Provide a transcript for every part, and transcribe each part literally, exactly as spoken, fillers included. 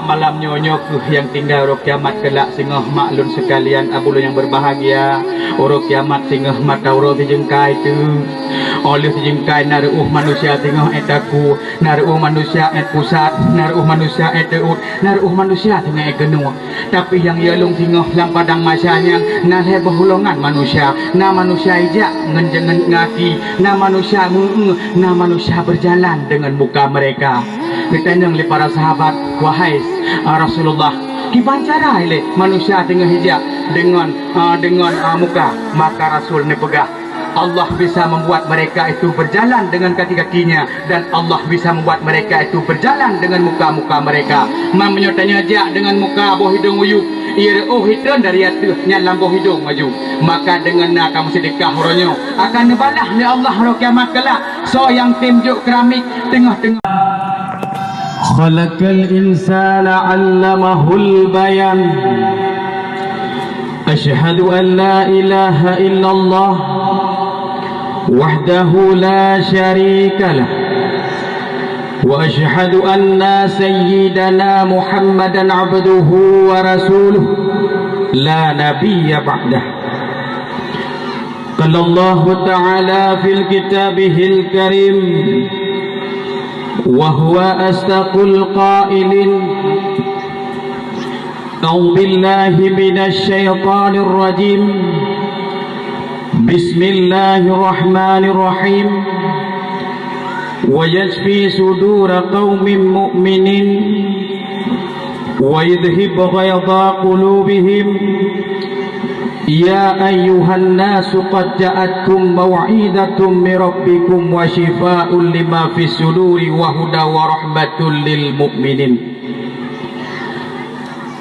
Malam nyoe, nyoe kheueh nyang tinggai, uroe kiamat keulak singoh mak lôn seukalian, abu lôn nyang beubahgia. Uroe kiamat singoh mata uroe sijeungkai teuk. Óh lheueh sijeungkai na reuôh manusia singoh ék takue, na reuôh manusia ék pusat, na reuôh manusia ék teuôt, na reuôh manusia singoh ék keunoe. Tapi nyang yalông singoh lam padang mahsyar nyan na lhée boh golongan manusia. Na manusia ijak ngon, ngon gaki, na manusia meu-eu, na manusia beujalan deungon muka meureka. Geutanyong lé para sahabat, "Wahai, a, Rasulullah, kiban cara ilée manusia teungoh ijak deungon, a, deungon, a, muka?" Maka Rasul neupeugah, Allah bisa membuat mereka itu berjalan dengan kaki-kakinya, dan Allah bisa membuat mereka itu berjalan dengan muka-muka mereka. Man meunyoe tanyoe jak deungon muka boh idong uyueb, ie reuôh itreun dari ateueh nyan lam boh idong maju, maka deungon na kamoe seudeukah uroe nyoe akan neubalah lé Allah uroe kiamat keulak. Soe nyang tem jok keuramik teungoh-teungoh. Khalaqal insana 'allamahul bayan. Asyhadu an la ilaha illallah wahdahu la syarika lah. Wa asyhadu anna sayyidana Muhammadan abduhu wa rasuluh la nabiyya ba'dah. Qala Allahu ta'ala fil kitabihil karim, wa huwa asdaqul qailin. A'udzu billahi minasy syaithanir rajim. Bismillahirrahmanirrahim. Wa yashfi sudura qaumin mu'minin wa yudhhib ghaidha qulubihim. Ya ayyuhan nasu qad ja'atkum mau'izatun min rabbikum wa syifaa'un lima fis suduri wa huda wa rahmatul lil mu'minin.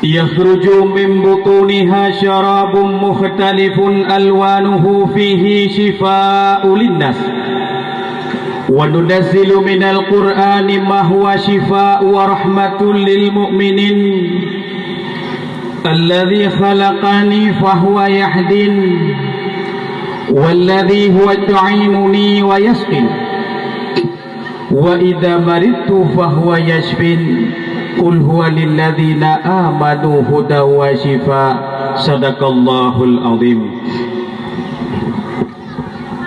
Yakhruju min butuniha syarabun mukhtalifun alwanuhu fihi syifaa'un linnas. Wa nunazzilu minal Qur'ani ma huwa syifaa'un wa rahmatun lil mu'minin. Alladzi khalaqani fahuwa yahdin. Walladzi huwa yut'imuni wa yasqin. Wa idza maridtu fahuwa yashfin. Qul huwa lilladzina amanu hudan wa syifa. Sadaqallahul azim.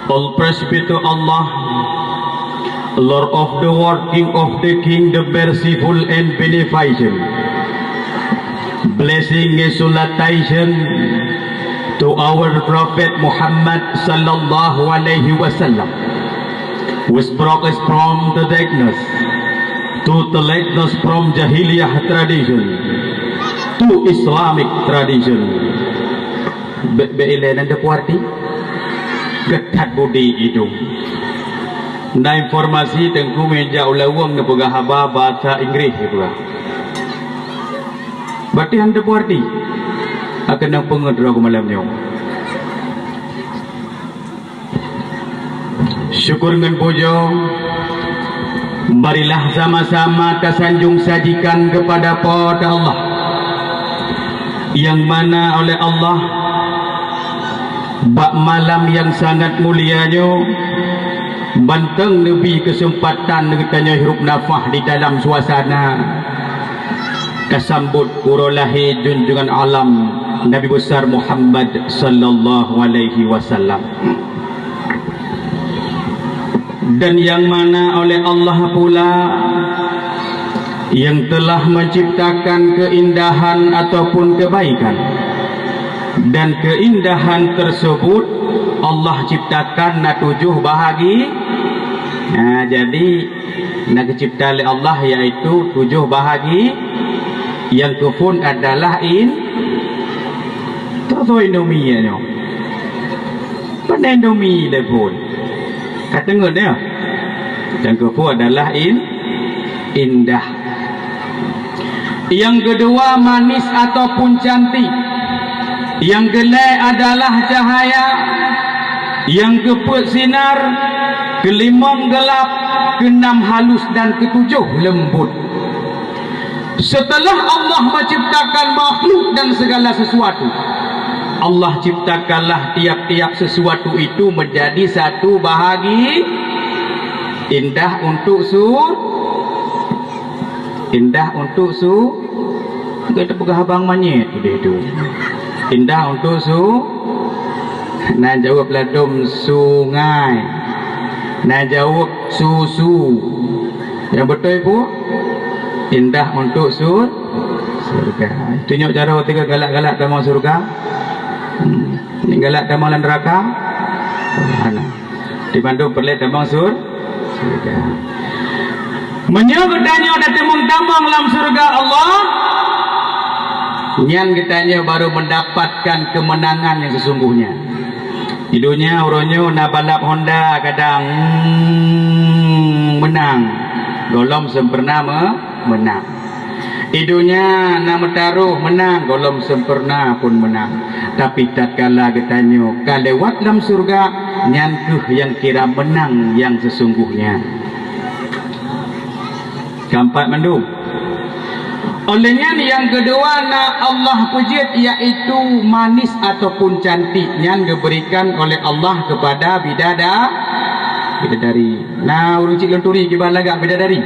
All praise be to Allah, Lord of the world, King of the king, the merciful and beneficent. Blessing and salutation to our Prophet Muhammad sallallahu alaihi wasallam, which brought us from the darkness to the lightness, from jahiliyah tradition to Islamic tradition. Bèk, bèk ilèe nan teupeue arti? Geuthat budi idong. Na informasi Teungku meunyo jak u laweueng neupeugah haba basa Inggréh neupeugah. Berarti han teupeue arti. Akan nyang peungeuet droe malam nyoe. Syukur ngon pujoe, marilah sama-sama tasanjong sajikan keupada Po teu Allah, nyang mana oleh Allah bak malam nyang sangat mulia nyoe mantong neubri keuseumpatan geutanyoe hirup nafah di dalam suasana tasambot uroe lahé junjungan alam Nabi Besar Muhammad sallallahu alaihi wasallam. Dan nyang mana oleh Allah pula nyang telah menciptakan keindahan ataupun kebaikan. Dan keindahan tersebut Allah ciptakan na tujoh bahagi. Nah, jadi na geucipta lé Allah yaitu tujoh bahagi. Nyang keuphon adalah in-, teusoe Indomie ya nyoe. Pane Indomie lé phon. Ka teungeut ya. Nyang keuphon adalah in-, indah. Nyang keudua manis ataupun cantik. Nyang keulhèe adalah cahaya. Nyang keupeuet sinar, keulimong geulap, keunam halus dan keutujoh leumbot. Setelah Allah menciptakan makhluk dan segala sesuatu, Allah ciptakanlah tiap-tiap sesuatu itu menjadi satu bahagi indah untuk su-, indah untuk su-, Ka teupeugah abang manyét udeh tu. Indah untuk su, na jaweueb ladom sungai. Na jaweueb susu. Nyang beutôi peue? Indah untuk sur-, surga. Tunyok cara tiga galak-galak tamong surga. Hmm. Galak tamong lam neraka. Hana. Di bandum peureulée tamong sur-, surga. Meunyoe geutanyoe tateumong tamong lam surga Allah, nyan geutanyoe baru mendapatkan kemenangan yang sesungguhnya. Di dunia uroe nyoe na balap Honda kadang, hmm, menang, gohlom sempurna me-, menang. Di dunia na meutaroh menang, gohlom sempurna pun menang. Tapi tatkala geutanyoe ka lewat lam surga, nyan kheueh nyang kira menang nyang sesungguhnya. Keempat mandum. Oleh nyan, nyang keudua na Allah peujeuet, yaitu manis ataupun cantik, nyan geuberikan oleh Allah kepada bidada-, bidadari. Na ureuëng cit lôn turi kiban lagak bidadari.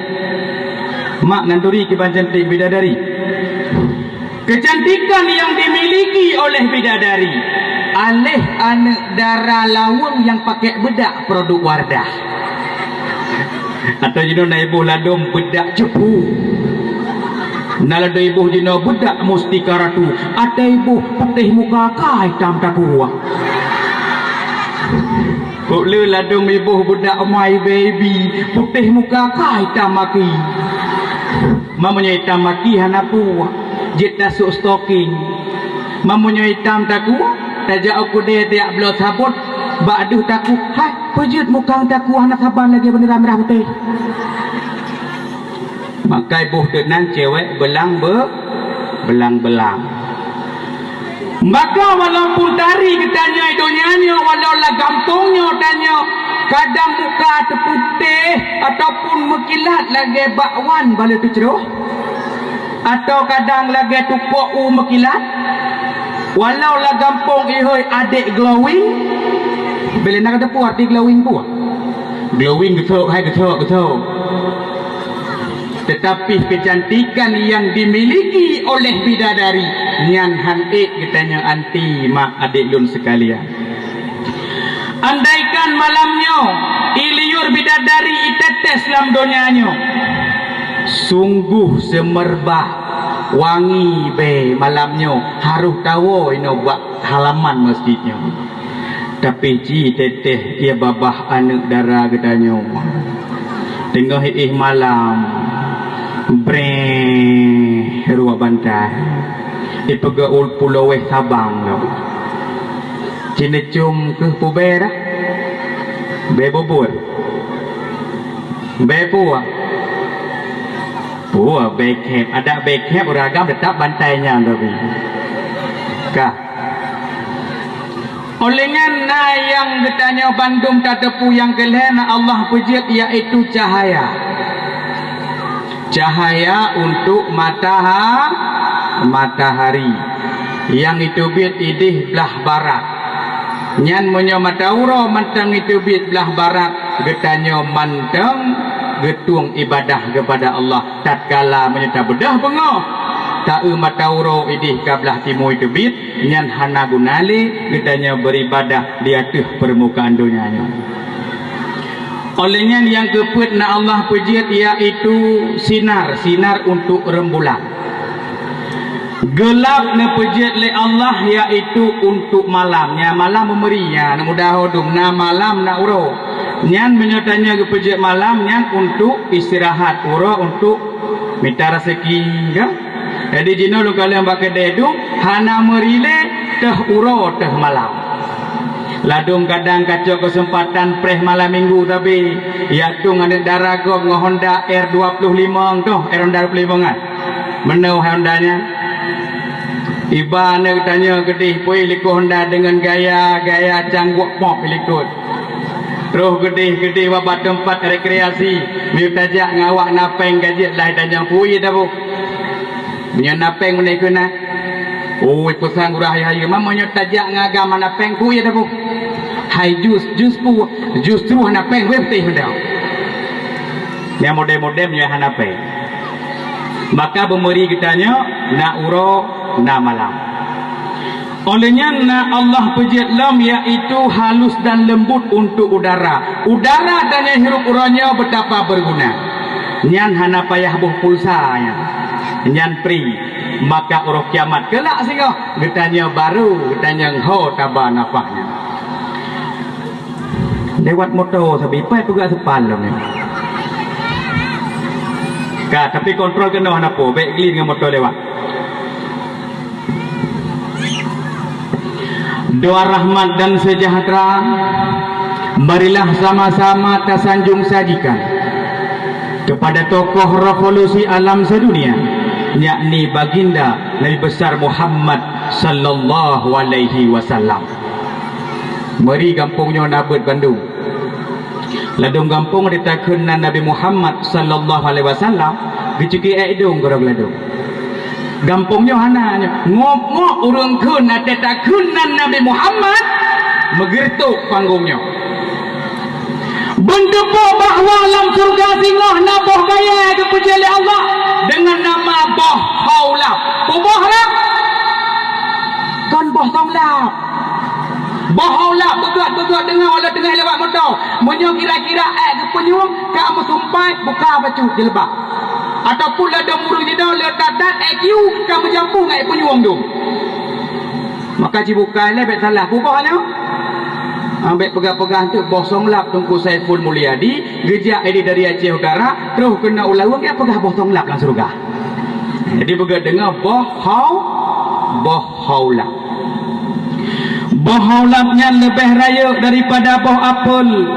Mak nan turi kiban cantik bidadari. Kecantikan yang dimiliki oleh bidadari, aléh aneuëk dara laweueng nyang pakai beudak produk Wardah. Atau jinoe na iboh ladom beudak cepu. Na ladom iboh jinoe beudak mustika ratu. Atau iboh putéh muka ka itam takua. Kok le ladom iboh beudak My Baby, putéh muka ka itam maki. Mamunyoe itam maki hana puah, jeuet tasok stoking. Mamunyoe itam takua, tajak u keudè tajak bloe sabot, bak deuh takua, hai, peujeuet muka takua hana saban lagèe bendera merah putéh. Maka iboh teunan cewek belang be-, belang-belang. Maka walaupun tari geutanyoe donya nyoe, walau lam gampông nyoe tanyoe, kadang muka teuputéh ataupun meukilat lagèe bakwan bala teucroh, atau kadang lagèe tupok u meukilat, walau lam gampông ihôi adek glowing, bèk lé na kateupeue arti glowing peue? Glowing geusok, hai geusok, geusok. Tetapi kecantikan yang dimiliki oleh bidadari nyan han ék geutanyoe anti, mak adék lôn sekalian. Andaikan malam nyoe i liur bidadari itetes lam donya nyoe, sungguh seumeubah wangi bèe malam nyoe harôh tawoe inoe bak halaman masjid nyoe. Tapi ci teuteh ie babah aneuëk dara geutanyoe. Teungoh éh malam, breh ruwah bantai. Ipeugah ul pulo wéh sabang lom. Ci neucom keuh peue bèe dah? Bèe bubur. Bèe peue? Peue bèe khép? Adak bèe khép ureuëng agam teutap bantai nyan tapi. Ka. Óh lheueh nyan na nyang geutanyoe bandum tateupeue nyang keu lhèe na Allah peujeuet, yaitu cahaya. Cahaya untuk mataha-, matahari nyang iteubiet idéh blah barat. Nyan meunyoe mata uroe mantong iteubiet blah barat, geutanyoe mantong geutueng ibadah keupada Allah. Tatkala meunyoe tabeudôh beungoh, ta-eu mata uroe idéh ka blah timu iteubiet, nyan hana guna lé geutanyoe beuribadah di ateueh peurmukaan donya nyoe. Óh lheueh nyan nyang keupeuet na Allah peujeuet, yaitu sinar, sinar untuk rembulan. Geulab neupeujeuet lé Allah, yaitu untuk malam. Nyan malam meumeri, nyan mudah ho dum, na malam na uroe. Nyan meunyoe tanyoe geupeujeuet malam, nyan untuk istirahat, uroe untuk mita raseuki, kan? Jadi jinoe lôn kalon bak keudè dum, hana meurilée teuh uroe teuh malam. Ladum kadang kacok keuseumpatan preh malam minggu sabe, jak tueng aneuëk dara gob ngon Honda R dua puluh lima toh, R Honda dua puluh lima nyan. Meunoe Honda nyan. Iba aneuëk tanyoe keudeh pui likot Honda deungon gaya-gaya cangguek pop likot. Troh keudeh-keudeh bak teumpat rekreasi, meunyoe tajak ngon awak na péng gajiet lah tanyoe pui taboh. Meunyoe na péng meunan keunan. Ui, peusan gurah hayeue-hayeue, ma meunyoe tajak ngon agam hana péng, peue ie taboh? Hai jus, jus peue? Justru hana péng, wéh putéh mantong. Nyang model-model meunyoe hana péng. Maka beumeuri geutanyoe na uroe, na malam. Óh lheueh nyan na Allah peujeuet lom, yaitu halus dan lembut untuk udara. Udara tanyoe hirup uroe nyoe beutapa beuguna. Nyan hana payah boh pulsa nyan. Nyan pri. Maka uroe kiamat keulak singoh, geutanyoe baru, geutanyoe ho taba nafah nyan. Lewat moto sabe, ipai peugah seupal lom nyan. Ka, tapi kontrol keunoe hana po, bèk glin ngon moto lewat. Doa rahmat dan sejahtera, marilah sama-sama tasanjung sajikan kepada tokoh revolusi alam sedunia, yakni Baginda Nabi Besar Muhammad sallallahu alaihi wasallam. Meuri gampông nyoe na beuet bandum. Ladôm gampông di takheun nan Nabi Muhammad sallallahu alaihi wasallam, geucukui ék dong keudroe ladôm. Gampông nyoe hana nyoe. Ngop-ngop ureueng kheun ateueh takheun nan Nabi Muhammad, meugeureutok panggong nyoe. Beuteupeue bahwa lam syeuruga singoh na boh kayèe geupeujeuet lé Allah deungon nama boh Haulab. Peue boh nyan? Kon boh Songlab. Boh Haulab beugöt-beugöt deungon walau teungoh lewat moto. Meunyoe kira-kira ék geupeunyueng, ka meusumpai buka bacut jilbab. Ataupun ladôm ureueng jinoe le that-that, ék kiu ka meujampu ngon ék peunyueng dum. Maka cibukai lé bèk salah peue boh nyoe. Ah, bèk peugah-peugah teuk boh Songlab Teungku Saiful Mulyadi geujak idéh dari Aceh Utara, troh keunoe u Laweueng, ya peugah boh Songlab lam syeuruga. Jadi beugöt deungoe boh Hau-, boh Haulab. Boh Haulab nyan leubeh rayeuk daripada boh apel,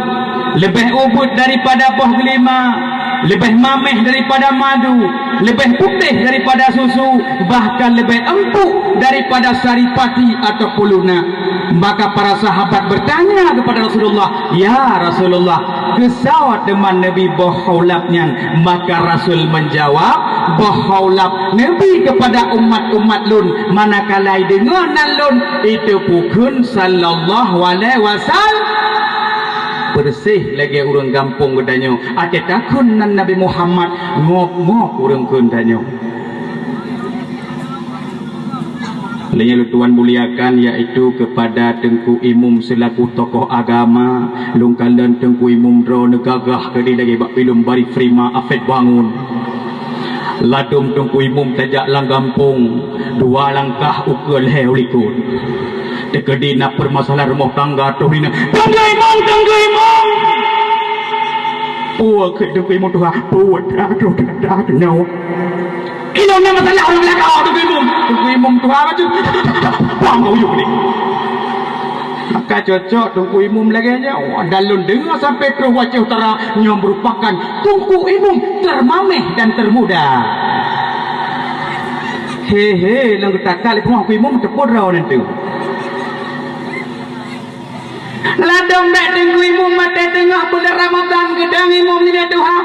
leubeh ubit daripada boh delima, leubeh maméh daripada madu, leubeh putéh daripada susu, bahkan leubeh empuk daripada saripati ataupun lunak. Maka para sahabat bertanya kepada Rasulullah, "Ya Rasulullah, keusoe teuma Nabi boh Haulab nyan?" Maka Rasul menjawab, "Boh Haulab Nabi kepada umat-umat lôn, manakala deungoe nan lôn, itu pukon sallallahu alaihi wasallam." Beureuséh lagèe ureueng gampông geutanyoe, ateueh takheun nan Nabi Muhammad, ngop-ngop ureueng kheun tanyoe. Lheueh nyan lôn tuan muliakan, yaitu kepada Teungku Imum selaku tokoh agama, lôn kalon Teungku Imum droeneuh gagah keudéh lagèe bak filem Bari Prima, Afet Bangun. Ladôm Teungku Imum tajak lam gampông, dua langkah ukeue lhèe u likot. Teukeudi na peumasalahan rumoh tangga troh inan, "Teungku Imum, Teungku Imum!" Peue kheun Teungku Imum tuha, "Peue dah, dah, dah, dah, nyoe." Ilôn na masalah ureueng lakoe Teungku Imum. Teungku Imum tuha bacut. Buang keu u yup ni. Maka cocok Teungku Imum lagèe nyoe. Dan lôn deungoe sampoe troh u Aceh Utara, nyoe meurupakan Teungku Imum termaméh dan termuda. He, he, lôn geutakal lé Teungku Imum teupeue droe nyan teuh. Ladôm bèk Teungku Imum maté teungoh buleuen Ramadhan geudong Imum nibak tuha.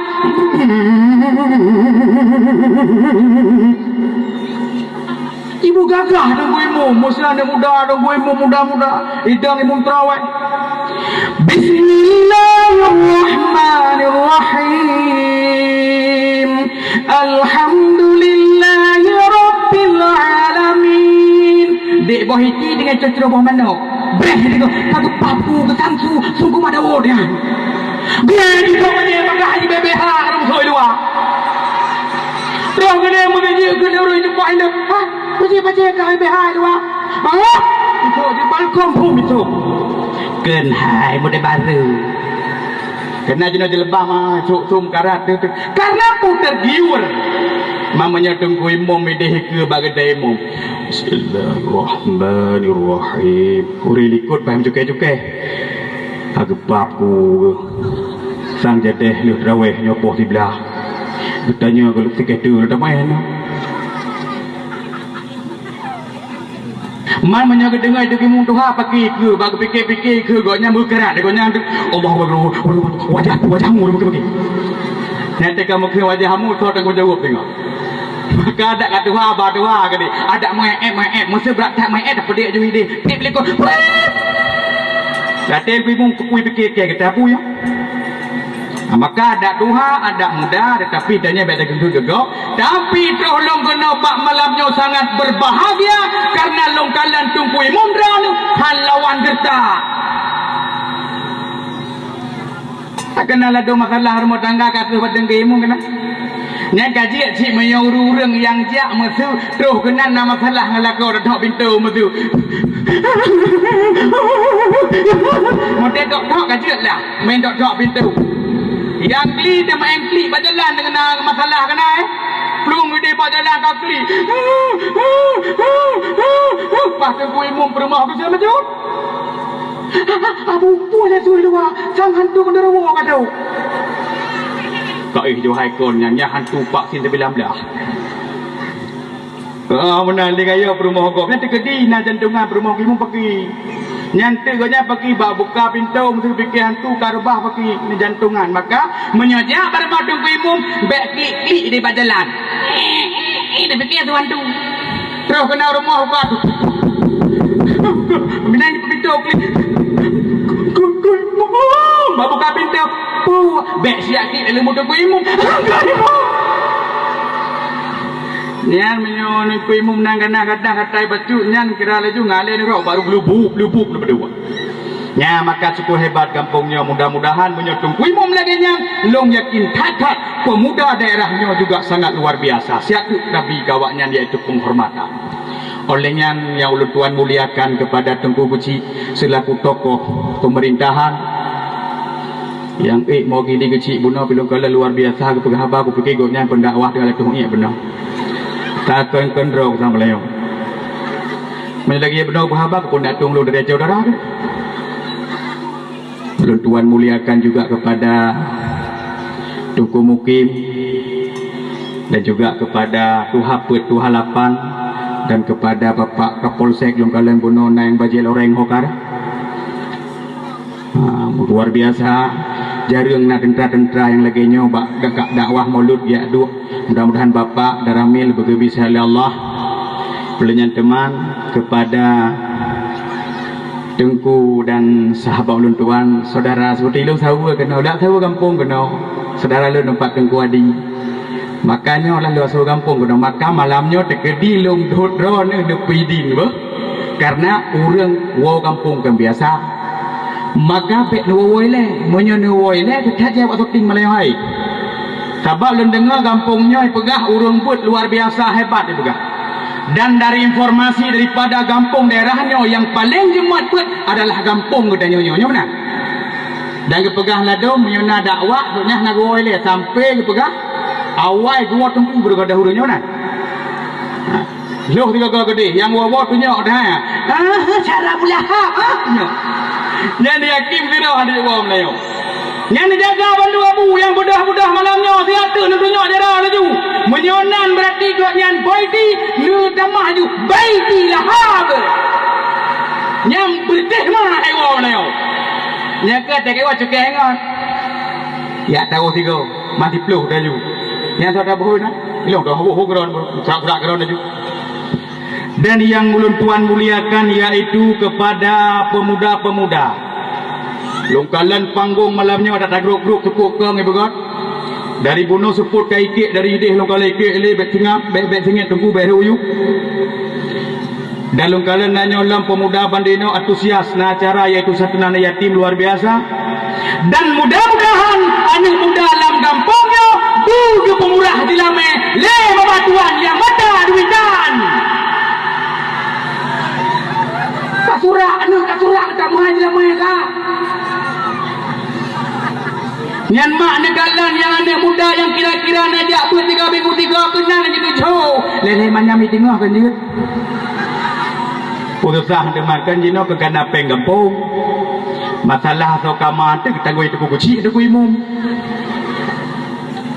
Ibu gagah Teungku Imum, meusinan muda Teungku Imum muda-muda, idong Imum teurawèh. Bismillahirrahmanirrahim. Alhamdulillahirabbil alamin. Dek boh iti deungon cocro boh manok. Breh deungon satu papu ke sangsu sungguh mak Daud nyan. Breh di boh manyé bagah di B B H rung soi luwa. Roh geude meugeujeuet keu ureueng di poh indak. Ha, pacé-pacé ka B B H luwa. Ha? Itu di balkon pun itu. Keuhai muda baru. Keunan jinoe jeuleuba ma, suk sum karat tu, tu. Karena peue tergiur. Mamanya Teungku Imum idéh keue bak geude Imum. Bismillahirrahmanirrahim. Ureueng likot paih meucukai-cukai. Ageubab ku sang jadeh lheueh traweh nyoe poh siblaih. Geutanyoe keu leutik tu tamai na. Man meunyoe geudeungoe Teungku Imum tuha paki keue, bak geupike-pike keue gobnyan meukarat, gobnyan tu, Allahu Akbar, wajah, wajah mu, paki-paki. Nyan teuka meukeue wajah mu, soe tanggung jaweueb teungoh. Maka adak ka tuha, ba tuha keudeh. Adak meu'et-meu'et, meuseu brat that meu'et, peudek ju ideh. Pip likot. Pip. Gata Teungku Imum keupui pike-pike gata peue nyoe? Maka adak tuha, adak muda, tetapi tanyoe bèk tageugeuh geugoe. Tapi troh lôn keunoe bak malam nyoe sangat berbahagia karena lôn kalon Teungku Imum droeneuh hana lawan geureutak. Takana ladôm masalah rumoh tangga ka troh bak Teungku Imum keunan. Nyan ka jeuet cit meunyoe ureueng-ureueng nyang jak meusu troh keunan na masalah ngon lakoe, dok pintoe meusu. Model dok-dok ka jeuet lah. Main dok-dok pintoe. Nyang klik teumaén klik bak jalan deungon na masalah keunan, eh. Plueng udép bak jalan ka klik. Pas Teungku Imum peurumoh keu seumajut. Abu pun ya sui luwa, sang hantu genderuwo ka tau. Ka éh johai kon nyan, nyan hantu pak sin tebilang belah. Ah, meunan lé gaya peurumoh gob. Nyan teukeudi na jantongan peurumoh Teungku Imum paki. Nyan teuk gobnyan paki bak buka pintoe meusu pike hantu ka reubah paki na jantongan. Maka meunyoe jak bak rumoh Teungku Imum bèk klik-klik di bak jalan. Ida pike tu hantu. Troh keunan rumoh buka tu. Meunan pintoe klik. Teungku Imum, bak buka pintoe. Puh, bèk siat klik dalam Teungku Imum. Teungku Imum. Nyan meunyoe Teungku Imum nan gadah-gadah katai bacut nyan kira laju ngalèe nurok baru geulubuk-lubuk leubeh dua. Nya maka syukur hebat gampông nyoe, mudah-mudahan meunyoe Teungku Imum lagèe nyan, lôn yakin that-that pemuda daerah nyoe juga sangat luar biasa. Siat teuk tabri keu awaknyan yaitu penghormatan. Oleh nyan nyang ulôn tuan muliakan kepada Teungku Keuchik selaku tokoh pemerintahan, nyang ék mewakili Keuchik bunoe pih lôn kalon luar biasa geupeugah haba, kupike gobnyan pendakwah teungoh latuh ék bunoe. Takon-kon droe sang beliau. Meunyoe lagèe bunoe geupeugah haba, keupeue ndak tueng lôn dari Aceh Utara tu. Lôn tuan muliakan juga kepada Teungku Mukim dan juga kepada Tuha Peuet, Tuha Lapan dan kepada Bapak Kapolsek lôn kalon bunoe na nyang bajèe loreng ho ka. Ha, luar biasa. Jareueng na teuntara-teuntara nyang lagèe nyoe bak dak-, dakwah Maulud jak duek. Mudah-mudahan Bapak dan Ramil beugeubi sihat lé Allah. Peuleueh nyan teuma kepada Teungku dan sahabat ulôn tuan, saudara seperti lôn saweue keunoe, dak saweue gampông keunoe, saudara lôn teumpat Teungku Adi. Maka nyoe lah lôn saweue gampông keunoe, maka malam nyoe teukeudi lôn dot droeneuh neupeudin beuh, karena ureueng woe gampông kon biasa. Maka bèk neuwoe-woe ilèe, meunyoe neuwoe ilèe teuka jai bak syuting malam nyoe hai. Sabab lôn deungoe gampông nyoe peugah ureueng beuet luar biasa hebat dipeugah. Dan dari informasi daripada gampông daerah nyoe nyang paleng jeuet beuet adalah gampông geutanyoe nyoe, nyoe meunan. Dan geupeugah ladôm meunyoe na dakwah, gobnyan hana geuwoe ilèe sampai geupeugah awai geuwoe teungku beureugadah ureueng nyoe meunan. Ha. Lheueh tiga kali keudeh, nyang woe-woe tunyok dah. Ah, cara bulahap, ah, tunyok. Nyan yakin sidroe aneuk buah Meulayu. Nyan jaga bandum abu nyang beudoh-beudoh malam nyoe, siat teuk neutunyok jaroe laju. Meunyoe nan, berarti gobnyan baiti neutamah laju, baiti lahab. Nyan beuteh mah hai woe Meulayu. Nyan ka tak keuh cukai ngon. Ya tahu sigo, mati pluh laju. Nyan saudara boh na. Ilong dah boh kron, sak-sak kron laju. Dan yang ulôn tuan muliakan yaitu kepada pemuda-pemuda. Lôn kalon panggong malam nyoe ada tagrok-grok cukup kong ibeugöt. Dari bunoe seupôt ka ikek, dari ideh lôn kalon ikek lé bèk singap, bèk, bèk singét teungku bèk uyu. Dan lôn kalon na nyoe lom pemuda bandinoe antusias na acara yaitu santunan yatim luar biasa. Dan mudah-mudahan aneuk muda lam gampông nyoe beu geupeumurah jilamé lé babah tuan nyang mata duitan. Ka surak aneuk, ka surak ka meuhai jilamé ka. Nyan mak neukalon nyang aneuk muda nyang kira-kira na jak beuet tiga minggu tiga keunan laju tujoh. Lé-lé manyam i teungoh kan jeuet. Peue susah teuma kan jinoe keu kana péng gampông. Masalah soe kama teuh tanggôi Teungku Keuchik, Teungku Imum.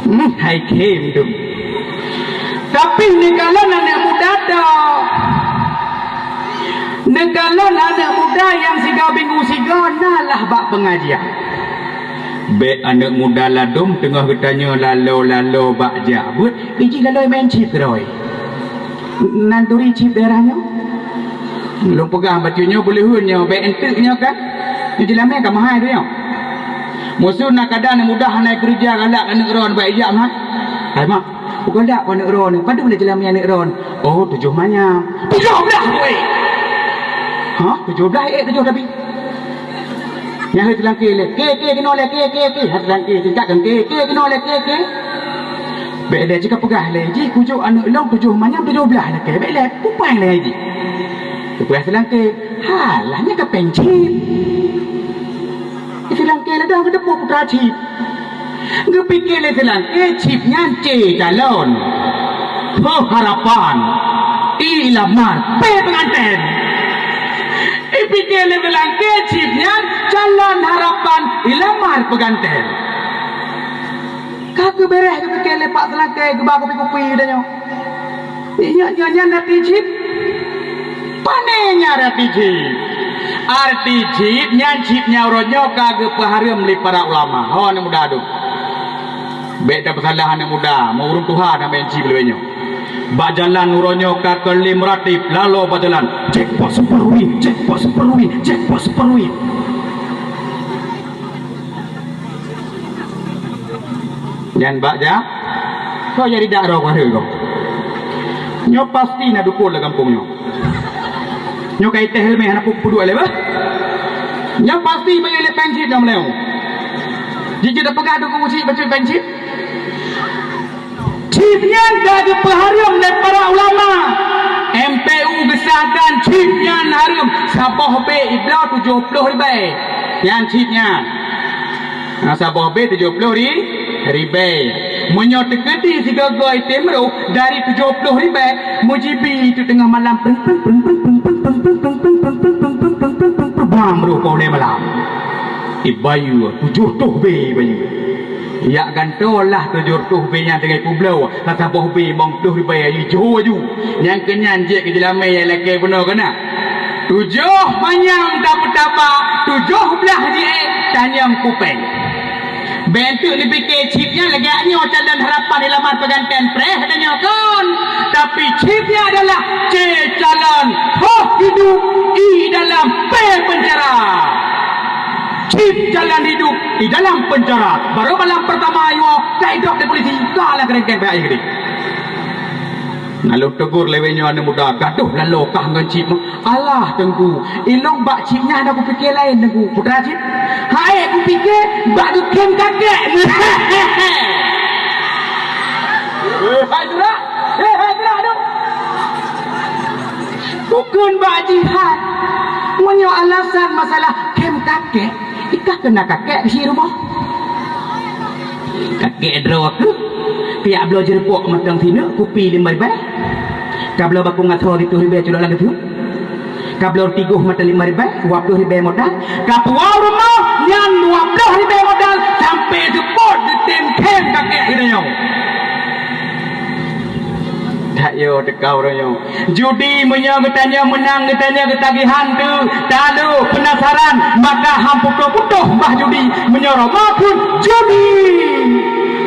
Hmm, hai khem tu. Tapi neukalon aneuk muda tok. Neukalon aneuk muda nyang siga minggu siga na lah bak pengajian. Bèk aneuk muda ladôm teungoh geutanyoe lalo-lalo bak jak beuet, iji lalo main chip keudroe. Nan turi chip daerah nyoe. Lôn peugah bacut nyoe beuleuheun nyoe, bèk enteuk nyoe kan. Nyoe jilamé ka meuhai tu nyoe. Musoh na kadang aneuk muda hana keureuja, galak aneuk droeneuh bak ijak, "Mak, hai mak, galak keu aneuk droeneuh, padum lé jeulamé aneuk droeneuh?" "Oh, tujoh manyam." "Tujoh blaih buet!" "Hah? Tujoh blaih, eh, tujoh tapi." Nyan lheueh teulangké lé, "Ké, ké, keunoe lé, ké, ké, ké." Hana teulangké, tingkat kan, "Ké, ké, keunoe lé, ké, ké." Bék lé jika peugah lé, "Jih kujok aneuk lôn tujoh manyam tujoh blaih lakée." Bék lé, kupang lé jih. Geupeugah teulangké, "Halah, nyan ka péng chip." Teulangké ladang geuteupue putra chip. Geupike lé teulangké chip nyan C calon, H harapan, I lamar, P pengantin. Ipike lé teulangké chip nyan calon harapan, I lamar, pengantin. Ka geubeureh geupike lé pak teulangké geuba kupi-kupi geutanyoe. Nyoe, nyoe nyan arti chip. Pane nyan arti chip? Arti chip nyan, chip nyan uroe nyoe ka geupeuhareuem lé para ulama. Ho aneuk muda dum. Bék tapeusalah aneuk muda, meu ureuëng tuha na main chip lé nyoe. Bak jalan uroe nyoe ka keu lheueh meuratéb, laloe bak jalan. Jackpot super win, jackpot super win, jackpot super win. Nyan bak ja, kok jadi dak roh pada kok. Nyoe pasti na dukun lam gampông nyoe. Nyoe kai teh leumeh hana peuduek lé bah. Nyoe pasti bayeue lé péng chip nyang meuleueng. Jijeuet peugah dukun chip bacut péng chip. Chip nyan ka geupeuhareuem lé para ulama. M P U geusahkan chip nyan hareuem, saboh B ibloe tujoh ploh ribée. Nyan chip nyan. Nah, saboh B tujoh ploh ri-, ribée. Meunyoe teukeudi sigoe-goe item roh dari tujoh ploh ribée, meujibi teungoh malam, preng, preng, bang roh poh lhée malam. Ibayeue tujoh toh B ibayeue. Yak gantoe lah tujoh toh B nyan tinggai kubloe, saboh B limong ploh ribée ijo aju. Nyang keunyan jeuet keu jeulamé nyang lakée bunoe keunan. Tujoh manyam tapeutaba, tujoh blaih jiék tanyong kupéng. Bék teuk neupike chip nyan lagée nyoe calon harapan di laman peuganten preh tanyoe kon. Tapi chip nyan adalah C calon, H hidup, I dalam, P penjara. Chip calon hidup, I dalam penjara. Baru malam pertama nyoe ka idrop di polisi, ka lam keureueng keng pihak I K D. Na lôn tegur lé nyoe aneuk muda, gadoh laloe kah ngon chip nyoe. Alah Teungku, ilong bak chip nyan hana kupike laén Teungku. Putra chip? Hai kupike bak geukhém kakek. Eh, hai Tura. Eh, hai Tura, aduh. Bukon bak jihad. Meunyoe alasan masalah khém kakek, ikah keu na kakek di rumoh. Kakek droe keuh, keuyak bloe jeureupok mantong sineuk kupi limong ribée. Ka bloe bakong asoe siplôh ribée culok lam geuteuk. Ka bloe tigoh mantong limong ribée, dua plôh ribée modal. Ka puwoe rumoh nyan dua plôh ribée modal, sampoe seupôt geutem khém kakek geutanyoe. That yo teuka uroe nyoe. Judi, meunyoe geutanyoe meunang, geutanyoe geutagihan teuh, talu, peunasaran, maka han putôh-putôh bah judi. Meunyoe Roma pun judi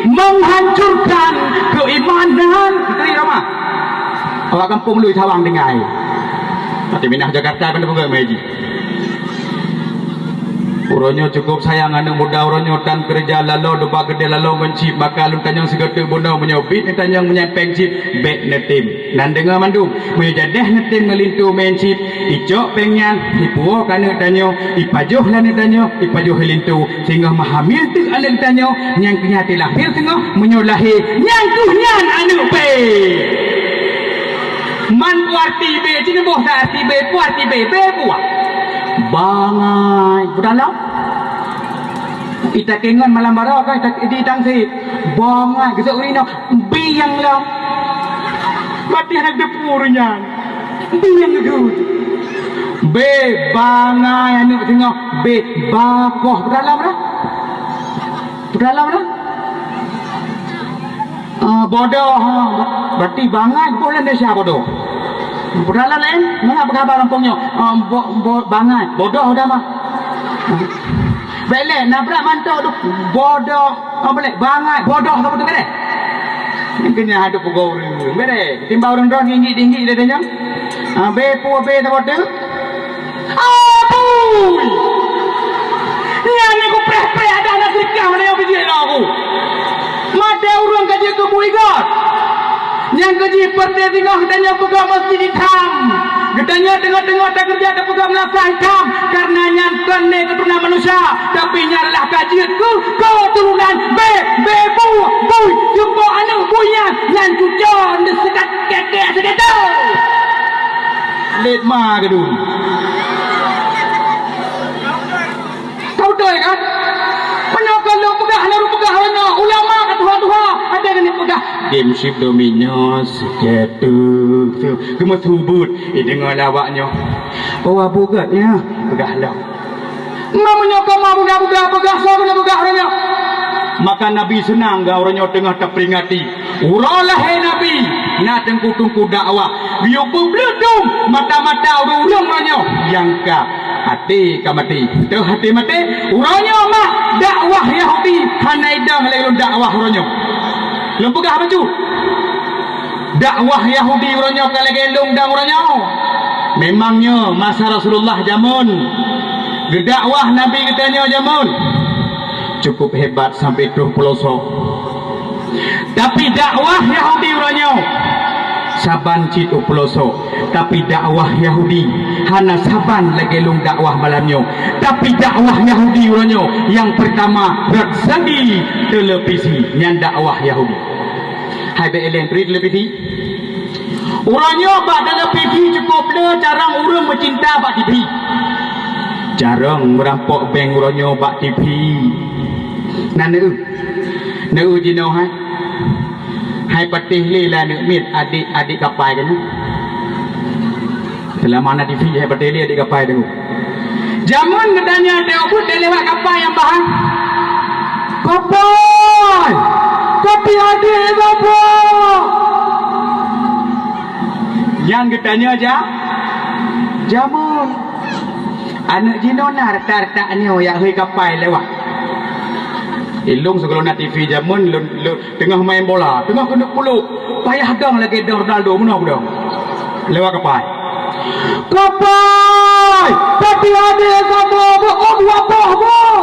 menghancurkan keimanan. Itu Roma. Awak gampông lui sawang tinggai. Tapi minah Jakarta kan peugah mai jih. Uroe nyoe cukup sayang aneuk muda uroe nyoe tan keureuja laloe, duba keudeh laloe ngon chip, maka lôn tanyong sigoe teuk bunoe meunyoe bit neutanyong meunyan péng chip, bék neutem. Nan deungoe mandum, meunyoe jadeh neutem ngon linto main chip, icok péng nyan, ipuwoe keu aneuk tanyoe, ipajoh lé aneuk tanyoe, ipajoh lé linto, singoh meuhamil teuk aneuk tanyoe, nyang keu nyan teulahé singoh, meunyoe lahé, nyang keuh nyan aneuk péng. Man peue arti B, ci neuboh sa arti B, peue arti B, B peue? Bangai. Peue dalam? Ita kengon malam baroe ka ita di tangse. Bangai, geusok ureueng inong, bieng lom. Batin hana geuteupeue ureueng nyan. Bieng geuh. B, bangai aneuk singoh. B, bakoh. Peue dalam dah? Peue dalam dah? Ah, bodoh, ha. Berarti bangai boh Indonesia bodoh. Peue dalam laén? Mangat peugah bak gampông nyoe? Ah, bo-, bo-, bangai, bodoh dah mah. Bék lé, nabrak mantong tu bodoh. Ah, boleh, bangai, bodoh sama tu kan? Mungkin yang ada pegawai. Boleh, timbang ureueng droe tinggi-tinggi dia tanya. Ah, B, peue B sama tu? Apui! Nyan ni kupreh-preh adak na Nyang keujih peureulée singoh geutanyoe peugah meuseujid itam. Geutanyoe teungoh-teungoh takeureuja tapeugah meulasah itam, kareuna nyan kon lé keuturonan manusia, tapi nyan adalah ka jeuet keu keuturonan bée, bée buih, buih, jumbo aneuëk buih nyan, nyan cuco neusekat kèk-kèk sigoe. Lét ma geudun. Ka beutôi kan? Meunyoe ka lôn peugah, lôn peugah uroe nyoe, ulama ka tuha-tuha, ada keuneuk peugah. Dem sib dominyo sikét tu, tu. Geumeusubuet, ideungoe lé awak nyoe. Oh, Abu Gét nyan, peugah lom. Meunyoe kamoe buda-buda peugah, soe keuneuk peugah uroe nyoe? Maka Nabi seunang geuh uroe nyoe teungoh taperingati. Uroe lahé Nabi, na teungku-teungku dakwah. Geuyue peubleudong mata-mata ureuëng-ureuëng uroe nyoe nyang ka até ka maté. Teuh até maté, uroe nyoe mak dakwah Yahudi hana idong lé ulôn dakwah uroe nyoe. Lôn peugah bacut. Dakwah Yahudi uroe nyoe ka lagée lôn dong uroe nyoe. Memang nyoe masa Rasulullah jameun. Geudakwah Nabi geutanyoe jameun. Cukup hebat sampai troh pulo soe. Tapi dakwah Yahudi uroe nyoe saban cit u pulo soe. Tapi dakwah Yahudi hana saban lagée lôn dakwah malam nyoe. Tapi dakwah Yahudi uroe nyoe nyang pertama rot sagi televisi nyan dakwah Yahudi. Hai bék ileng turi televisi. Uroe nyoe bak televisi cukup le carông ureuëng meucinta bak T V. Carông meurampok bank uroe nyoe bak T V. Na neu, neu jinoe hai. Hai patéh lé lé aneuëk miet adik-adik kapai keunoe. Seulama na T V hai patéh lé adik kapai tu. Jameun geutanyoe teuh ubeut teuh lewat kapai nyang bah. Kapai! Tapi adik saboh! Nyan geutanyoe ja-, jameun. Aneuëk jinoe na retak-retak nyoe jak hôi kapai lewat. Ilong sigohlom na T V jameun lôn, lôn teungoh main bola, teungoh keuneuk puluk, payah dong lagée dong Ronaldo meunoe dong. Lewat kapai. Kapai! Tapi adik saboh boh, oh, dua boh boh!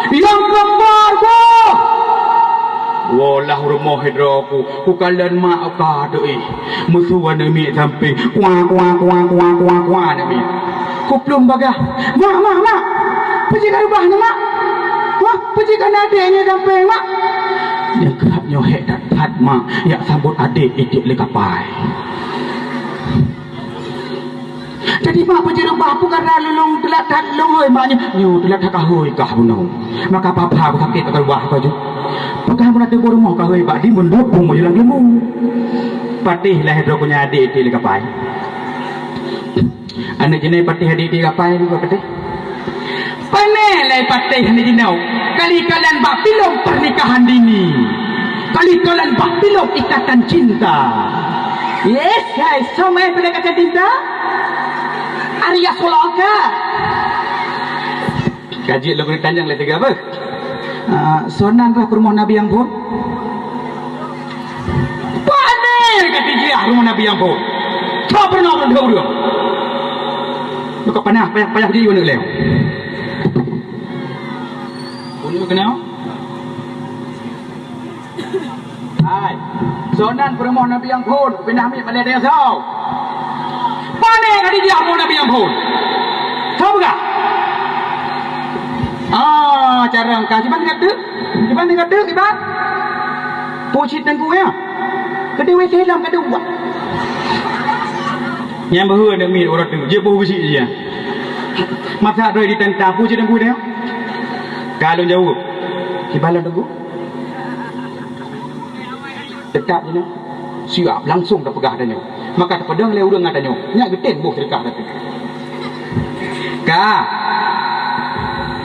Nyang keumbar boh! Woe lah rumoh hidroku, kukalon mak ka deuih. Meusu aneuëk miet sampéng, kuah, kuah, kuah, kuah, kuah, kuah aneuëk miet. Kuplueng bagah, "Mak, mak, mak! Peue jih ka reubah nyoe, mak? Wah, peue jih ka na adék nyoe sampéng, mak?" Nyang keuhab nyoe hék that-that, mak, jak sambot adék ijak lé kapai. Jadi mak, peue jih reubah peue kara lôn teulat that lôn hôi mak nyoe? Nyoe teulat that ka hôi kah bunoe. Maka papa sakét ka reubah ka jeuet. Peugah bunoe teubôh rumoh ka hôi bak di mundut bung baju lam leumô. Patéh lahé droe keuh nyan adék ijak lé kapai. Aneuëk jinoe patéh adék ijak lé kapai nyoe patéh. Pané lé patéh aneuëk jinoe. Kali kalon bak filem pernikahan dini. Kali kalon bak filem ikatan cinta. Yes, hai, soe meu'en filem ikatan cinta? Arya Saloka. Ka jeuet lôn keuneuk tanyong lé teuga beuh. Ah, soe nan rhah peurumoh Nabi nyang phon? Pané ka teujiah rumoh Nabi nyang phon. Soe peurumoh ureuëng? Buka panah, payah, payah jiyue aneuk lé. Bunoe keunoe? Hai, soe nan peurumoh Nabi nyang phon, pinah miet malée tanyoe soe? Pané ka teujiah rumoh Nabi nyang phon? Soe peugah? Ah, carông ka, kiban ka teuk? Kiban ka teuk, kiban? Peue cit teungku nyan? Keudeh W C lom ka deuh buet. Nyang beuhe aneuk miet uroe teuk, jeuet beuhe beusi jih nyan. Masa droe jitantang, peue cit teungku nyan? Ka lôn jaweueb. Kiban lom teungku? Teutap jinoe. Siap, langsong tapeugah tanyoe. Maka tapeudong lé ureuëng ngon tanyoe. Nyak geutem boh seudeukah teuh. Ka.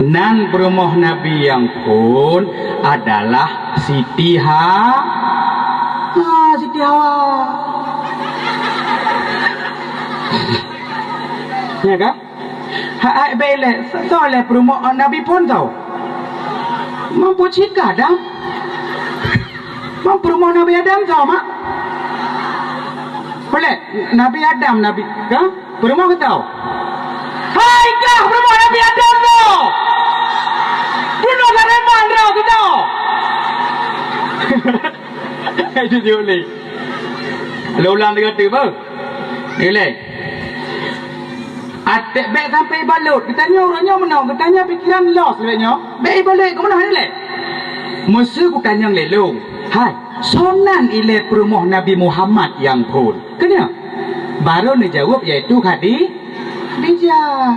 Nan peurumoh Nabi nyang phon adalah Siti Ha-, ha, Siti Hawa. Ya kan? Hai, hai, bèk lé, soe lé peurumoh Nabi phon soe? Mampu cit keu Adam. Mampu peurumoh Nabi Adam soe, mak? Boleh, Nabi Adam, Nabi, ka? Peurumoh keu soe? Hai kah peurumoh Nabi Adam soe? Bunoe sareman droe keu soe? Jujur lé. Lôn ulang lagèe tu, beuh. Ilèe. Até bèk sampai ibalot. Geutanyoe uroe nyoe meunoe, geutanyoe pikiran los lagèe nyoe. Bèk ibalot keu meunoe ilèe. Meuseu kutanyong lé lôn, "Hai, soe nan ilèe peurumoh Nabi Muhammad nyang phôn?" Keu nyoe. Baru neujaweueb, yaitu Khadi-, Khadijah.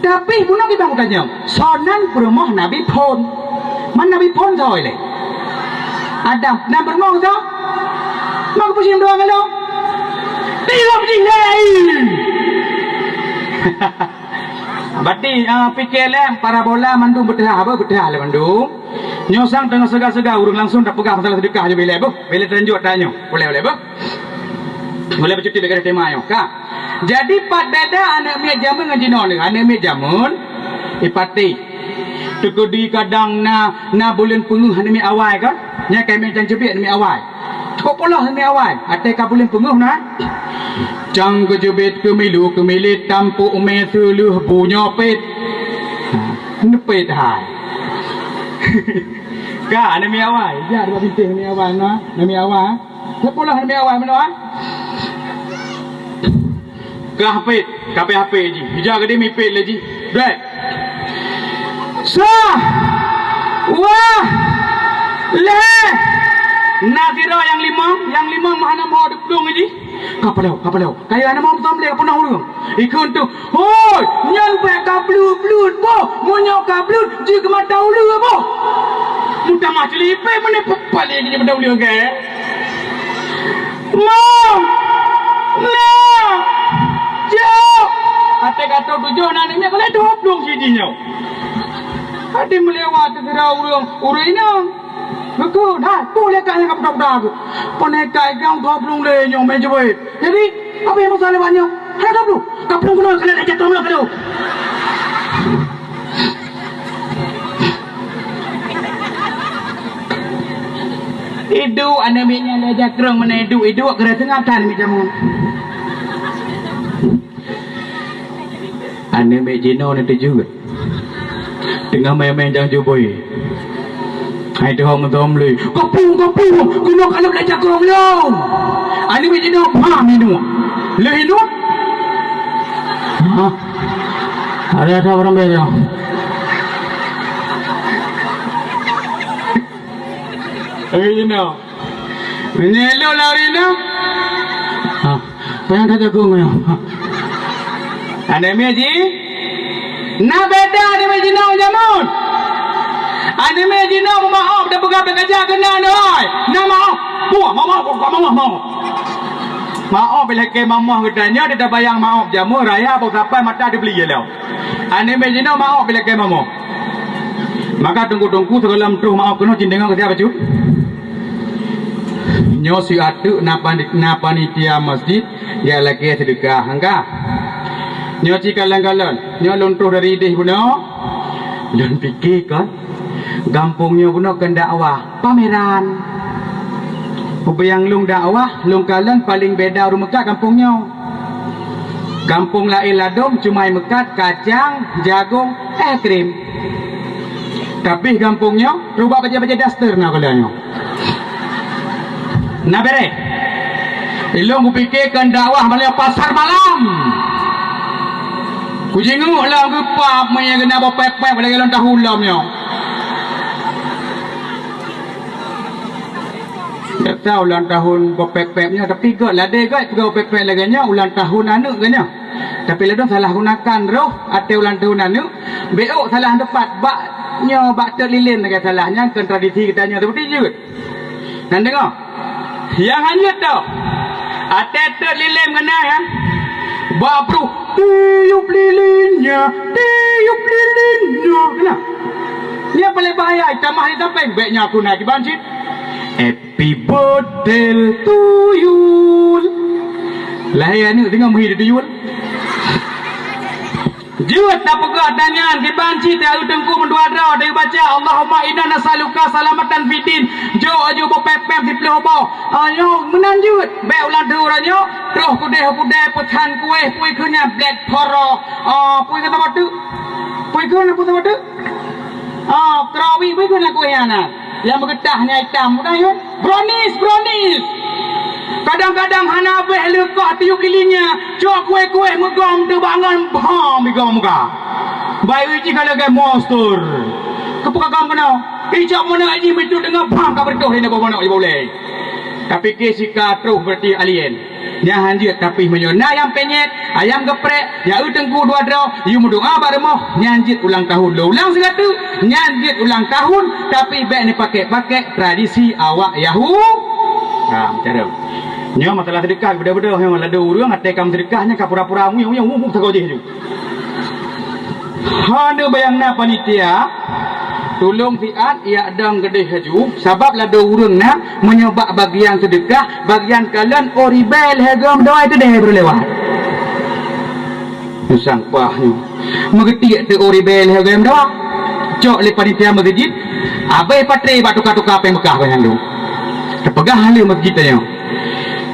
Tapi bunoe kiban kutanyong, soe nan peurumoh Nabi phôn? Man Nabi phôn soe ilèe? Adam. Nan peurumoh soe? Maka pusing dua ngalong. Tiga pusing lain. Berarti, ah, pikir lé parabola mandum beuteuhah apa? Beuteuhah lé mandum. Nyoe sang teungoh seuga-seuga ureueng langsung tapeugah masalah seudekah nyoe bilèe beuh. Bilèe tanjok tanyoe. Ulèe, ulèe beuh. Ulèe beucuti bèk gadôh tema nyoe. Ka. Jadi, pat beda aneuk miet jameun ngon jinoe nyoe. Aneuk miet jameun, ipati. Teukeudi kadang na, na buleuen peungeuh aneuk miet awai kan? Nyan keumiet nyang ceubiet aneuk miet awai. Cukôp polos aneuk miet awai. Até ka buleuen peungeuh na. Cang keuceubiet keumilu keumilet tampok mé seuleuh bunyoe pet. Ha, neupet hai. Ka, aneuk miet awai. Jak dua bintéh aneuk miet awai na. Aneuk miet awai. Cukôp polos aneuk miet awai meunoe, ha? Ka hapét, ka pih hapét jih. Ija geude mipét lé jih. Bèk. Sa. Wah. Lhèe. Na sidroe nyang limong, nyang limong mah hana mo deuplong jih. Ka palao, ka palao. Kaya hana mo meusom lé ka peunah ureueng. Ikheun tu, "Hoi, nyan bèk ka bluet-bluet boh. Meunyoe ka bluet, jeuet keu mata uleue boh." Meutamah ceulipék meunan peupaléng jih mata uleue, kan? Mom! Mom! Jok! Até gata tujoh na aneuk miet, keuneuk dua plueng sideh nyoe. Até meulewat teugeura ureueng, ureueng inong. Geukheun, "Hai, peue lé kah nyang ka peugah-peugah keuh? Pane kai kang dua plueng lé nyoe mé jeuet." Jadi, apa nyang masa lewat nyoe? Hana dua plueng. Ka plueng keunoe keuneuk lé jatuh nyoe keunoe. Iduek aneuk miet nyan lé jakrong meunan iduek, iduek keu rasa ngatan miet jameun. Aneuk miet jinoe na teujeuet. Teungoh mé-mé nyang juboi. Hai teuhom meusom lé. Kapung, kapung, keunoe kalon lé jakrong lom. Aneuk miet jinoe pha minum. Lé hidup. Hah? Ada, ada orang beda. Aneuk miet jinoe. Meunyoe lôn lari nyoe. Ha, payah that jagung nyoe. Aneuk miet jih, na beda aneuk miet jinoe jameun. Aneuk miet jinoe meumaof dan peugah bèk kajak keunan, oi. Na maof. Puah, maof, maof, maof, maof. Maof bila keu mamoh geutanyoe, teubayang maof jameun raya bak sapai mata dibeli je lom. Aneuk miet jinoe maof bila keu mamoh. Maka teungku-teungku sigohlom troh maof keunoe cit deungoe keu siat bacut. Nyoe si ateueh na pani-, na panitia masjid jak lakèe seudeukah, angka. Nyoe cit kalon-kalon, nyoe lôn troh dari idéh bunoe. Lôn pike kon, gampông nyoe bunoe kon dakwah, pameran. Peue nyang lôn dakwah, lôn kalon paleng beda ureueng meukat gampông nyoe. Gampông laén ladôm cuma meukat kacang, jagong, eh, krim. Tapi gampông nyoe, rubah bajèe-bajèe daster na kala nyoe. Na bèrèh. Ilôn kupike kon dakwah malam pasar malam. Kujingeuk lom geupap meunyo geuneuk bak pèp-pèp lagèe ulang tahun lom nyoe. Gata ulang tahun bak pèp-pèp nyoe, tapi göt ladé göt peugah bak pèp-pèp lagèe nyoe ulang tahun aneuk geuh nyoe. Tapi ladôm salah gunakan roh até ulang tahun aneuk, beuôk salah teumpat bak nyoe bak teuk lilén lagèe salah nyan kon tradisi geutanyoe seperti jeuet. Nyan deungö. Nyang hana teuh. Até teuk lilén keunan, ya. Bak bruh, tiup lilinnya, tiup lilinnya. Keunan. Nyan paléng bahaya, tamah di sampéng. Bèk nyan aku na kiban cit. Happy birthday to you. Lahé aneuk teungoh meuhi di tuyul. Jeuet tapeugah tanyan kiban cit, taeu teungku meudua droe, taeu baca, "Allahumma inna nas'aluka salamatan fid din." Jok aju bak pèp-pèp siplôh boh. Ah, nyoe meunan jeuet. Bèk ulang tahun nyoe, troh keudè-keudè peusan kueh, peue kheun nyan, Black Forest. Ah, peue kheun saboh teuk? Peue kheun, peue saboh teuk? Ah, keurawi, peue kheun kueh nyan na? Nyang meugeutah nyang itam, bukan nyan? Brownies, brownies. Kadang-kadang hana abéh leukoh tiup lilin nyan, cok kuéh-kuéh meugom teuh bak ngon bom bigom muka. Bayeue jih ka lagée monster. Keupeue ka gom keunoe? Icok meuneuk jih meucut deungon bom ka beureutoh lé nibak meuneuk jih ulée. Tapike sika troh berarti alien. Nyan hanjeuet, tapi meunyoe na ayam penyet, ayam geprek, nyang eu teungku dua droe, yue meudoa bak rumoh, nyan jeuet ulang tahun. Lôn ulang sigoe teuk, nyan jeuet ulang tahun, tapi bék neupakek-pakek tradisi awak Yahu-, ha, cara. Nyoe masalah seudeukah, beudôh-beudôh nyoe, ladôm ureuëng até ka meuseudeukah nyan ka pura-pura uyueng-uyueng, wuh, wuh, sagoe jih laju. Hana bayang na panitia, tulông siat yak dong keudeh laju, sabab ladôm ureuëng na meunyoe bak bagian seudeukah, bagian kalon oh ribée lhée gom dua teuh deh beureuliwat. Nusang pah nyoe. Meugeutik teuh oh ribée lhée gom dua. Cok lé panitia meuseujid, abéh patré bak tuka-tuka péng beukah gobnyan tu. Teupeugah lé meuseujid tanyoe.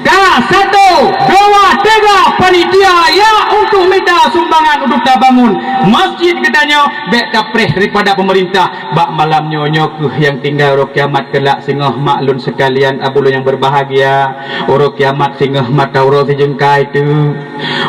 Ka, satu, dua, tiga, panitia ya untuk minta sumbangan untuk tabangun masjid geutanyoe bék tapreh daripada pemerintah. Bak malam nyoe, nyoe kheueh nyang tinggai uroe kiamat keulak singoh mak lôn seukalian, abu lôn nyang beurbahagia. Uroe kiamat singoh mata uroe sijeungkai teuk.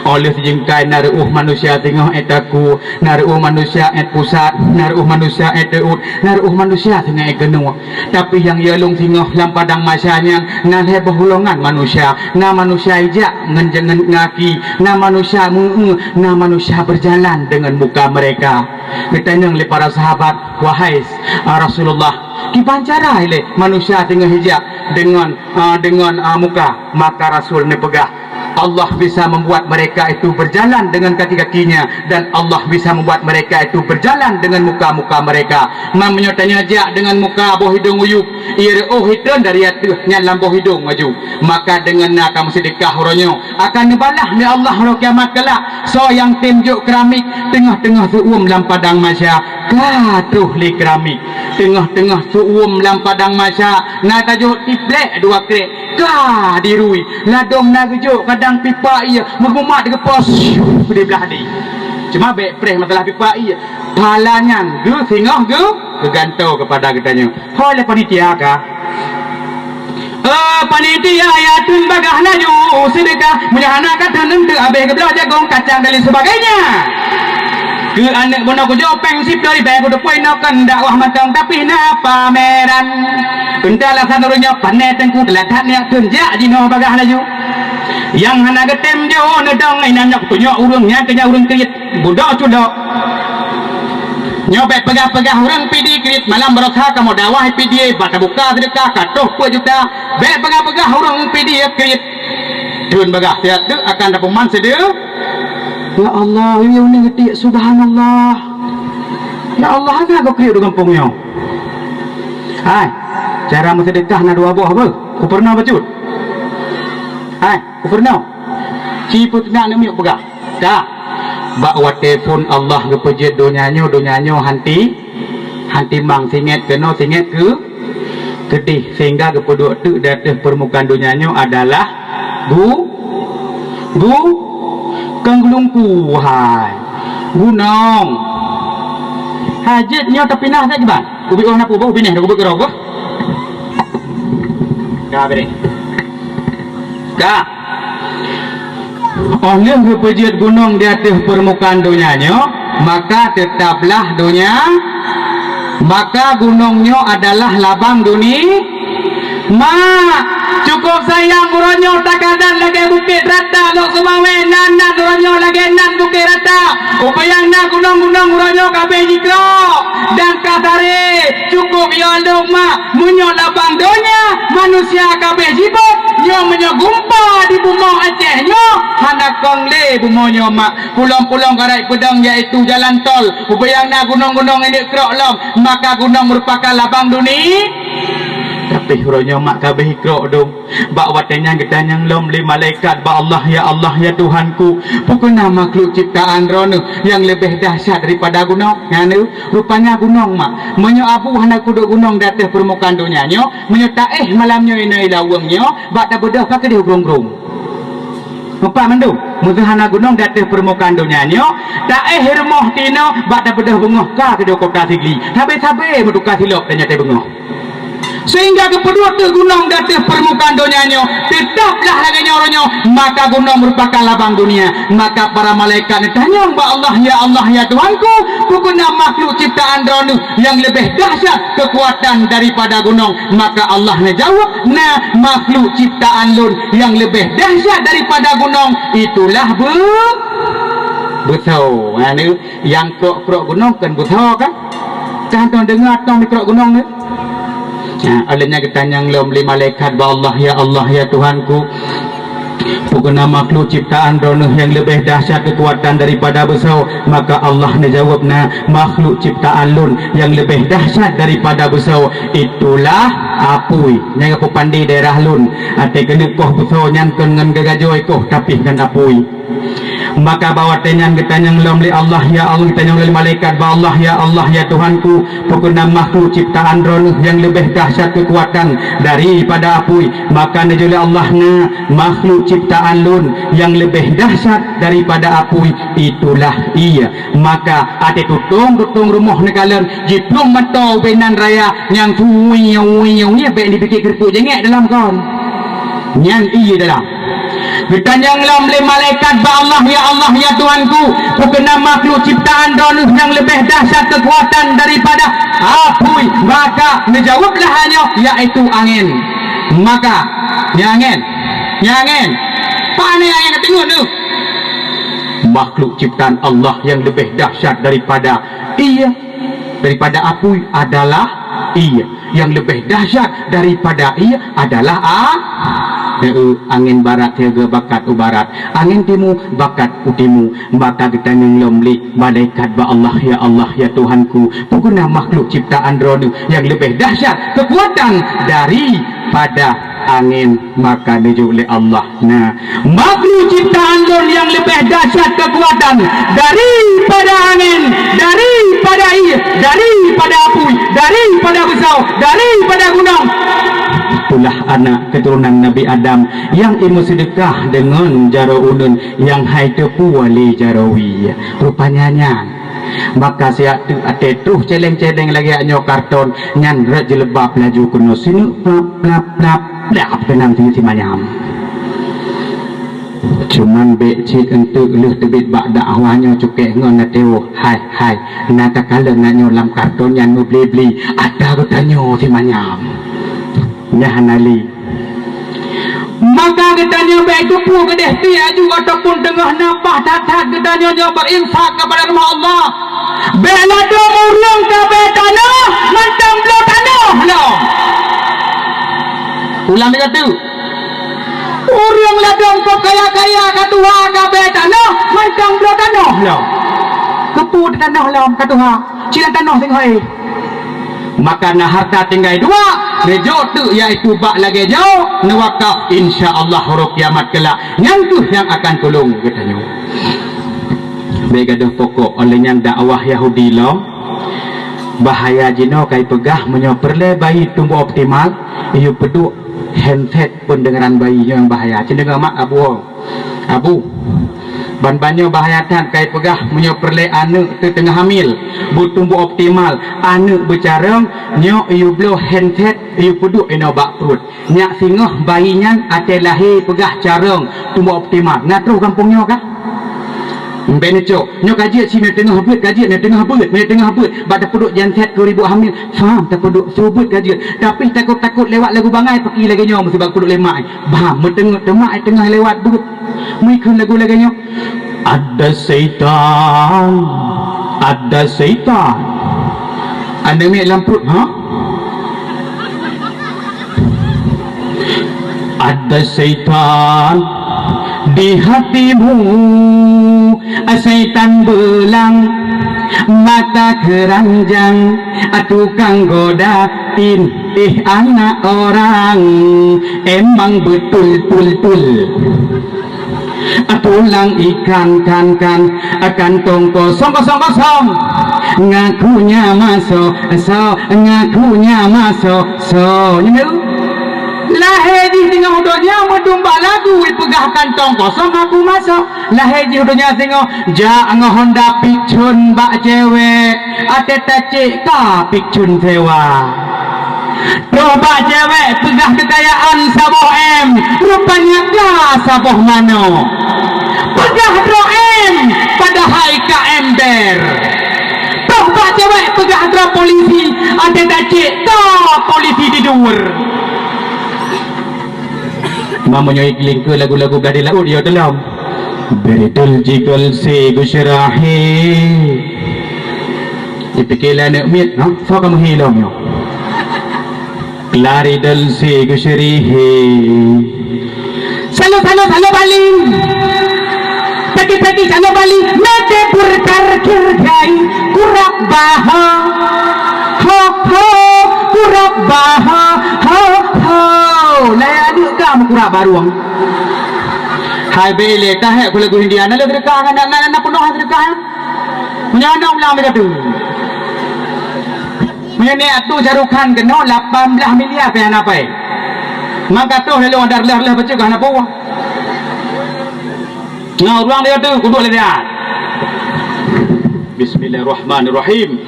Óh lheueh sijeungkai na reuôh manusia singoh ék takue, na reuôh manusia ék pusat, na reuôh manusia ék teuôt, na reuôh manusia singoh ék keunoe. Tapi nyang yue lôn singoh lam padang mahsyar nyan na lhée boh golongan manusia, na manusia ijak ngon jangan ngaki, na manusia meu-eu, na manusia berjalan dengan muka mereka. Geutanyong lé para sahabat, "Wahai Rasulullah, kiban cara ilée manusia teungoh ijak deungon, a, deungon, a, muka?" Maka Rasul neupeugah, "Allah bisa membuat mereka itu berjalan dengan kaki-kakinya, dan Allah bisa membuat mereka itu berjalan dengan muka-muka mereka." Man meunyoe tanyoe jak deungon muka boh idong uyueb, ie reuôh itreun dari ateueh nyan lam boh idong laju, maka deungon na tameuseudekah uroe nyoe akan neubalah lé Allah uroe kiamat kelak. Soe nyang tem jok keramik teungoh-teungoh seuuem lam padang mahsyar, ka troh lé keramik. Teungoh-teungoh seuuem lam padang mahsyar na tajok tiplek dua krek, ka dirui. Ladôm na geujok kadang pipa ie meumumat geupos di blah di. Cuma bék preh masalah pipa ie, pahala nyan geuh singoh geuh geugantoe keupada geutanyoe. Ho lé panitia ka. Eh, panitia ya, treun bagah laju seudeukah, meunyoe hana ka treun eunteuk abéh geubloe jagong, kacang dan lain sebagainya. Keu aneuk bunoe kujok péng siploh ribée, kuteupue inoe kon dakwah mantong, tapi na pameran. Eunteuk alasan ureuëng nyoe pané teungku teulat that nyak treun jak jinoe bagah laju. Nyang hana geutem jok neudong inan nyoe kutunyok ureuëng nyan keu nyan ureuëng kriet. Budok cudok. Nyoe bék peugah-peugah ureuëng pidi kriet malam baroesa kamoe dakwah pidi bak tabuka seudeukah ka troh peuet juta. Bék peugah-peugah ureuëng pidi kriet. Treun bagah siat teuk akan tapeuman seudeu. Ya Allah, ya uneung geutik, subhanallah. Ya Allah, hana goe kriet di gampông nyoe. Hai, cara meuseudeukah na dua boh beuh. Kupeurunoe bacut. Hai, kupeurunoe. Ci peuet na neumiyueb peugah. Ka, bak watée phon Allah geupeujeuet donya nyoe, donya nyoe hanti, hanti mang singet keunoe, singet keu, keudeh, sehingga geupeuduek teuk di ateueh peurmukaan donya nyoe adalah gu-, gu-, kon geulungku, hai, gunong. Hajat nyoe tapinah sagai kiban? Ubit oh na peue, ubit neh, ubit keurok, boh. Ka, bereh. Ka. Óh lheueh geupeujeuet gunong di ateueh peurmukaan donya nyoe, maka teutablah donya, maka gunong nyoe adalah labang duni-, mak, cukôp sayang uroe nyoe takadan lagée Bukét Rata, Lhokseumawe, nan-nan uroe nyoe lagée nan Bukét Rata. Ubit nyang na gunong-gunong uroe nyoe ka abéh jikrok dan ka saré. Cukôp yo lom, mak. Meunyoe labang donya, manusia ka abéh jibot, nyoe meunyoe gumpa di bumoe Aceh nyoe, hana kong lé bumoe nyoe, mak. Pulang-pulang ka rayeuk peudong, yaitu jalan tol. Ubit nyang na gunong-gunong ineuk krok lom, maka gunong meurupakan labang duni-, tapi uroe nyoe, mak, ka abéh ikrok dong. Bak watée nyan geutanyong lom lé malaikat bak Allah, "Ya Allah, ya Tuhanku, peu kheueh na makhluk ciptaan Droeneuh nyang leubeh dahsyat daripada gunong nyan?" Rupanya gunong, mak. Meunyoe abu hana kuduek gunong di ateueh peurmukaan donya nyoe, meunyoe taéh malam nyoe inoe i laweueng nyoe, bak tabeudôh ka keudeh grong-grong. Meupat mandum, meunyoe hana gunong di ateueh peurmukaan donya nyoe, taéh rumoh tinoe, bak tabeudôh beungoh ka keudeh kota Sigli. Sabe-sabe meutuka silop dan nyaté beungoh. Sehingga geupeuduek teuk gunong di ateueh peurmukaan donya nyoe, teutaplah lagée nyoe uroe nyoe, maka gunong meurupakan labang dunia. Maka para malaikat neutanyong bak Allah, "Ya Allah, ya Tuhanku, peu kheueh na makhluk ciptaan Droeneueh nyang leubeh dahsyat keukuatan daripada gunong?" Maka Allah neujaweueb, "Na makhluk ciptaan Lôn nyang leubeh dahsyat daripada gunong, itulah beu-, beusoe." Nyang krok-krok gunong kan beusoe kan? Kan hana deungoe atong di krok gunong nyoe? Nah, óh lheueh nyan geutanyong lom lé malaikat bak Allah, "Ya Allah, ya Tuhanku, peu kheueh na makhluk ciptaan Droeneueh nyang leubeh dahsyat keukuatan daripada beusoe?" Maka Allah neujaweueb, "Na makhluk ciptaan Lôn nyang leubeh dahsyat daripada beusoe, itulah apui." Nyang geupeupan di daerah Lôn, até keuneuk koh beusoe nyan kon ngon geugajoe koh, tapi ngon apui. Maka bak watée nyan geutanyong lom lé Allah, "Ya Allah," geutanyong lé malaikat bak Allah, "Ya Allah, ya Tuhanku, peu kheueh na makhluk ciptaan Droeneueh nyang leubeh dahsyat keukuatan daripada apui?" Maka neujaweueb lé Allah, "Na makhluk ciptaan Lôn nyang leubeh dahsyat daripada apui, itulah ié." Maka até tutong-tutong rumoh neukalon, jiplueng mantong ubé nan raya nyang suwi-wi-wi, bék neupike keureupuk jengek dalam kon. Nyan ié dalam. Geutanyong lom lé malaikat bak Allah, "Ya Allah, ya Tuhanku, peu kheueh na makhluk ciptaan Droeneueh nyang leubeh dahsyat keukuatan daripada apui?" Maka neujaweueblah nyoe, yaitu angén. Maka, nyan angén, nyan angén. Pane angén ka teungeut tu? Makhluk ciptaan Allah nyang leubeh dahsyat daripada ié, daripada apui adalah ié. Nyang leubeh dahsyat daripada ié adalah a-, eu, angén barat sigoe bakat u barat, angén timu bakat u timu. Maka geutanyong lom lé malaikat bak Allah, "Ya Allah, ya Tuhanku, peu kheueh na makhluk ciptaan Droeneueh nyang leubeh dahsyat keukuatan daripada angén?" Maka neujaweueb lé Allah, "Na makhluk ciptaan Lôn nyang leubeh dahsyat keukuatan daripada angén, daripada ié, daripada apui, daripada beusoe, daripada gunong. Itulah anak keuturonan Nabi Adam nyang imeuseudekah deungon jaroe uneuen nyang hai teupeu lé jaroe wie." Rupanya nyan. Maka siat teuk até troh céléng-céléng lagée nyoe karton, nyan rot jilbab laju keunoe sineuk plap, plap, plap, plap keunan si, si manyam. Cuman bék cit eunteuk lheueh teubiet bak dakwah nyoe cukée ngon até woe, hai, hai, na takalon na nyoe lam karton nyan meubli-bli, ata geutanyoe si manyam. Nyan hana lé. Maka geutanyoe bék teupeu keudeh tiek aju ataupun teungoh na paih that-that geutanyoe nyoe beurinfak keupada rumoh Allah. Bék ladôm ureuëng ka abée tanoh mantong bloe tanoh lom. Ulang lagée tu. Ureuëng ladôm kok kaya-kaya ka tuha ka abée tanoh mantong bloe tanoh lom. Keupeue tanoh lom ka tuha? Sinan tanoh teungoh éh. Maka na harta tinggai dua, neujok teuk yaitu bak lagée nyoe, neuwakaf, insya Allah uroe kiamat keulak. Nyan kheueh nyang akan tulông geutanyoe. Bék gadôh pokok, óh lheueh nyan dakwah Yahudi lom, bahaya jinoe kai peugah meunyoe peureulée bayi tumbok optimal, yue peuduek handset peundeungaran bayi nyoe nyang bahaya. Cit deungoe mak abu. Abu, ban-ban nyoe bahaya that kai peugah meunyoe peureulée aneuëk teuteungoh hamil, beutumbok optimal, aneuëk beucarông, nyoe yue bloe handset, yue peuduek inoe bak pruet. Nyak singoh bayi nyan até lahé peugah carông tumbok optimal. Na troh gampông nyoe kah? Mbén neucok. Nyoe ka jeuet si meunyoe teungoh beuet, ka jeuet meunyoe teungoh beuet, meunyoe teungoh beuet. Bak tapeuduek handset keu ribuk hamil, pham tapeuduek, su beuet ka jeuet. Tapi takot-takot lewat lagu bangai paki lagée nyoe meusiba peuduek lé mak. Bah, meuteungeut teuma ai teungoh lewat beuet. Meukheun lagu lagée nyoe, "Ada seitan, ada seitan." Aneuk miet lam pruet, ha? Ada seitan di hatimu, seitan beulang, mata keranjang, tukang goda, tindih anak orang. Emang betul, tul, tul. Tulang ikan, kan, kan, kantong kosong, kosong, kosong. Ngakunya masuk, so, ngakunya masuk, so. Nyoe. Lahé jih teungoh donya meudumba lagu, ipeugah kantong kosong aku masuk. Lahé jih donya singoh, jak ngon Honda Picun bak cewek, até tacek ka Picun sewa. Toh bak cewek peugah keukayaan saboh M, rupanya ka saboh manok. Peugah droe M, padahai ka ember. Toh bak cewek peugah droe polisi, até tacek ka polisi di luar. Meunyoe iklingkeue lagu-lagu gadih laôt, yo teulam. Beridul jigol si gusyarahi. Ipike lé aneuk miet, ha? Soe ka meuhilom nyoe? Klaridul si gusyarihi. Salo, salo, salo Bali. Pagi-pagi salo Bali. Mete burkar kirgai. Kurap baha. Ho, ho. Kurap baha. Ho, ho. Lai aneuk ka meukurap barueng. Hai bele, ka hek ku lagu India. Na le sedekah, na, na, na, na peunoh sedekah. Meunyoe na ulang lagèe tu. Meunyoe nyan atu Shahrukh Khan keunoe lapan belas miliar pih hana pai. Maka toh lé lôn ada reulah-reulah bacut ka hana peue. Nyoe ureueng lagèe tu kuduek lé siat. Bismillahirrahmanirrahim.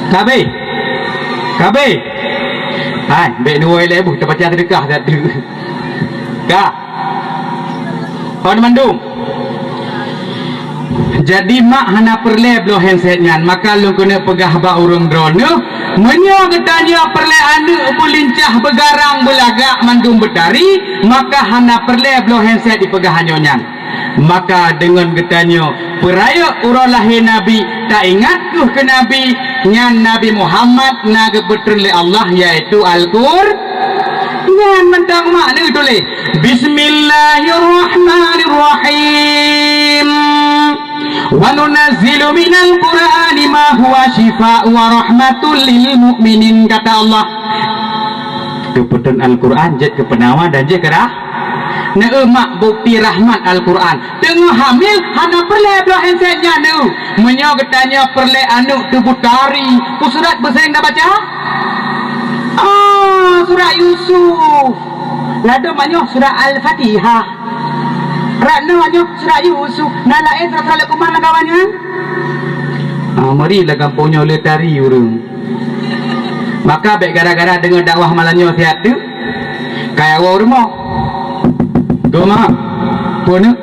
Ka abéh? Ka abéh? Hai, bèk nuwoe lé boh, tabaca seudeukah sateuk. Ka. Kon mandum. Jadi mak hana peureulèe bloe handset nyan, maka lôn keuneuk peugah bak ureueng droeneuh, meunyoe geutanyoe peureulèe aneuk beulincah, beugarang, beulagak, mandum beutari, maka hana peureulèe bloe handset jipeugah nyoe nyan. Maka deungon geutanyoe peurayeuk uroe lahé Nabi, taingat kheueh keu Nabi, nyan Nabi Muhammad na geupeutreun lé Allah, yaitu Al-Qur-, nyan mantong makna tuléh, "Bismillahirrahmanirrahim. Wa nunazzilu minal Qur'ani ma huwa syifaa'u wa rahmatul lil mu'minin," kata Allah. Geupeutreun Al-Qur'an jeuet keu peunawa dan jeuet keu rah-, Neu mak bukti rahmat Al-Qur'an. Teungoh hamil hana peureulèe bloe handset nyan neu. Meunyoe geutanyoe peureulèe aneuk teuh beutari, peue surat beuseng tabaca? Ah, surat Yusuf. Ladôm nyoe surat Al-Fatihah. Rot nyoe surat Yusuf. Na laén surat-surat Luqman lam kawan nyan? Ah, mari lam gampông nyoe le tari ureueng. Maka bèk gara-gara deungoe dakwah malam nyoe siat teuk, kaya woe rumoh. Goma, pun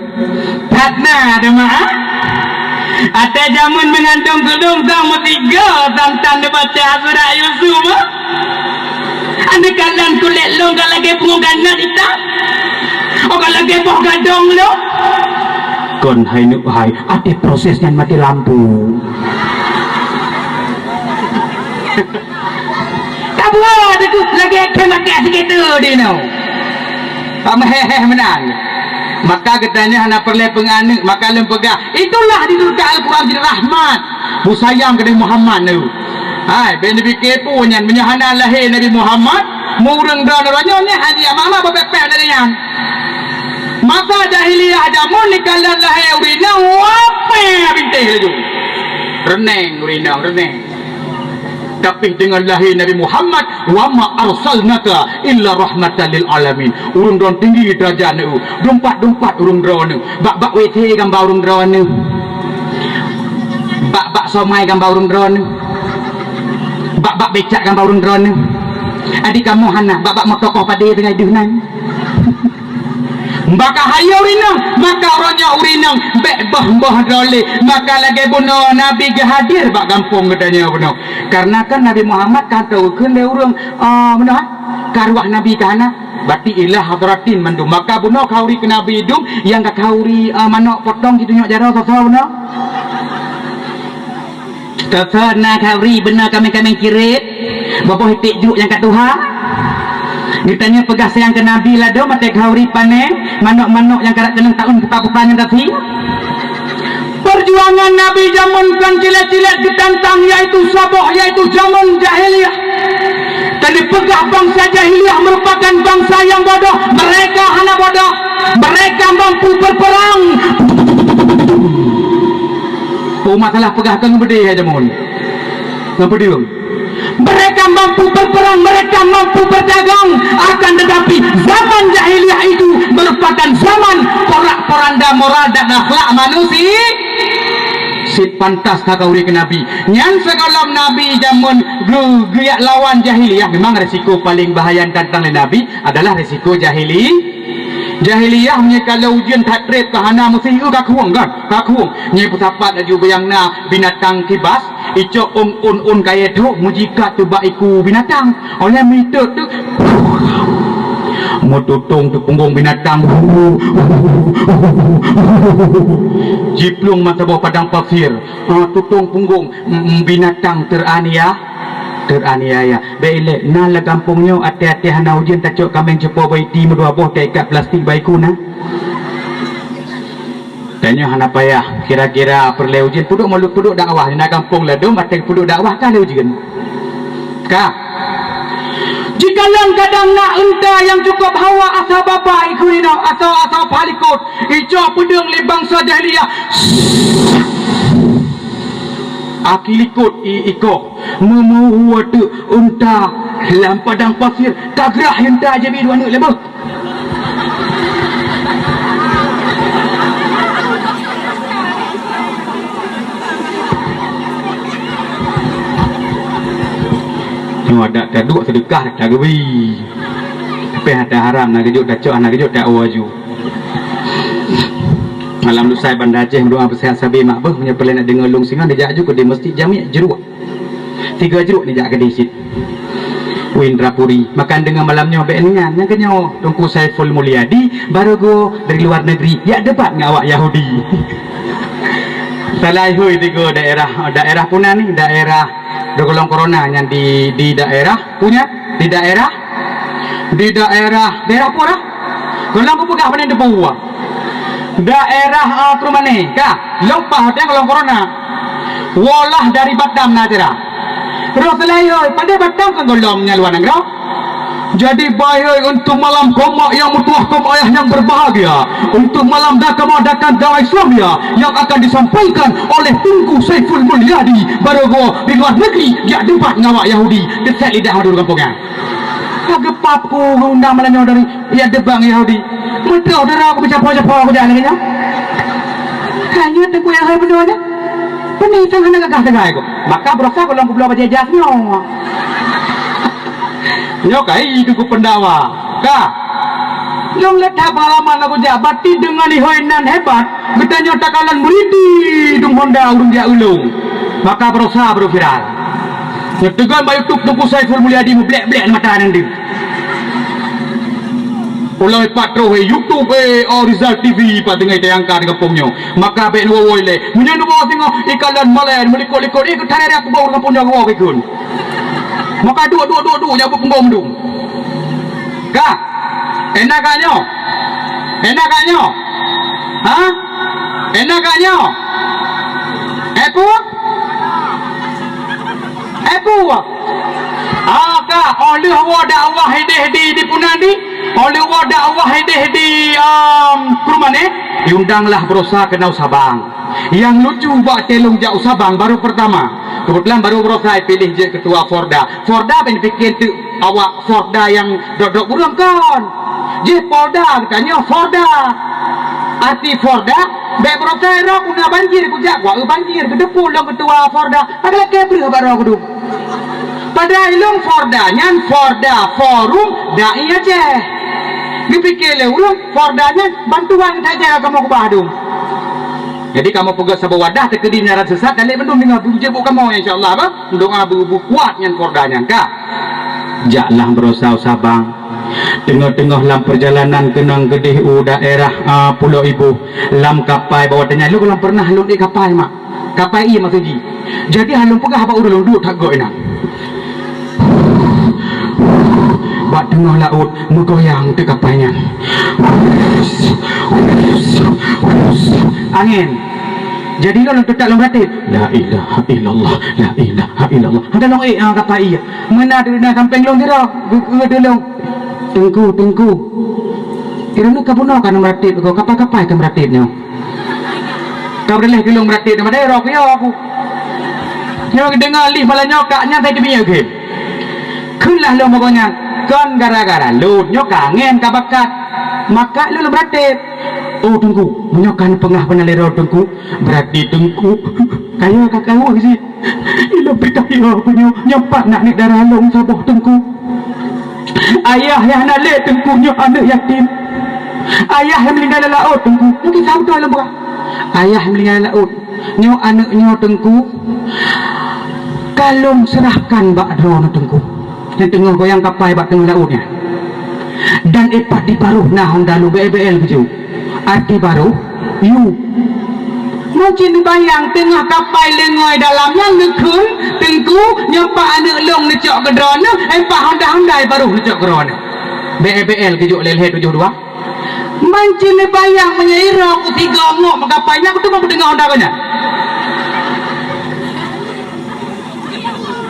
that na ada mak, ah? Ada jameun mengandung gelung sang meusigo, sang tan dibaca surat Yusuf, ah? Aneuk kalan kulét lôn ka lagèe pungo ganat itam. Oh, ka lagèe boh gadong lôn. Kon hai neuk hai, até proses nyan maté lampu. Ka buah deuk lagèe khem maté sikit tu di nyoe. Ka meuheh-heh meunan. Maka geutanyoe hana peureulèe peunganeuk, maka lôn peugah, itulah di durka Al-Qur'an jadi rahmat. Beusayang keu Nabi Muhammad nyoe. Hai, bèk neupike peue nyan, meunyoe hana lahé Nabi Muhammad, meu ureueng droeneuh nyoe nyan hana mama beupéh-péh dari nyan. Masa jahiliyah jameun nikalan lahé ureueng inong, wapée bintéh laju. Reuneng ureueng inong, reuneng. Tapi deungon lahé Nabi Muhammad, "Wa ma arsalnaka illa rahmatan lil alamin." Ureueng droeneuh tinggi derajat nyoe. Dumpat-dumpat ureueng droeneuh. Bak-bak W C gamba ureueng droeneuh. Bak-bak somai gamba ureueng droeneuh. Bak-bak becak gamba ureueng droeneuh. Adik kamoe hana, bak-bak meutokoh padé tinggai deuh nan. Maka hai ureueng inong, maka uroe nyoe ureueng inong bèk boh-boh droe lé. Maka lagèe bunoe Nabi geuhadir bak gampông geutanyoe bunoe. Karena kan Nabi Muhammad ka geukheun lé ureueng, ah, bunoe, ka arwah Nabi ka hana. Berarti ilah hadratin mandum. Maka bunoe khauri keu Nabi dum, nyang ka khauri, ah, manok potong jitunyok jaroe soe-soe bunoe. Soe-soe na khauri bunoe kaméng-kaméng kirét, boh-boh iték juk nyang ka tuha. Geutanyoe peugah sayang keu Nabi ladôm watèe khauri pané, manok-manok nyang ka rab keunong taun pupa-pupa nyan tasi. Perjuangan Nabi jameun kon cilet-cilet geutantang, yaitu saboh, yaitu jameun jahiliyah. Dan dipeugah bangsa jahiliyah merupakan bangsa yang bodoh, mereka hana bodoh, mereka mampu berperang. Oh, masalah peugah keu ngon beudé hai jameun. Ngon peudeueng. Mereka mampu berperang, mereka mampu berdagang, akan tetapi zaman jahiliyah itu merupakan zaman porak-poranda moral dan akhlak manusia. cit pantas ka geubri keu Nabi. Nyan sigohlom Nabi jameun geu-, geujak lawan jahiliyah. Memang risiko paleng bahaya ditantang lé Nabi adalah risiko jahili-, jahiliyah. Meunyoe ka lheueh ujeuen that treb ka hana meusihu ka khueng kan? Ka khueng. Nyoe peusapat laju bak nyang na binatang kibas, icok ôn-ôn kayée trok meujikat teubak iku binatang. Óh lheueh meuitot teuk, meututông teuh punggong binatang. Jiplueng meusaboh padang pasir. Ah, tutông punggong, mm, mm, binatang teraniaya, teraniaya. Bék ilée, na lam gampông nyoe até-até hana ujeuen tacok kaméng cupo baiti meudua boh taikat plastik bak iku na. Tanyoe hana payah, kira-kira peureulée ujeuen peuduek malu-, peuduek dakwah, na gampông ladôm até peuduek dakwah ka lé ujeuen. Ka. Jikalon kadang na unta nyang cukôp hawa asai babai keu inoe, asai, asai palikot. Icok peudeueng lé bansa jahiliyah. Aki likot i-, ikoh. Meumeuhue teuk unta lam padang pasir. Ka grah unta jibi dua aneuk lé beuh. Nyoe adak taduek seudeukah tageubri. Tapi hata haram na geujok tacok, hana geujok taoe aju. Malam lusai Banda Aceh meudoa beuseuhat sabe mak beuh, meunyoe peureulée nak deungoe lôn singoh dijak aju keudeh Mesjid Jami' Jruh. Tiga jruk nijak keudeh cit. U Indrapuri, makan deungon malam nyoe bék nyan, nyang keunyoe Teungku Saiful Mulyadi baru go dari luar negeri, jak debat ngon awak Yahudi. Salai hui tiga daerah, daerah puna ni, daerah tergolong corona nyan di, di daerah punya, di daerah, di daerah, daerah pura. Golom kupeugah bak nyan teupeu. Daerah, ah, Krumanè, ka. Lom paih watèe golom corona. Woe lah dari Batam na acara. Roh seulai oi, padahai Batam kan golom nyang luwa nanggroe. Jadi, baik untuk malam koma yang mertuah, koma ayah yang berbahagia, untuk malam dakama dakan dakwah Islamia yang akan disampaikan oleh Teungku Saiful Mulyadi, baroe di luar negeri, jak debat ngon awak Yahudi, deset lidah madu gampông nyan. Ka geupap ku undang malam nyoe dari, ya, debat ngon Yahudi. Meutroh dara ku beucapo-capo ku jak lagèe nyoe. Hanya teungku nyang hai bunoe nyoe. Peunitang hana gagah sagai ku. Maka beurasa ku lom kubloe bajèe jas nyoe. Nyoe kai teungku peundakwa. Ka. Lôn lé that pengalaman aku jak bati deungon ihôi nan hebat. Geutanyoe takalon meuriti dum honda ureueng jak ulông. Maka beurasa baru viral. Nyang teugon bak YouTube Teungku Saiful Mulyadi meublek-blek mata nyan deuh. Ulôn pat troh, eh, YouTube, eh, oh, Rizal T V pat teungoh tayangkan di gampông nyoe. Maka bèk neuwoe-woe lé. Meunyoe neuwoe singoh ikalon malèe meulikot-likot, eh, keutarek aku bak ureueng gampông nyoe woe keu ikheun. Maka duek, duek, duek, duek, nyan beupunggong dum. Ka? Ena ka nyoe? Ena ka nyoe? Ha? Ena ka nyoe? Eh, peue? Eh, peue? Ah, ka, oh lheueh woe dakwah idéh di, di puna di, oh lheueh woe dakwah idéh di, um, Krumanè, eh, diundanglah beurasa keunoe Sabang. Nyang lucu bak teuh lôn jak u Sabang baru peurtama. Keubeutulan baru beurasa piléh jeuet keutua Forda. Forda ban pikée teuk awak Forda nyang drop-drop ureueng kon. Jih Polda geutanyoe Forda. Arti Forda, bèk beurasa roh ku na banjir kujak kuaeu banjir keuteupue lôn keutua Forda. Ka geulakèe breuh bak droe keudum. Padahai lôn Forda nyan Forda Forum Dai Aceh. Geupike lé ureueng Forda nyan bantuan saja kamoe keubah dum. Jadi kamoe peugöt saboh wadah teukeudi nyaran sesat dan lé bandum deungoe beujeuet buet kamoe insya Allah bah. Meudoa beu-, beukuat nyan Forda nyan ka. Jaklah beurasa u Sabang. Teungoh-teungoh lam peurjalanan keunong keudeh u daerah, a, Pulo Iboh lam kapai bak watèe nyan lôn gohlom peureunah lôn ék kapai mak. Kapai ié maksud jih. Jadi han lôn peugah bak ureueng lôn duek that gob inan. Bak teungoh laôt meugoyang teuk kapai nyan. Angén. Jadi lôn teutap lôn meuratéb. La ilaha illallah, la ilaha illallah. Hana lôn ék, ah, kapai ié. Meunan di sampéng lôn sidroe, geu-, geu-, lôn. Teungku, Teungku. Droeneuh ka bunoe ka neumeuratéb, kapai-kapai ka meuratéb nyoe. Ka beudaleh keu lôn meuratéb, padahai roh ku yo aku. Nyoe geudeungoe lih malam nyoe kak nyan sai teumiyueb keu. Kheun lah lôn meugoe nyan, kon gara-gara lôn nyoe ka angén ka bakat. Maka lôn meuratéb. Oh Teungku, meunyoe ka neupeugah peuna lé droe Teungku, beurati Teungku Kaya ka kaweuh jih. Ilôn pih kaya ku nyoe, nyoe pat na aneuk dara lôn saboh Teungku. Ayah nyang hana lé Teungku, nyoe aneuk yatim. Ayah nyang meuninggai lam laôt Teungku. Nyoe kisah beutôi lôn peugah. Ayah nyang meuninggai lam laôt. Nyoe aneuk nyoe Teungku. Ka lôn seurahkan bak droeneuh Teungku. Nyang teungoh goyang kapai bak teungoh laôt nyan. Dan ipat di baroh na honda lôn B B L keujeuet. Arti baroh, yue. Mungkin neubayang teungoh kapai leungoi dalam nyan neukheun, Teungku, nyoe pat aneuk lôn neucok keu droeneuh, eh, pat honda-honda baroh neucok keu droeneuh. B B L keujeuet lhèe-lhèe tujoh dua. Mungkin neubayang meunyoe iroe ku tiga ngok meukapai nyan, kuteumé kudeungoe honda gobnyan.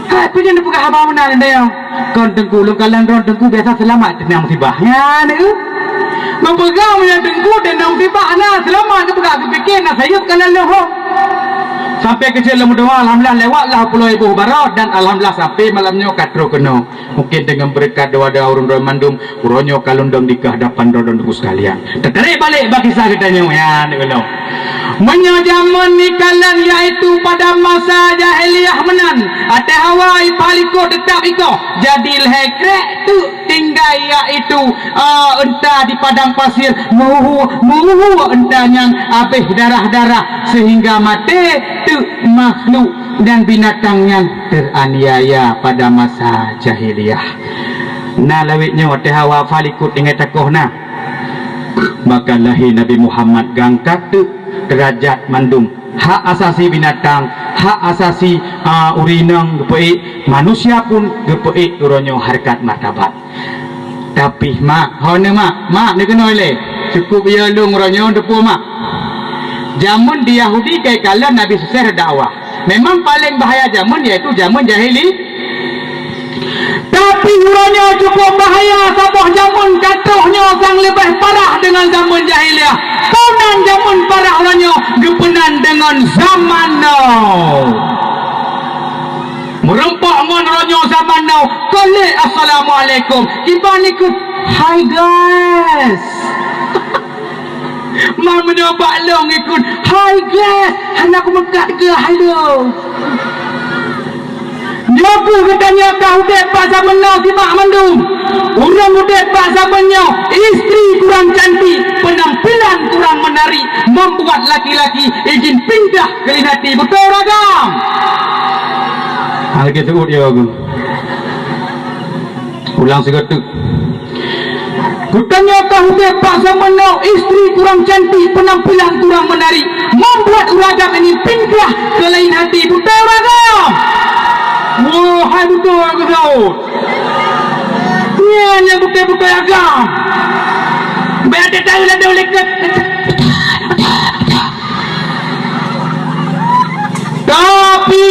Hai, peue nyang neupeugah haba meunan, Ndai? Kon Teungku, lôn kalon droe Teungku biasa seulamat teunang musibah. Nyan, eh. Meupeugah meunyoe Teungku teunang musibah na seulamat, geupeugah geupike na sayeuep kalon lôn ho. Sampai keucil lôn meudoa, alhamdulillah lewatlah pulo iboh barat dan alhamdulillah sampai malam nyoe ka trôh keunoe. Mungkin deungon beureukat doa-doa ureueng-ureueng mandum, uroe nyoe ka lôn dong di keuhadapan droe Teungku sekalian. Teutarek balek bak kisah geutanyoe, ya, neukalon. Meunyoe jameun neukalon, yaitu pada masa jahiliyah meunan, até hawa ipalikot teutap ikoh, jadi lhèe krek teuk tinggai, yaitu, eh, unta di padang pasir, meuhu-, meuhu unta nyan abéh darah-darah sehingga maté teuk makhluk dan binatang nyan teraniaya pada masa jahiliyah. Na lawét nyoe teuh hawa falikut ingat takoh na. Maka lahé Nabi Muhammad gangkat teuk derajat mandum. Hak asasi binatang, hak asasi, a, ureueng inong geupeuék, manusia pun geupeuék uroe nyoe hareukat martabat. Tapi mak, hana mak, mak neukeunoe lé. Cukup ya lôn uroe nyoe teupeu mak. Jameun di Yahudi kai kalon Nabi Sukses dakwah. Memang paleng bahaya jameun yaitu jameun jahili. Tapi uroe nyoe cukup bahaya saboh jameun ka trôh nyoe sang leubeh parah deungon jameun jahiliyah. Peunan jameun parah uroe nyoe geupeunan deungon zaman now. Meurumpok ngon uroe nyoe zaman now, klik assalamualaikum. Kiban ikut, "Hi guys." Ma meunyoe bak lôn ikut, "Hi guys." Hana kumeukat keu hai lôn. Nyoe keuh geutanyoe ka udeb bak zaman now simak mandum. Ureueng udeb bak zaman nyoe, istri kurang cantik, penampilan kurang menarik, membuat laki-laki izin pindah keu lain hati. Beutôi ureueng agam? Ha, lagèe seuôt ya, Guru. Ulang sigoe teuk. Geutanyoe ka udeb bak zaman now, istri kurang cantik, penampilan kurang menarik, membuat ureueng agam ini pindah keu lain hati. Beutôi ureueng agam? Wah, hai beutôi, Guru. Nyan nyang beutôi-beutôi agam. Bèk teuh laju lé keu. Tapi,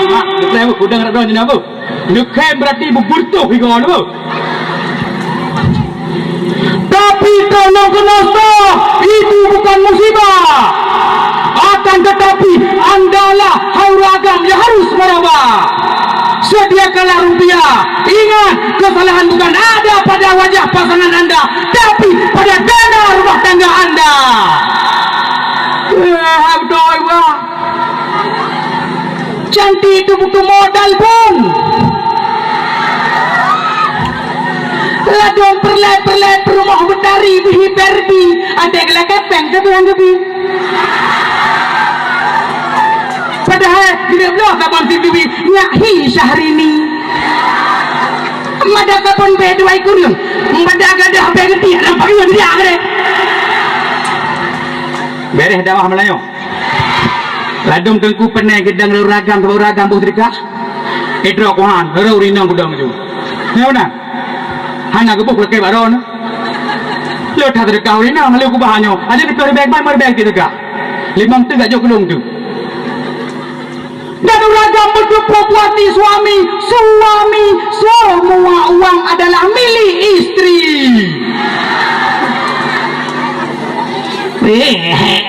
mak, beutôi, udang rak droe nyan apa? Neukhém berarti beubeureutôh igoe nyoe. Tapi kalau kena sah, itu bukan musibah. Akan tetapi, andalah hai ureueng agam yang harus merubah. Sediakanlah rupiah. Ingat, kesalahan bukan ada pada wajah pasangan anda, tapi pada dana rumah tangga anda. Eh, hai beutôi, bah. Cantik itu butuh modal, Bun. Ladôm peureulèe-peureulèe peurumoh beutari beuhi Barbie, adak geulakèe péng sabe nyang geubi. Padahai jeuet bloe sabon si geubi nyak hi Syahrini. Mada sabon bèe dua iku nyoe, mada gadoh bèe geutiek lam pageue dia geude. Beres dakwah Meulayu. Ladôm Teungku peureunah geudong ureueng agam, sabab ureueng agam boh seudeukah. Idroe kuhan, rhot rinong gudong ju. Nyoe na. Hana geuboh lakèe bak droeneuh. Lheueh that seudeukah ureueng inong, lheueh kubah nyoe. Adak dikeue ribèe ban, meuribèe seudeukah. Limong teuk gak jok keulong teuk. Dan ureueng agam beuteupeue buat di suami, suami, semua uang adalah milik istri. Eh.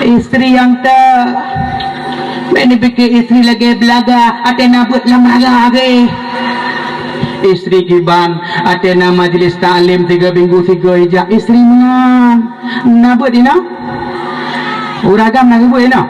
Istri nyang ta, bèk neupike istri lagèe beulaga, até na beuet lam raga geuh. Istri kiban, até na majlis taklim tiga minggu tiga ijak istri meunan. Na beuet inoe? Ureueng agam na geubeuet inoe?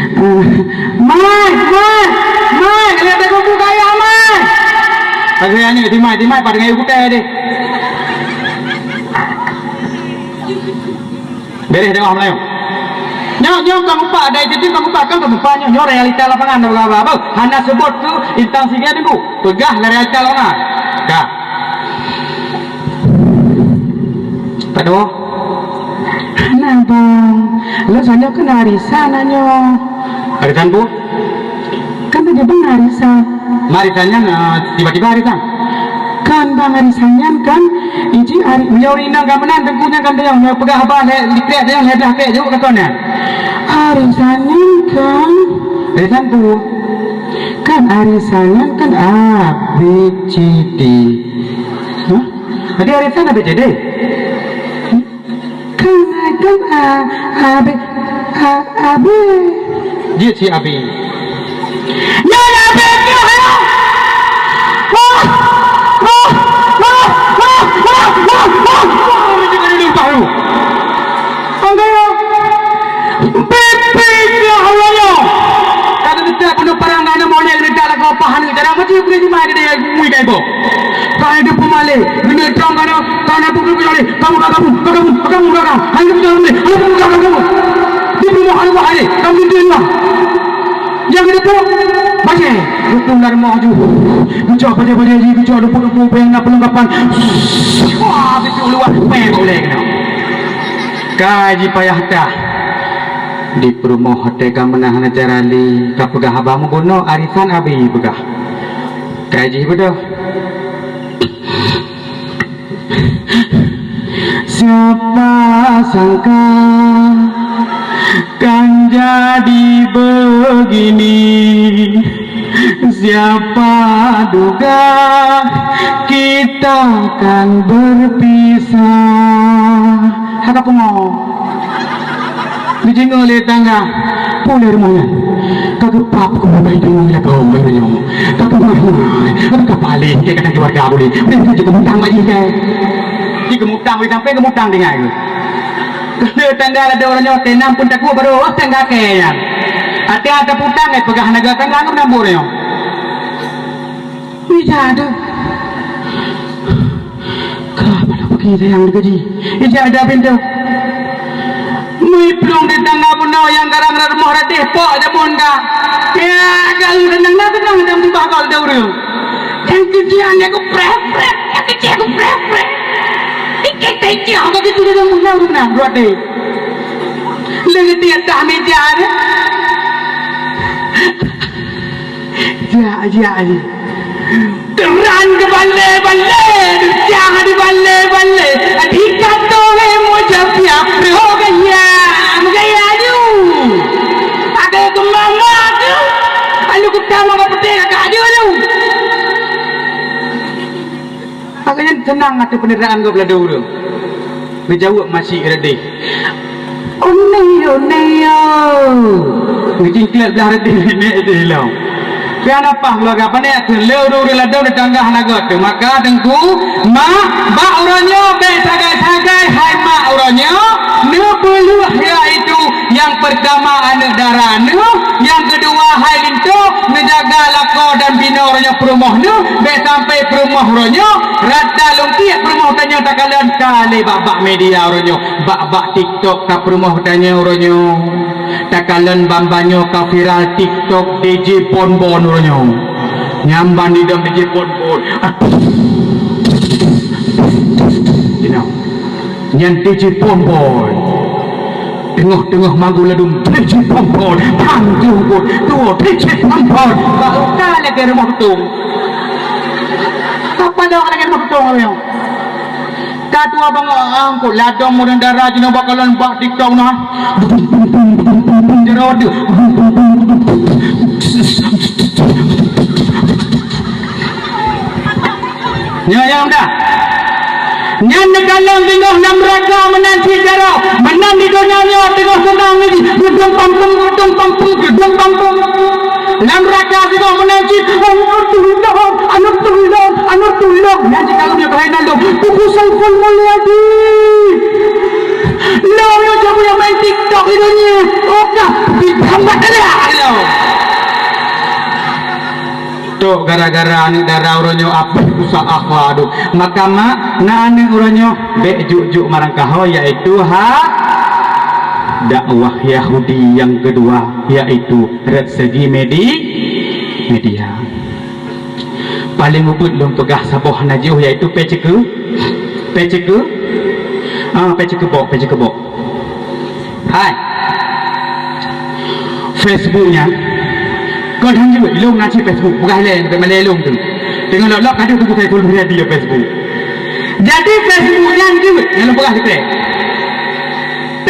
Mai, mai, mai, kalian tak kubu kaya, mai. Pakai ni, timai, timai, pada ngayu kutai deh. Beres tengok Melayu. Nyoe, nyoe bukan mupak, dai jadi bukan mupak, kan bukan mupak nyoe, nyoe realita lapangan dah berapa. Apa? Hana sebut tu instansi dia tunggu. Peugah lah realita lapangan. Ka. Pak Doh. Hana, Bang. Lo soalnya kan arisan nyoe. Arisan bu? Kan tadi Bang arisan. Marisan nyan, eh, tiba-tiba arisan. Kan Bang arisan nyan kan, iji ari, meunyoe inong ka meunan, teungku nyan kan dayang, meunyoe peugah haba lé, likrek dayang, lé blah pek jaweueb ka kon nyan. Arisan nyan kan. Arisan tu. Kan arisan nyan kan A B C D. Hah? Jadi arisan A B C D? Kan, kan A, A B, A, A B. Jeuet si A B. Nyan A B tu, ayo. Wah, wah, wah, wah. Angkaya. Pipi ke Allah nyoe. Kata dekat bunuh parang dana molek dekat lakoe pahan cara macam boleh dimai dia mui kai bo. Kau ada pemale, benda terang kana, kana pun kau boleh. Kamu kamu, kamu kamu, kamu kamu. Hanya betul boleh. Hanya betul kamu. Di rumah Allah ada. Kamu di rumah. Nyang geudeupeue, bajèe. Geupeular maju. Geucok bajèe-bajèe jih, geucok dumpuk-dumpuk, bèk na peulengkapan. Wah, bisi uluwa, pèng ulèe keunoe. Ka jipayah tah. Di peurumoh teuka meunan hana cara lé, ka peugah haba meugunoe arisan Abi peugah. Ka jih beudôh. Siapa sangka kan jadi begini. Siapa duga kita kan berpisah. Haka pungo. Geujingoe lé tangga, "Peue lé rumoh nyan?" "Ka geupap keuh, bai deungoe lagoe nyoe. Ka keumah nyan, ka paléh, ka keuluwarga ulèe. Ulèe ka jikeumutang bak jih, kai." Jikeumutang, ulèe sampoe keumutang tinggai keuh. Keuneuk tangga ladôm uroe nyoe, teunang pun takot baru, oh, tangga kèe nyan. Até ata putang, eh, peugah naga tangga ngon nambor nyoe. Ija deuh. Ka pada pagi sayang digaji. Ija ada pintu. Mui plueng di tangga bunoe nyang garang rumoh radeh pok jameun ka. Ya, garu tenang na tenang dan mubah kau ada ureueng. Yang kecil ni aku preh-preh, yang kecil aku preh-preh. Ikit kecil aku gitu dalam bunoe rumah dua deh. Lagi tiada meja ada. Jak, jak, jak. Teurang di balè-balè, teujang di balè-balè. Di kantô lé meujapiah, reuhô gaya, meugaya aju. Ada keu mama tu, alu kutama ka peuté kakak aju aju. Agaknya tenang ateueh peunderaan gob ladôm ureueng. Geujaweueb masyik radeh. Unéh, unéh, yo. Geujingkleuk blah radeh nenek deh lom. Pian apah keuluwarga panéh ateueh lé ureueng-ureueng ladôm di tangga hana göt teuh. Maka teungku, mak, bak uroe nyoe bèk sagai-sagai hai mak uroe nyoe neupeuleueh, yaitu nyang peurtama aneuk dara neuh, nyang keudua hai linto neujaga lakoe dan binoe uroe nyoe peurumoh neuh, bèk sampai peurumoh uroe nyoe rata lungkiek peurumoh tanyoe takalon ka lé bak-bak media uroe nyoe. Bak-bak TikTok ka peurumoh tanyoe uroe nyoe. Takalon ban-ban nyoe ka viral TikTok D J Bonbon uroe nyoe. Nyan ban didong D J Bonbon. Inoe. Nyan D J Bonbon. Teungoh-teungoh magu ladôm D J Bonbon. Pang jeuet tuwo D J Bonbon. Bak uka lagèe rumoh beutông. Apa dong lagèe rumoh beutông uroe nyoe? Ka tuwa bangai angkot, ladôm ureueng dara jinoe bak kalon bak TikTok na. Jaroe deuh. Nyoe nyang dah. Nyan neukalon singoh lam raka meunan cit jaroe, meunan di donya nyoe teungoh seunang nyoe, geudong pampung, geudong pampung, geudong pampung. Lam raka singoh meunan cit, "Aneuk tulông, aneuk tulông, aneuk tulông." Nyan cit kalon nyoe keuhai nan lom, "Teungku Saiful Mulyadi." Lom nyoe jameun nyang main TikTok di donya. Oka, dihambat aja lom. Tok gara-gara aneuk dara uroe nyoe apah rusak akhlak tu. Maka mak, na aneuk uroe nyoe bèk juk-juk marang kaho, yaitu ha dakwah Yahudi nyang keudua, yaitu rot segi medi-, media. Paleng ubit lôn peugah saboh hana jiôh, yaitu pèe ceukeue, pèe ceukeue, ah, pèe ceukeue bok, pèe ceukeue bok. Hai. Facebook nyan. Kon han jeuet, lôn na cit Facebook, peugah lé, bèk malèe lôn tu. Teungoh lôn lôn ka deuh teungku Saiful Mulyadi lam Facebook. Jadi Facebook nyan jeuet, nyang lôn peugah sikrek.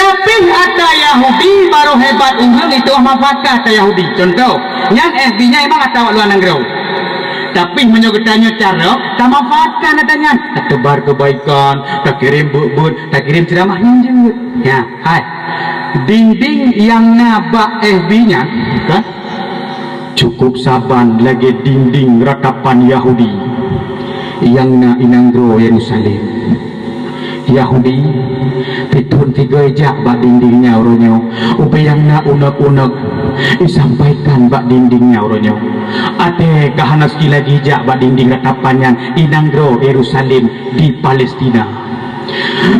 Tapi ata Yahudi barô hebat ureuëng itu manfaatkan ata Yahudi. Contoh, nyan F B nyan memang ata awak luar nanggroe. Tapi meunyoe geutanyoe carông, tamanfaatkan ata nyan. Tateubar keubaikan, takirém beuet-beuet, takirém ceuramah nyan jeuet. Ya, hai. Dinding nyang na bak F B nyan, kan? Cukup saban lagée dinding ratapan Yahudi nyang na i nanggroe Yerusalem. Yahudi, pithon tiga jak bak dinding nyan uroe nyoe, ubé nyang na uneuk-uneuk isampaikan bak dinding nyan uroe nyoe. Até ka hana siki lagi jak bak dinding ratapan nyan i nanggroe Yerusalem di Palestina.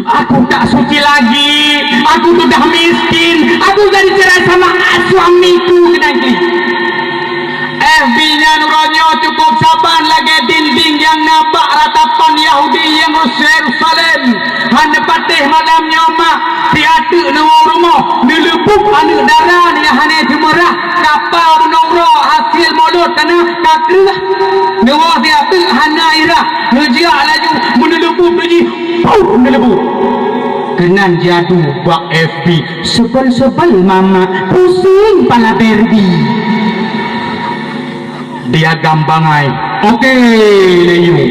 Aku tak suci lagi, aku sudah miskin, aku sudah dicerai sama suamiku, keunan jih. F B nyan uroe nyoe cukup saban lagée dinding nyang na bak ratapan Yahudi nyang Yerusalem. Hana patéh malam nyoe mak, siat teuk neuwoe rumoh, neuleubuh aneuëk dara nyang hana teumeurah, kapa meunoe uroe hasil mulod kana ka kreueh. Neuwoe siat teuk hana irah, neujak laju meuneuleubuh jih. Peuh, neuleubu. Keunan jiadu bak F B, sebel-sebel mama, pusing pala Barbie. Diagam bangai, oke, lé yue.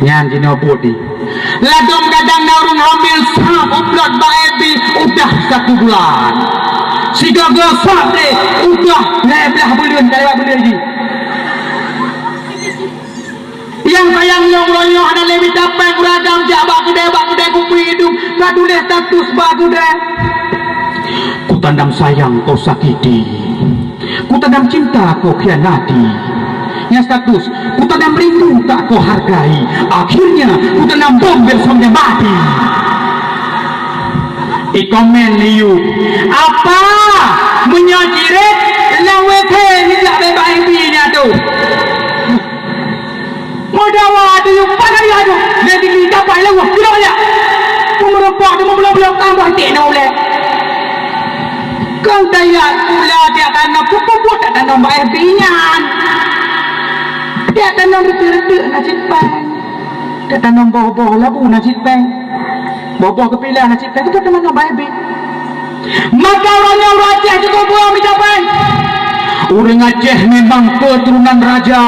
Nyan jinoe buet di. Ladôm kadang na ureuëng hamil sab uplot bak F B udah satu bulan. Sigoe-goe sab deh udah lhée blaih buleuen, ka lewat buleuen jih. Nyang sayang lôn uroe nyoe hana lé mita péng, ureuëng agam jak bak keudè, bak keudè kupi idum, ka tuléh status bak keudè. Kutanam sayang kau sakiti, kutanam cinta kau khianati. Nyang status, kutanam rindu tak kau hargai. Akhirnya kutanam bom bersama mati. I komen liu, apa meunyoe jiret lam W C nijak bebas ibi nyan tu? Meudawa tu yue pakai dia tu. Dia tinggi dapat lawa. Tidak banyak. Pun meureumpok tu meubloe-bloe tambah tik na ulée. Kon daya pula tiak tanong, peue-peue buet tak tanong bak F B nyan. Tiak tanong reuteuek-reuteuek na cit péng. Tiak tanong boh-boh labu na cit péng. Boh-boh geupila na cit péng. Itu tanong bak F B. Maka uroe nyoe ureuëng Aceh cukup buang mita péng. Ureuëng Aceh memang keuturonan raja,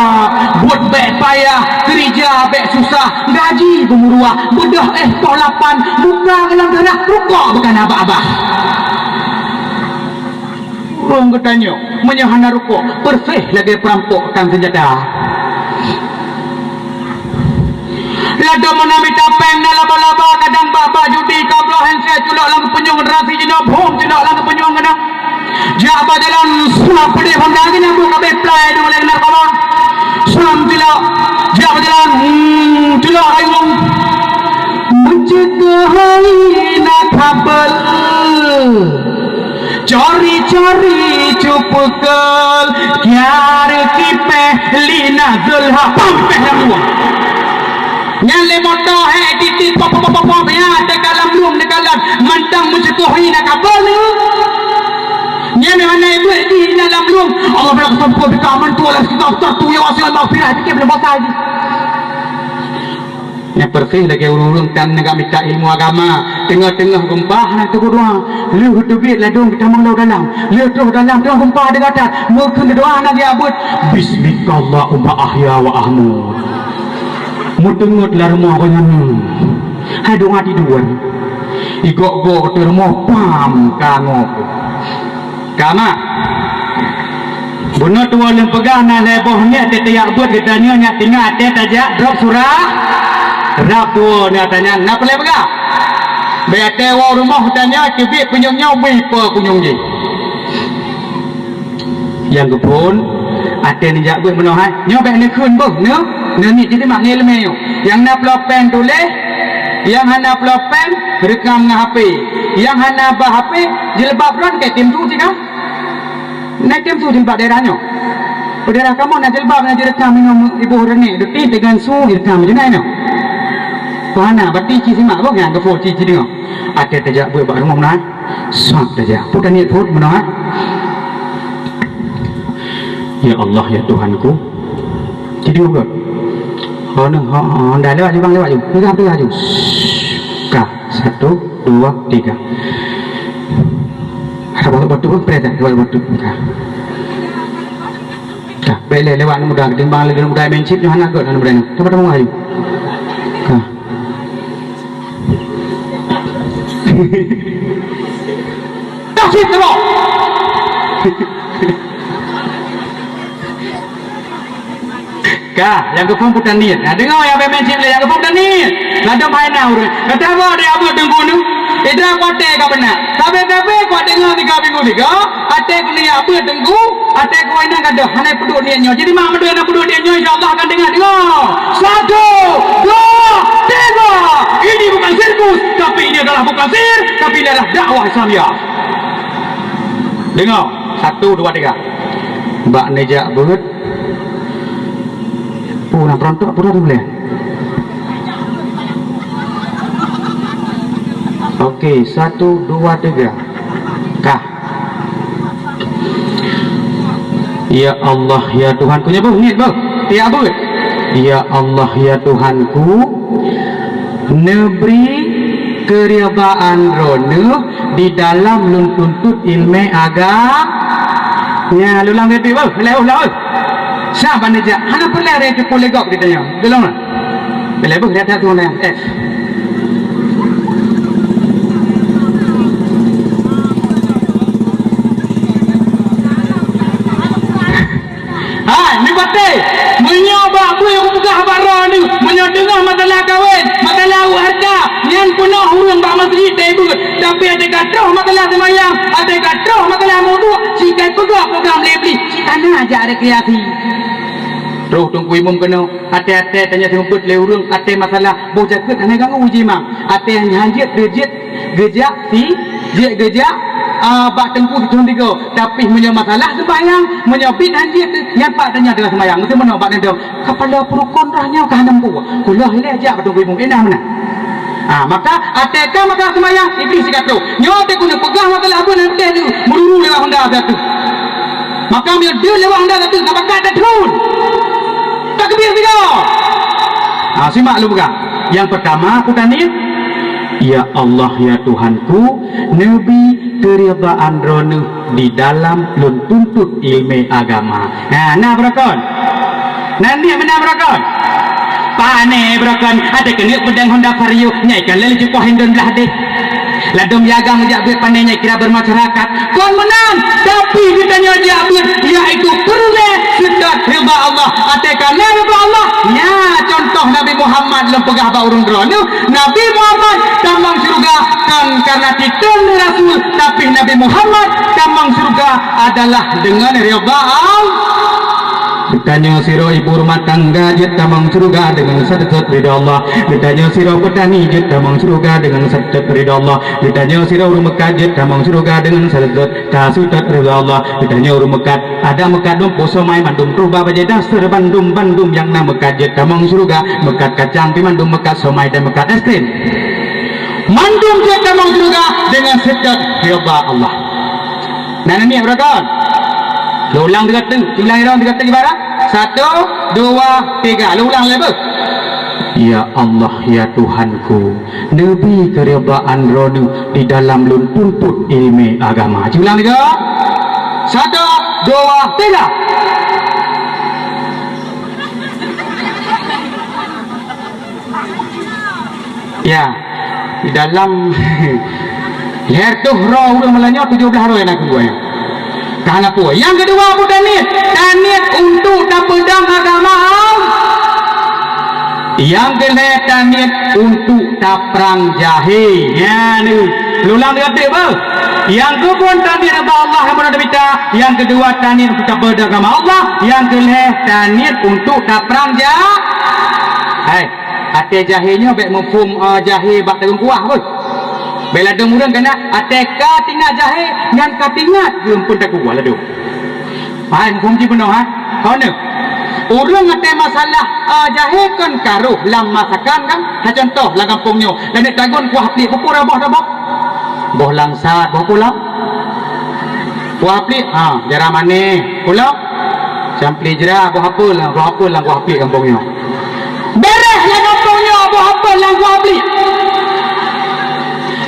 buet bék payah, keurija bék susah, gaji geumeuruah, beudôh éh poh lapan, buka lam darah, rukok bukan abah-abah. Ureuëng geutanyoe, meunyoe hana rukok, perséh lagée peurampok tan seunjata. Ladôm meunan mita péng na laba-laba, kadang bak-bak judi, kabloe handset, culok lam geupunyueng generasi jinoe, bom culok lam geupunyueng keunan. Jak bak jalan, suah peudeh honda keunan, buet kabeh plai deungon lagée narkoba. Sam culok, jak bak jalan, hmm, culok rayueng. Meunceukeuh hai na kabel. Cori-cori cupeukol, kiara kipéh lina Zulha, pam pipéh lam luwa. Nyan lé moto hék titit pop pop pop pop, ya, teuka lam lông, teuka lam, mantong meuceukoh hina ka bolu. Nyan hana ibuet di na lam lông. Allah bala keuseumpue bika mantua lam sekitar tu ya wasiat maghfirah, pikir belum pasal jih. Nyang peureséh lagée ureuëng-ureuëng tan neugak mita ilmu agama, teungoh-teungoh geumpa hana teupeu dua. Lheueh teubiet ladôm geutamong lam dalam. Lheueh troh dalam teungoh geumpa deugatat. Meukheun dua hana geubeuet. Bismikallahumma ahya wa ahmud. Meuteungeut lam rumoh geuh nyan. Hai dua tiduan. Igok-gok teuk rumoh pam ka ngok. Ka mak. Bunoe tuwoe lôn peugah na lhée boh niet teuyak buet geutanyoe nyak tinggai até tajak drop surah. Rab tuwoe na tanya na peulée peugah. Bék até woe rumoh geutanyoe teubiet kunyueng nyoe bui po kunyueng jih. Nyang geuphon até neujak buet meunoe hai. Nyoe bék neukheun boh neu neuniet jadi mak ngileumé nyoe. Nyang na pulopeng tuléh, nyang hana pulopeng reukam ngon H P. Nyang hana ba H P jilbab ron keu tim tu sika. Na tem su jilbab daerah nyoe. Daerah kamoe na jilbab na jireukam inoe iboh renek dutih dengan su jireukam jeunai nyoe. Ko hana berarti ci simak boh nyang geuphon ci ci deungoe. Até tajak buet bak rumoh meunan. Sab tajak. Peue taniet phon meunan. Ya Allah ya Tuhanku. Ci deungoe. Ho neng ho ho ndai lewat ju bang lewat ju. Peugah peugah ju. Ka. Satu, dua, tiga. Ada batuk-batuk pun, pernah tak? Batuk-batuk. Ka. Ka. Baik, le-, lewat aneuk muda. Ketimbang lé aneuk muda main chip, nyoe hana göt aneuk muda nyoe. Cuba temu ayu. Ka. Dah chip terus. Ka, nyang geuphon peutaniet. Nah, deungoe nyang beumain chip lé, nyang geuphon peutaniet. Ladôm hai na ureueng. Gata boh di abeuet teungku nyoe. Idra kuaté ka beuna. Sabe-sabe kuat deungoe tiga minggu tiga. Até keuneuk abeuet teungku. Até kuat inong gadoh. Hana peuduek niet nyoe. Jadi mak mandum na peuduek niet nyoe, insya Allah akan deungoe. Deungoe. Satu, dua, tiga. Ini bukan sirkus, tapi ini adalah bukan sihir, tapi ini adalah dakwah Islamiyah. Deungoe. Satu, dua, tiga. Bak neujak beuet. Oh, na peuruntok, peuruntok boleh. Okey, satu, dua, tiga. Kah. Ya Allah, ya Tuhanku. Nyoe beuh, niet beuh. Ya beuh. Ya Allah, ya Tuhanku. Neubri keuridaan Droeneuh di dalam lôn tuntut ileumèe aga-, Nya, lôn ulang lé beuh, lé beuh, lé beuh. Sa ban neujak, hana peureulèe ré teupeu lé gob geutanyoe. Lôn ulang. Lé beuh, ré teupeu lé. Eh. Hai, neupatéh. Meunyoe bak beuet kupeugah bak droeneuh, meunyoe teungoh masalah kawén, masalah hareuta, nyan peunoh ureueng bak meuseujid dai beuet. Tapi até ka troh masalah seumayang, até ka troh masalah meuduek, sikai peugah program lé Iblih, cit hana jak rekreasi. Troh Teungku Imum keunoe, até-até tanyoe seumeubeuet lé ureueng, até masalah boh jakeuet hana ganggu jih, Mam. Até hanjeuet, hanjeuet, Geujak si, jeuet geujak, a, bak teungku sithôn tiga. Tapi meunyoe masalah seumayang, meunyoe biet hanjeuet, nyan pat tanyoe teungoh seumayang. Meuteumanoe bak neudong, kapala peurukon roh nyoe ka hana muphom. Kuloh ilèe jak bak teungku imum, inah meunan. Ha, maka até ka masalah seumayang, Iblih sikatroh. Nyoe até keuneuk peugah masalah beuet lam teh tu, meururu lewat honda satu. Maka meunyoe deuh lewat honda satu, tabakat tatrun. Takbir tiga. Ha, simak lôn peugah. Nyang peurtama, peutaniet, "Ya Allah, ya Tuhanku, neubi keuridaan Droeneuh di dalam lôn tuntut ileumèe agama." Nah, na beurokon. Nan niet meunan beurokon. Pané beurokon, até keuneuk peudong Honda Vario, nyai ka lheueh jipoh indon blah deh. Ladôm jaga meujak beuet pané nyai kira bermasyarakat. Kon meunan, tapi geutanyoe jak beuet, yaitu peureulèe seutôt ridha Allah. Até ka na ridha Allah, nyan contoh Nabi Muhammad lôn peugah bak ureueng droeneuh, Nabi Muhammad tamong syeuruga kon karena titel rasul, tapi Nabi Muhammad tamong syeuruga adalah deungon ridha Allah. Geutanyoe sidroe ibu rumah tangga jeuet tamong syeuruga deungon seutôt ridha Allah. Geutanyoe sidroe peutani jeuet tamong syeuruga deungon seutôt ridha Allah. Geutanyoe sidroe ureueng meukat jeuet tamong syeuruga deungon seutôt ka seutôt ridha Allah. Geutanyoe ureueng meukat, adak meukat dum po somai mandum, troh bak bajèe daster bandum-bandum nyang na meukat jeuet tamong syeuruga, meukat kacang pih mandum, meukat somai dan meukat es krim. Mandum jeuet tamong syeuruga deungon seutôt ridha Allah. Na niet beurokon. Lôn ulang tiga kali, ulang tiga kali barang. Satu, dua, tiga. Lôn ulang lé beuh. Ya Allah, ya Tuhanku, neubi keuridaan Droeneuh di dalam lôn tuntut ileumèe agama. Cuba ulang tiga. Satu, dua, tiga. Ya, di dalam lhèe reutôh droe ureueng malam nyoe, tujoh blah droe nyang na keu gobnyan. Ka hana peue. Nyang keudua, peue taniet? Taniet untuk tapeudong agama Allah. Nyang keulhèe, taniet untuk taprang jahé. Nyan, lôn ulang tiga kali beuh. Nyang keubon taniet ubak Allah nyang beuna mita, nyang keudua taniet untuk tapeudong agama Allah, nyang keulhèe taniet untuk taprang ja-, hai. Até jahé nyoe bèk muphom, eh, jahé bak dagon kuah beuh. Bèk ladôm ureueng kana até ka tingat jahé, nyan ka tingat geuh phon takuah ladôm. Hai, muphom jih bunoe, ha? Hana. Ureueng até masalah, eh, jahé kon ka rôh lam masakan kan? Ha, contoh lam gampông nyoe, laneuk dagon kuah pliek, peue raboh-raboh? Boh langsat, boh peue lom? Kuah pliek, ha, jara manéh. Peue lom? Campli jra, boh apel, boh apel lam kuah pliek gampông nyoe. Bèrèh lam gampông nyoe boh apel lam kuah pliek.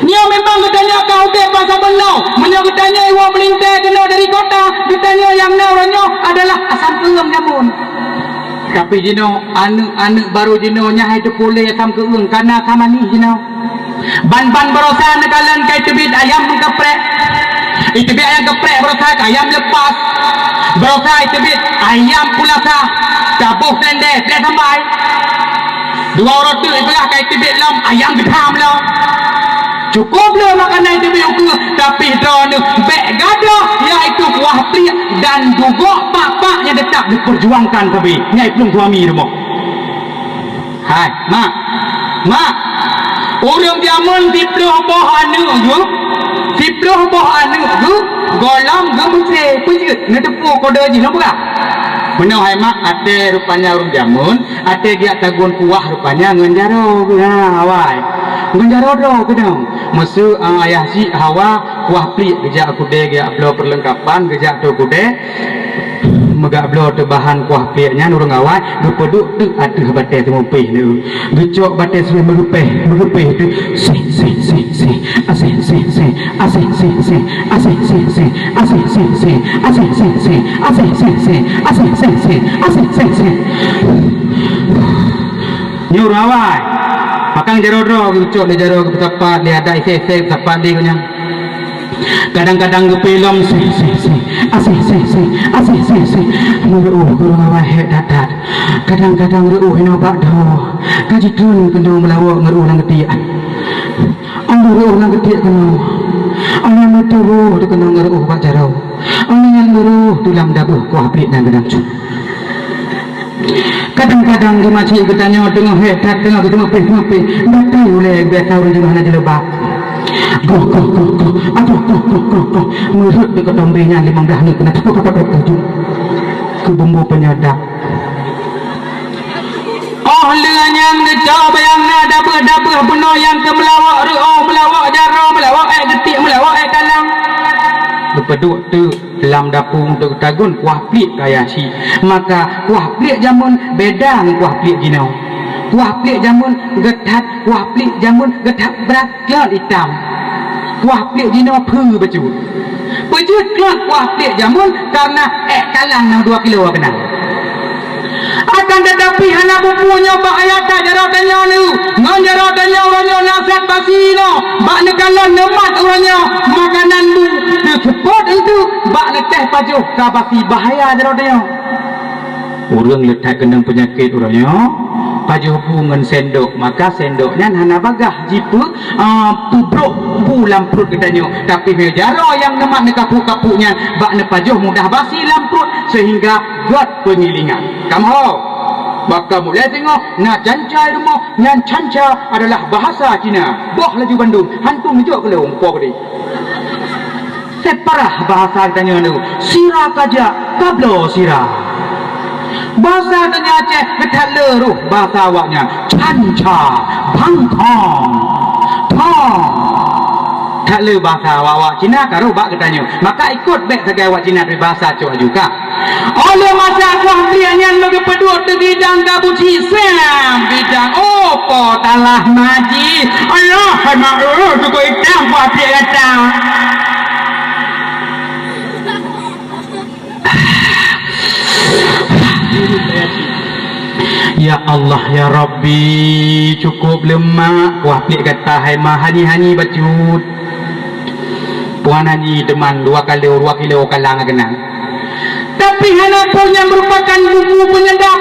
Nyoe memang geutanyoe ka udeb bak saboh nyoe. Meunyoe geutanyoe iwoe meulintèe keunoe dari kota, geutanyoe nyang na uroe nyoe adalah asam keueng jameun. Tapi jinoe aneuk-aneuk barô jinoe nyan hai teupeu lé asam keueng, kana ka manis jinoe. Ban-ban baroesa neukalon ka iteubiet ayam meukeprek. Iteubiet ayam keprek baroesa ka ayam lepas. Baroesa iteubiet ayam pulasa, taboh seulendé, bèk sampai. Dua uroe teuk ipeugah ka iteubiet lom ayam geudam lom. Cukôp lé makanan iteubiet ukeue, tapi droeneuh bèk gadôh, yaitu kuah pliek dan dugok pak-pak nyang teutap neupeurjuangkan sabe, nyang iplueng suami rumoh. Hai, mak. Mak. Ureueng jameun siploh boh aneuk geuh, siploh boh aneuk geuh, gohlom geuh meusé, peujeuet, neuteupeue kode jih lôn peugah. Meunoe hai mak, até rupanya ureueng jameun, até geujak tagun kuah rupanya ngon jaroe geuh, ha, awai. Ngon jaroe droe keudong. Meuseu, a, ayah syiek Hawa, kuah pliek geujak kudée, geujak bloe peurleungkapan, geujak toe kudée. Meugabloe teubahan kuah pliek nyan ureueng awai geupeuduek teuk ateueh batée teumupéh neu. Geucok batée teumupéh meugeupéh, meugeupéh teuk. Seh, seh, seh, seh. Aseh, seh, seh. Aseh, seh, seh. Aseh, seh, seh. Aseh, seh, seh. Aseh, seh, seh. Aseh, seh, seh. Aseh, seh, seh. Aseh, seh, seh. Nyoe ureueng awai. Pakang jaroe droe geucok lé jaroe geupeusapat lé adat isé-isé geusapat lé geuh nyan. Kadang-kadang geupeu lom seh, seh, seh. Aseh, seh, seh. Aseh, seh, seh. Meureuoh ureueng awai hék that-that. Kadang-kadang reuoh inoe bak droe. Ka jitreun keunoe meulawok ngon reuoh lam geutiek. Óh lheueh reuoh lam geutiek keunoe. Óh lheueh meutuboh teuh keunoe ngon reuoh bak jaroe. Óh lheueh nyan meureuoh teuh lam dabeuh kuah pliek nyan geudam cut. Kadang-kadang di masjid geutanyoe teungoh hék that teungoh geuteumupéh-teumupéh, batée ulée biasa ureueng jinoe hana jilbab. Goh, goh, goh, goh. Aduh, goh, goh, goh, goh. Meureuet di keutombée nyan limong blaih neuk keunan takot-takot laju. Keu bumbu penyedap. Óh lheueh nyan geucok bayang na dabeuh-dabeuh bunoe nyang keu meulawok reuoh, meulawok jaroe, meulawok ék geutiek, meulawok ék kalang. Geupeuduek teuk lam dapur untuk tagun kuah pliek keu ayah syiek. Maka kuah pliek jameun beda ngon kuah pliek jinoe. Kuah pliek jameun geuthat, kuah pliek jameun geuthat brat klot itam. Kuah pliek jinoe phe bacut. Peujeuet klot kuah pliek jameun karena ék kalang nyang dua kilo keunan. Akan tetapi hana bumbu nyoe bahaya that jaroe tanyoe neu. Ngon jaroe tanyoe uroe nyoe na zat basi nyoe. Bak neukalon neumat uroe nyoe makanan bu teuseupôt enteuk bak neutéh pajoh ka basi bahaya jaroe tanyoe. Ureuëng le that keunong peunyakét uroe nyoe, pajoh bu ngon sendok, maka sendok nyan hana bagaih jipeu, a, peubrok bu lam pruet geutanyoe. Tapi meunyoe jaroe nyang neumat neukapok-kapok nyan bak neupajoh mudah basi lam pruet seuhingga gét peungilingan. Kamoe ho, baka mulai singoh na canca i rumoh, nyan canca adalah bahasa Cina. Boh laju bandum, hantom neujok keu lôn, po geude. Separah bahasa geutanyoe nyoe, sira kajak kabloe sira. Bahasa geutanyoe Aceh geuthat le roh bahasa awaknyan, canca, bangkong, thong. That le bahasa awak-awak Cina ka roh bak geutanyoe. Maka ikot bék sagai awak Cina teuh bahasa cok aju ka. Óh lheueh masak kuah pliek nyan meugeupeuduek teugidang ka buci siam bidang. Oh, po talah maji. Allah, hai mak, oh, cukup itam kuah pliek gata. Ya Allah, ya Rabbi, cukup leumak kuah pliek gata, hai ma, hanyi-hanyi bacut. Puan Haji teuma dua kilo, dua kilo kalang keunan. Tapi hana peue nyang meurupakan bumbu peunyedap.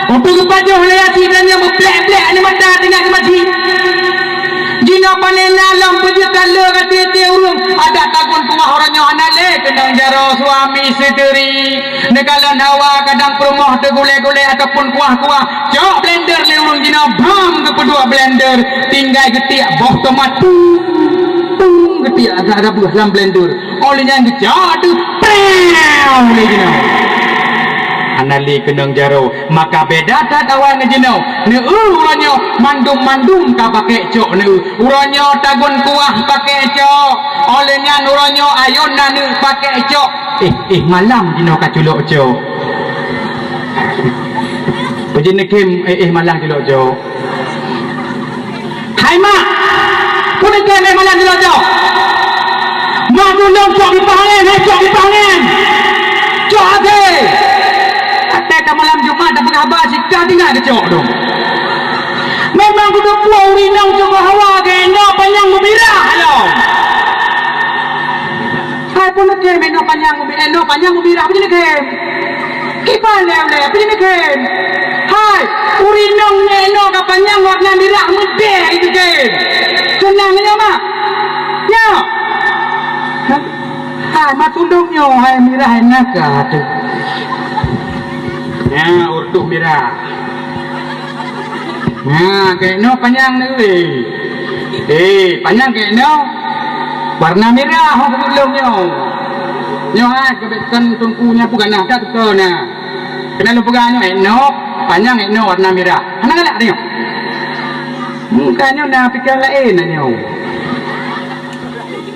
Untuk geupajoh lé aci dan nyang meublek-blek aneuk mata teungoh geumaji. Jinoe pane na lom peujeuet that le ka tiep-tiep ureuëng. Adak tagun kuah uroe nyoe hana lé keunong jaroe suami seuteri. Neukalon hawa kadang peurumoh teugulée-gulée ataupun kuah-kuah. Cok blender lé ureuëng jinoe bam geupeuduek blender. Tinggai geutiek boh tomat. Tung, tung, geutiek agak rabeuh lam blender. Óh lheueh nyan geucok teuk, preu lé jinoe. Hana lé keunong jaroe, maka beda that awai ngon jinoe. Neu-eu uroe nyoe mandum-mandum ka pakék cok neu-eu. Uroe nyoe tagun kuah pakék cok. Óh lheueh nyan uroe nyoe ayôn aneuk pakék cok. Eh, eh, malam jinoe ka culok cok. Peujeuet neukhém, eh, eh, malam culok cok. Hai mak, Peue neukalon malam jilajah? Mak tulông cok pipa angén, hai cok pipa angén. Cok até. Até ka malam Jumat tapeugah haba sika tinggai keucok dong. Memang kuteupue ureueng inong cok hawa geuh, inong panyang meubirah lom. Hai peue neukalon inong panyang meubirah, inong panyang meubirah, peue neukalon? Kiban lé ulèe, peue neukalon? Hai, ureueng inong nyoe ka panyang warna mirah meudeh itu kalon. Seunang nyoe, mak? Nyoe. Hai, mak tulông nyoe, hai mirah naka tu. Nyoe, ureueng mirah. Nyoe, keunoe panyang ni weh. Eh, panyang keunoe. Warna mirah, ureueng nyoe. Nyoe hai, keubekan teungku nyan peugah na, ka teuka na. Keunoe lôn peugah nyoe, eh, nyoe, panyang, eh, nyoe warna mirah. Hana galak nyoe. Muka nyoe na pikiran laén na nyoe.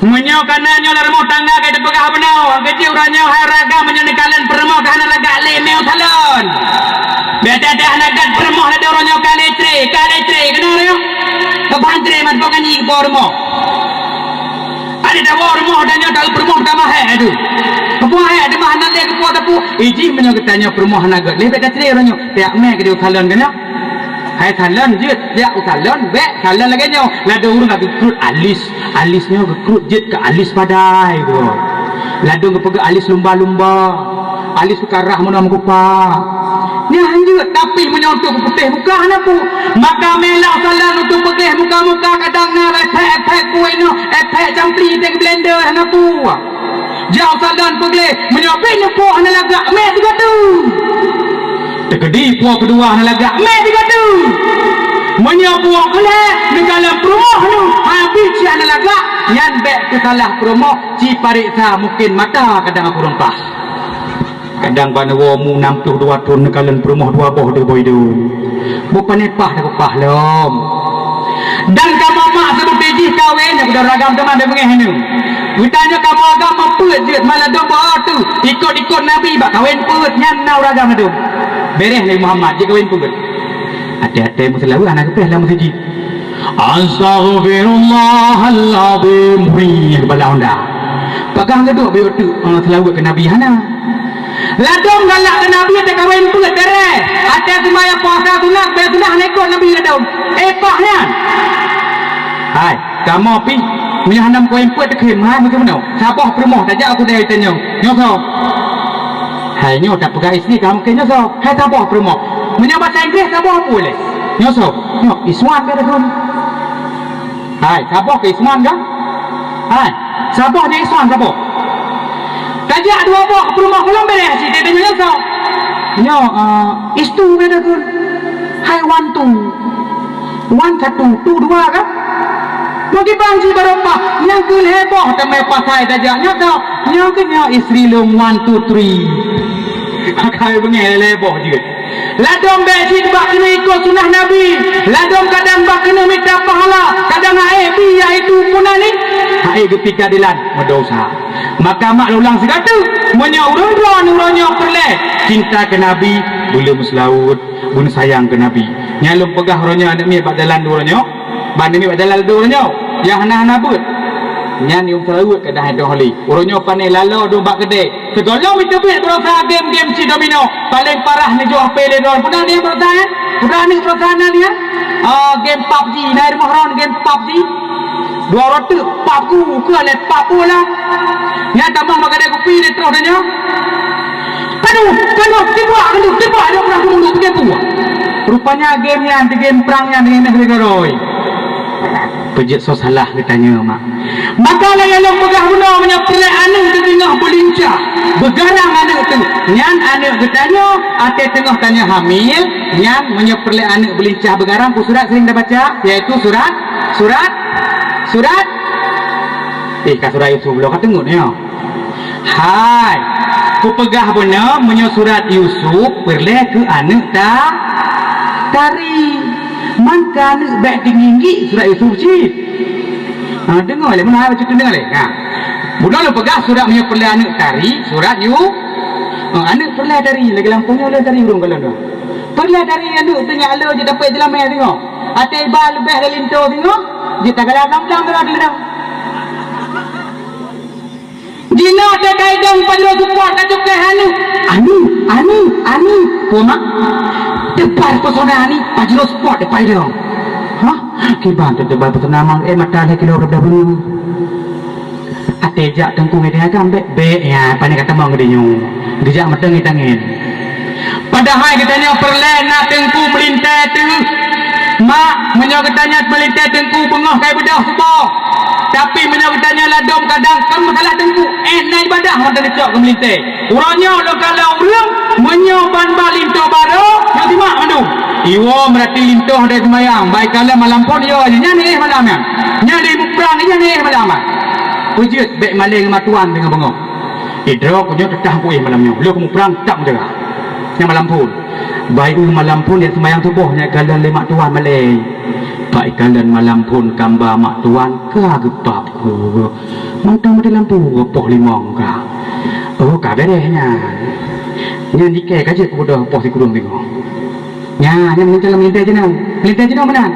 Meunyoe kana nyoe lam rumoh tangga ka teupeugah bunoe, keuji uroe nyoe hai raga meunyoe neukalon peurumoh ka hana lagak lé mé u salon. Biasa dah hana gat peurumoh lagak uroe nyoe ka lé tré, ka lé tré, keunoe uroe nyoe. Keuban tré mat bukan nyi keupo rumoh. Ada dawa rumoh dan nyoe tahu peurumoh tamah hai tu. Keupo hai ada mah hana lé keupo teupeu. Iji meunyoe geutanyoe peurumoh hana gat lé bèk ka tré uroe nyoe. Tiap mé ka di u salon keunoe. Hai salon jeuet, jak u salon, bèk salon lagèe nyoe. Ladôm ureueng ka geukrut alis, alis nyoe geukrut jeuet keu alis padai tu. Ladôm geupeugah alis lumba-lumba, alis karah meunan meukupa. Nyan jeuet, tapi meunyoe untuk peuputéh muka hana peue. Maka meulah salon untuk peugleh muka-muka kadang na efek-efek peue nyoe, efek campli teuh blender hana peue. Jak u salon peugleh, meunyoe bit neupo hana lagak, mé sigoe tu. Teukeudi po keudua hana lagak, mé sigoe tu. Meunyoe po keulhèe neukalon peurumoh nyoe, habéh cit hana lagak, nyan bèk teusalah peurumoh, ci pareksa mungken mata kadang aku reumpah. Kadang bak neuwoe mu nam ploh dua thon neukalon peurumoh dua boh deuboh idong. Beu pané paih tapeupah lom. Dan kamoe mak seubeuté jih kawén nyang udara agam teuma bèk beungéh nyoe. Geutanyoe kamoe agam meupeuet jeuet maladôm bak tu ikot-ikot Nabi bak kawén peuet nyan na ureueng agam ladôm. Bèrèh Nabi Muhammad jikawén peuet. Até-até meuseulaweuet hana geupéh lam meuseujid. Astaghfirullahalazim. Hui, kepala honda. Pagang geudok beu teuk, eh, seulaweuet keu Nabi hana. Ladôm galak keu Nabi teuh kawén peuet bèrèh. Até seumayang puasa sunat, bèk sunat hana ikot Nabi ladôm. Eh, paih nyan. Hai, kamoe pih, meunyoe hana meukawen peuet teukhém, hai, meukeumeunoe. Saboh peurumoh tajak u keudè tanyoe. Nyoe soe? Hai, nyoe tapeugah istri ka mungken nyoe soe? Hai, saboh peurumoh. Meunyoe basa Inggréh saboh peue lé? Nyoe soe? Nyoe, Iswan ka takheun. Hai, saboh keu Iswan ka? Hai, saboh nyan Iswan saboh. Tajak dua boh peurumoh gohlom bèrèh cit, teudeungoe nyoe soe? Nyoe, eh, Istu ka takheun. Hai, one two. One satu, two dua kan? Meukiban cit baroe paih, nyang keu lhèe boh teumé pasai tajak nyoe soe? Nyoe keuh nyoe istri lôn one two three. Akai beungéh lhèe boh jeuet. Ladôm bèk cit bak keuneuk ikot sunah Nabi. Ladôm kadang bak keuneuk mita pahala, kadang aéh bi yaitu punani. Aéh geupika dilan meudesya. Maka mak lôn ulang sigoe teuk, meunyoe ureueng droeneuh uroe nyoe peureulèe cinta keu Nabi, beu lé meuseulaweuet, beu sayang keu Nabi. Nyan lôn peugah uroe nyoe aneuk miet bak dalan dua uroe nyoe, bak aneuk miet bak dalan dua uroe nyoe, nyang hana-hana beuet. Nyan nyang seulaweuet keu dah dong hali. Uroe nyoe pané laloe dong bak keudè. Sigohlom iteubiet baroesa game-game cit domino. Paléng parah neujok H P lé droe. Peue na nyan baroesa, eh? Peue na nyan baroesa na nyan? Ah, game PUBG. Na i rumoh droe game PUBG. Dua uroe teuk pap ku, keu lé pap bola. Nyan tamong bak keudè kupi lé troh tanyoe. Kaduh, kaduh, tiba, kaduh, tiba, dia pernah dulu, tiga buah. Rupanya game nyan, di game perang nyan, di game negeri Garoi. Peujeuet soe salah geutanyoe, mak. Maka lagèe lôn peugah bunoe, meunyoe peureulèe aneuk teuh teungoh beulincah, beugarang aneuk teuh, nyan aneuk geutanyoe, até teungoh tanyoe hamil, nyan meunyoe peureulèe aneuk beulincah beugarang, peue surat sering tabaca, yaitu surat, surat, surat. Eh, ka surat Yusuf bloe ka teungeut nyoe. Hai, kupeugah bunoe meunyoe surat Yusuf peureulèe keu aneuk ta-, tari. Man keu aneuk bèk tinggi-tinggi surat Yusuf cit. Ha, deungoe lé, meunan bacut deungoe lé. Ha. Bunoe lôn peugah surat meunyoe peureulèe aneuk tari, surat Yu-, ha, aneuk peureulèe tari, lagèe lampôh nyoe lé tari ureueng kalon nyoe. Peureulèe tari aneuk teuh nyak le jeuet dapet jeulamèe singoh. Até iba leubeh dari linto singoh, Jeuet tagala blang-blang teuh di leudang. Jinoe teukai dong pajroh support ka cukéh anu. Anu, anu, anu. Peue mak? Tebar pesona ni pajroh support teukai dong. Hah? Kiban teutebar pesona mang, eh, mata lhèe kilo reudah beungoh. Até jak teungku ngon agam bèk, bèk nyan, pane ka tamong geutanyoe. Geujak meuteung ngon tangen. Padahai geutanyoe peureulèe na teungku meulintèe teuh. Mak, meunyoe geutanyoe meulintèe teungku beungoh kai beudôh suboh. Tapi meunyoe geutanyoe ladôm kadang kon masalah teungku, eh, na ibadah mantong teucok keu meulintèe. Uroe nyoe lôn kalon ureueng, meunyoe ban ba linto barô, nyoe simak mandum. Iwoe meurati linto dai seumayang, bai kalon malam phôn yo, nyan éh malam nyan. Nyan dai muprang, nyan éh malam nyan. Peujeuet bèk malèe ngon matuan teungoh beungoh. Idroe ku nyoe teutah ku éh malam nyoe, lôn keu muprang tak meujaga. Nyan malam phôn. Bai eu malam phôn nyan seumayang suboh nyan kalon lé mak tuan malèe. Bai kalon malam phôn kamba mak tuan ka geupap ku. Mantong mati lampu poh limong ka. Oh, ka bèrèh nyan. Nyan dikèe ka jeuet kubeudôh poh sikureueng teungoh. Nyan, nyan meunan lom lintèe jinoe. Lintèe jinoe meunan.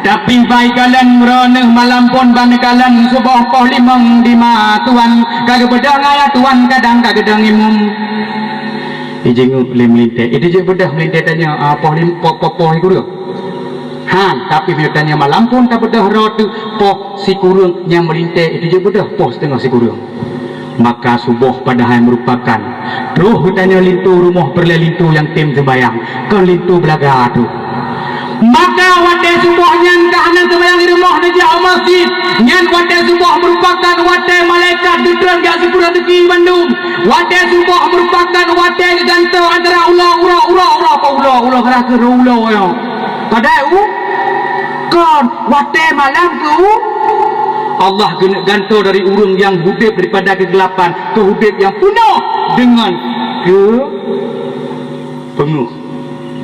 Tapi bai kalon droeneuh malam phôn ban kalon suboh poh limong di ma tuan. Ka geubeudôh ngon ayah tuan kadang ka geudong imum. Ijingeuk lé meulintèe. Ijingeuk beudôh meulintèe tanyoe, ah, poh lim-, poh, poh, poh sikureueng. Han, tapi meunyoe tanyoe malam phôn tabeudôh droe teuh poh sikureueng nyang meulintèe, ijingeuk beudôh poh siteungoh sikureueng. Maka suboh padahai meurupakan troh geutanyoe linto rumoh peureulèe linto nyang tem seumayang, kon linto beulaga teuh. Maka watèe suboh nyan ka hana seumayang di rumoh neujak u masjid, nyan watèe suboh meurupakan watèe malaikat geutreun jak sikureueng rezeki bandum. Watèe suboh meurupakan watèe geugantoe antara ulo, uroe, uroe, uroe, uroe, uroe, uroe, uroe, uroe. Padahai u-, kon, watèe malam keu u-, Allah geuneuk gantoe dari ureueng nyang udép daripada keugelapan keu udép nyang peunoh deungon keu-, peungeuh.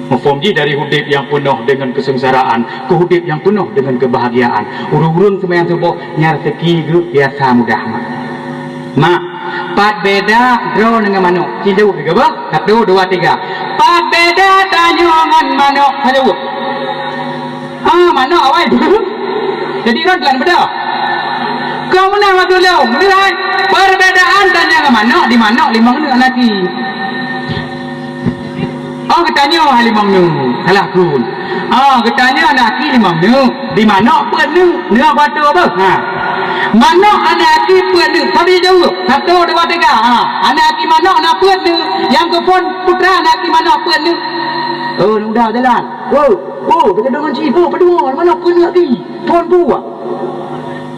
Muphom jih dari udép nyang peunoh deungon keuseungsaraan keu udép nyang peunoh deungon keubahgiaan. Ureueng-ureueng seumayang suboh nyan raseuki geuh biasa mudah, Mak. Mak, pat beda droeneuh ngon manok? Ci jaweueb lé geuh, bah. Satu, dua, tiga. Pat beda tanyoe ngon manok? Ci jaweueb. Ah, manok awai. Jadi droeneuh telan beda. Keu meunan maksud lôn, meunan. Perbedaan tanyoe ngon manok, di manok limong neuk aneuk aki. Oh, geutanyoe hai limong neuk, salah kun. Oh, geutanyoe aneuk aki limong neuk, di manok peuet neuk, neuk batu apa? Ha. Manok aneuk aki peuet neuk, sabe jaweueb. Satu, dua, tiga. Ha. Aneuk aki manok na peuet neuk, nyang keuphon putra aneuk aki manok peuet neuk. Oh, udah jalan. Oh, oh, begitu dengan si, oh, berdua, manok peuet neuk aki. Phon buah.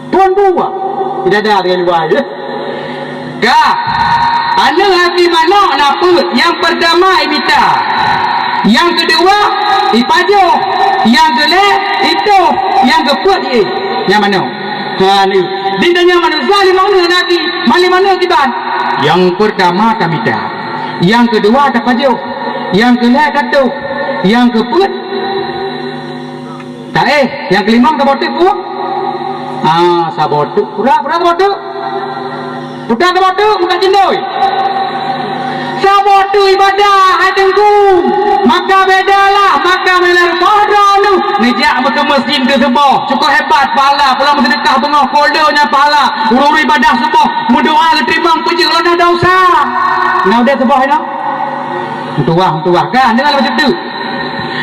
Phon buah. Tidak ada dengan luar, ya. Ka. Aneuk aki manok na peuet. Nyang peurtama imita. Nyang keudua ipajoh. Nyang keulhèe itoh. Nyang keupeuet iéh. Nyang manok. Ha, ni. Di donya manusia limong neuk aneuk aki. Man limong neuk kiban. Nyang peurtama tamita. Nyang keudua tapajoh. Nyang keulhèe tatoh. Nyang keupeuet Taéh, nyang keulimong saboh teuk, Bu? Ah, saboh teuk. Pura, pura saboh teuk. Pura saboh teuk, meukat cindoi. Saboh teuk ibadah, hai Teungku. Maka bedalah, maka meunyoe rumoh droeneuh neujak beutôi meuseujid keu suboh. Cukup hebat pahala, pulang meuseudeukah beungoh, poldo nyan pahala. Ureueng-ureueng ibadah suboh, meudoa geuteurimong, peujeuet lôn na desya. Na udeb suboh inoe? Meutuwah, meutuwah. Kan, deungon lagèe teuk.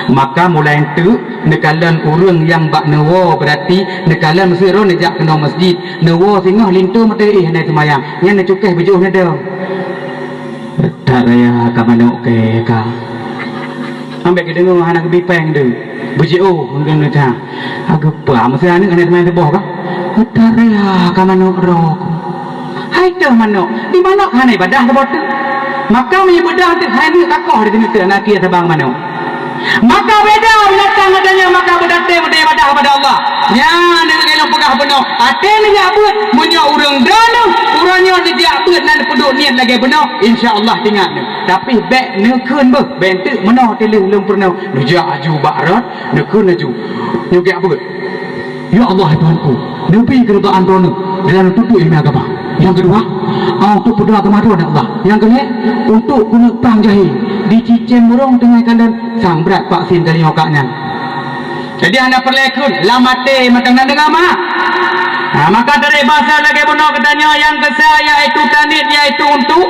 Maka mulai enteuk neukalon ureueng nyang bak neuwoe, beurati neukalon meusidroe neujak keunoe meuseujid. Neuwoe singoh linto meuteue éh hana seumayang. Nyan neucukéh beujoh neudong. That raya ka manok kèe ka. Ambek geudeungoe hana geubi péng deuh. Beujiôh ngon geuneuk that. Ageupah meusi aneuk hana seumayang suboh ka? That raya ka manok droe ku. Hai teuh manok, di manok hana ibadah saboh teuk. Maka meunyoe ibadah teuk hai neuk takoh di sinan teuk aneuk aki sabang manok. Maka beda binatang ngon tanyoe, maka beudatang beuibadah kepada Allah. Nyan nyang lôn peugah bunoe, até neujak beuet, meunyoe ureueng droeneuh, uroe nyoe neujak beuet nan peuduek niet lagèe bunoe, insya Allah teuingat neuh. Tapi bèk neukheun beuh, bèk enteuk meunoe tileuh lôn peurunoe, neujak aju bak rot, neukheun laju. Nyoe geujak beuet. Ya Allah, hai Tuhanku, neubri keuridaan droeneuh dalam tutoe ileumèe agama. Nyang keudua, ah, untuk peudong agama droeneuh, ya Allah. Nyang keulhèe, untuk keuneuk pang jahé di cicém burông teungoh kalon sang brat vaksin kali nyoe ka nyan. Jadi hana peureulée kheun, lam até mantong na deungoe meu'ah. Ha, maka dari basa lagée bunoe geutanyoe nyang keusa yaitu tanit, yaitu untuk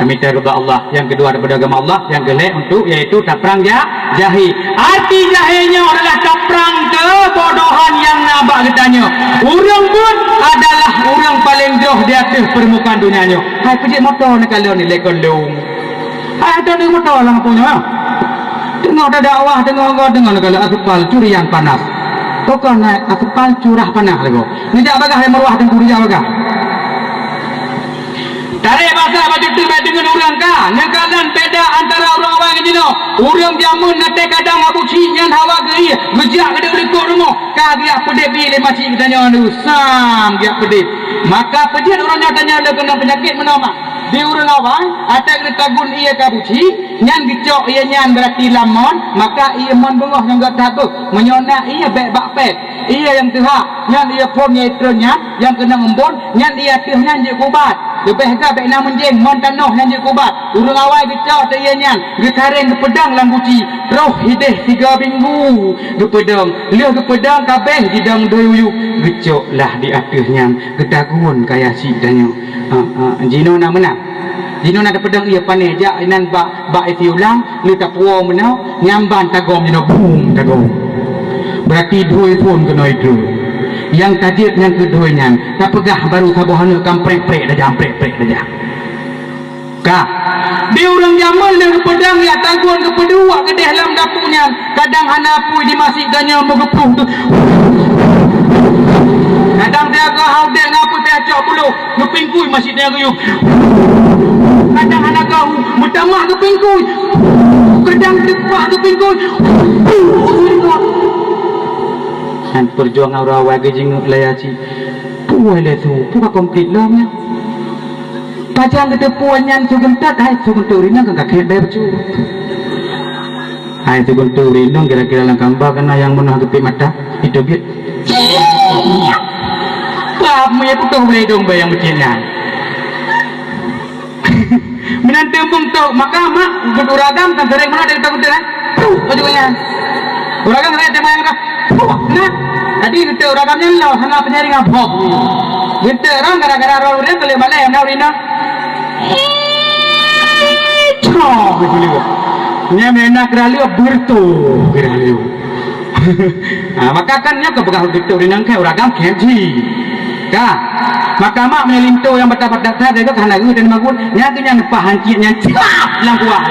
tamita ridha Allah. Nyang keudua daripada agama Allah, nyang keulhée untuk yaitu taprang ja-, jahé. Arti jahé nyoe adalah taprang keubodohan nyang na bak geutanyoe. Ureuëng buet adalah ureuëng paleng jroh di ateueh peurmukaan donya nyoe. Hai peujeuet moto neukalon ilée keu lôn. Hai, ada deungoe moto lam apui nyoe. Teungoh tadakwah, teungoh enggau, teungoh neugala aspal curian panas. Tokoh naik aspal curah panas lagoe. Neujak bagah hai meuruah teungku, neujak bagah. Tarek basa baju teumé deungon ureuëng ka. Neukalon beda antara ureuëng awai ngon jinoe. Ureuëng jameun na teuh kadang abu cik nyan hawa geuieh, geujak keudeh likot rumoh. Ka geujak peudeb lé macik geutanyoe nyoe. Sam geujak peudeb. Maka peujeuet ureuëng nyoe tanyoe le keunong peunyakét meunoe mak. Di ureuëng awai, até geutagun ié ka buci, nyan geucok ié nyan beurati lam mon, maka ié mon beungoh nyang geuh that beuh. Meunyoe na ié bék bak pék, ié nyang teuhah, nyan ié phon nyang itrön nyan, nyang keunong embon, nyan ié ateueh nyan jeuet kubat. Leubeh gah bék na meunjéng, mon tanoh nyan jeuet kubat. Ureuëng awai geucok teuh ié nyan, geutareng geupeudong lam buci, troh hideh tiga minggu geupeudong. Lheueh geupeudong kabéh jidong doi uyueb, geucok lah di ateueh nyan, geutagun kaya cik tanyoe. Ha, ha, jinoe na meunan. Jinoe na tapeudong ié panéh jak inan bak, bak isi ulang, lheueh tapuwoe meunoe, nyamban tagom jinoe, bum, tagom. Beurati doi phon keunoe idrun. Nyang tajeuet nyang keudoi nyan, tapeugah baru saboh aneuk kamprek-prek tajak, prek-prek tajak. Ka. Di ureuëng jameun lheueh geupeudong jak tagun geupeuduek keudeh lam dapu nyan. Kadang hana apui di masjid ganya meugeupluh tu. Kadang siaga haudek ngapui teucok buluh, geupingkui masjid nyan geuyue. Kadang hana gau, meutamah geupingkui. Kadang teupah geupingkui. Kan perjuangan ureuëng awai geujingeuk laya cit. Puih lé su, puih komplit lom nyan. Pajan geuteupeue nyan su geuntot, hai su geuntot rinong kan kakek bèe bacut. Hai su geuntot rinong kira-kira lam kamba keunan nyang meunah geupit mata, itu biet. Pap meuye putôh beuledong bèe nyang meucit nyan. Meunan teumbong tok, maka mak geuntot uragam kan sering meunah dari takutan, eh? Tuh, baju nyan. Uragam saya tema yang dah. Nah, tadi geuntot uragam nyan lo hana penyaringan bob. Geuntot orang gara-gara roh dia kali balai yang dah urina. Cok, gitu. Nya mena kira liu bertu kira liu. Ha, maka kan nyoe keupeugah geuntot urina kan uragam K M G. Ka. Maka mak meunyoe linto nyang batat-batat that, dia hana geuh dan magun. Nya tu nyan pah hancit nyan cak lam kuah.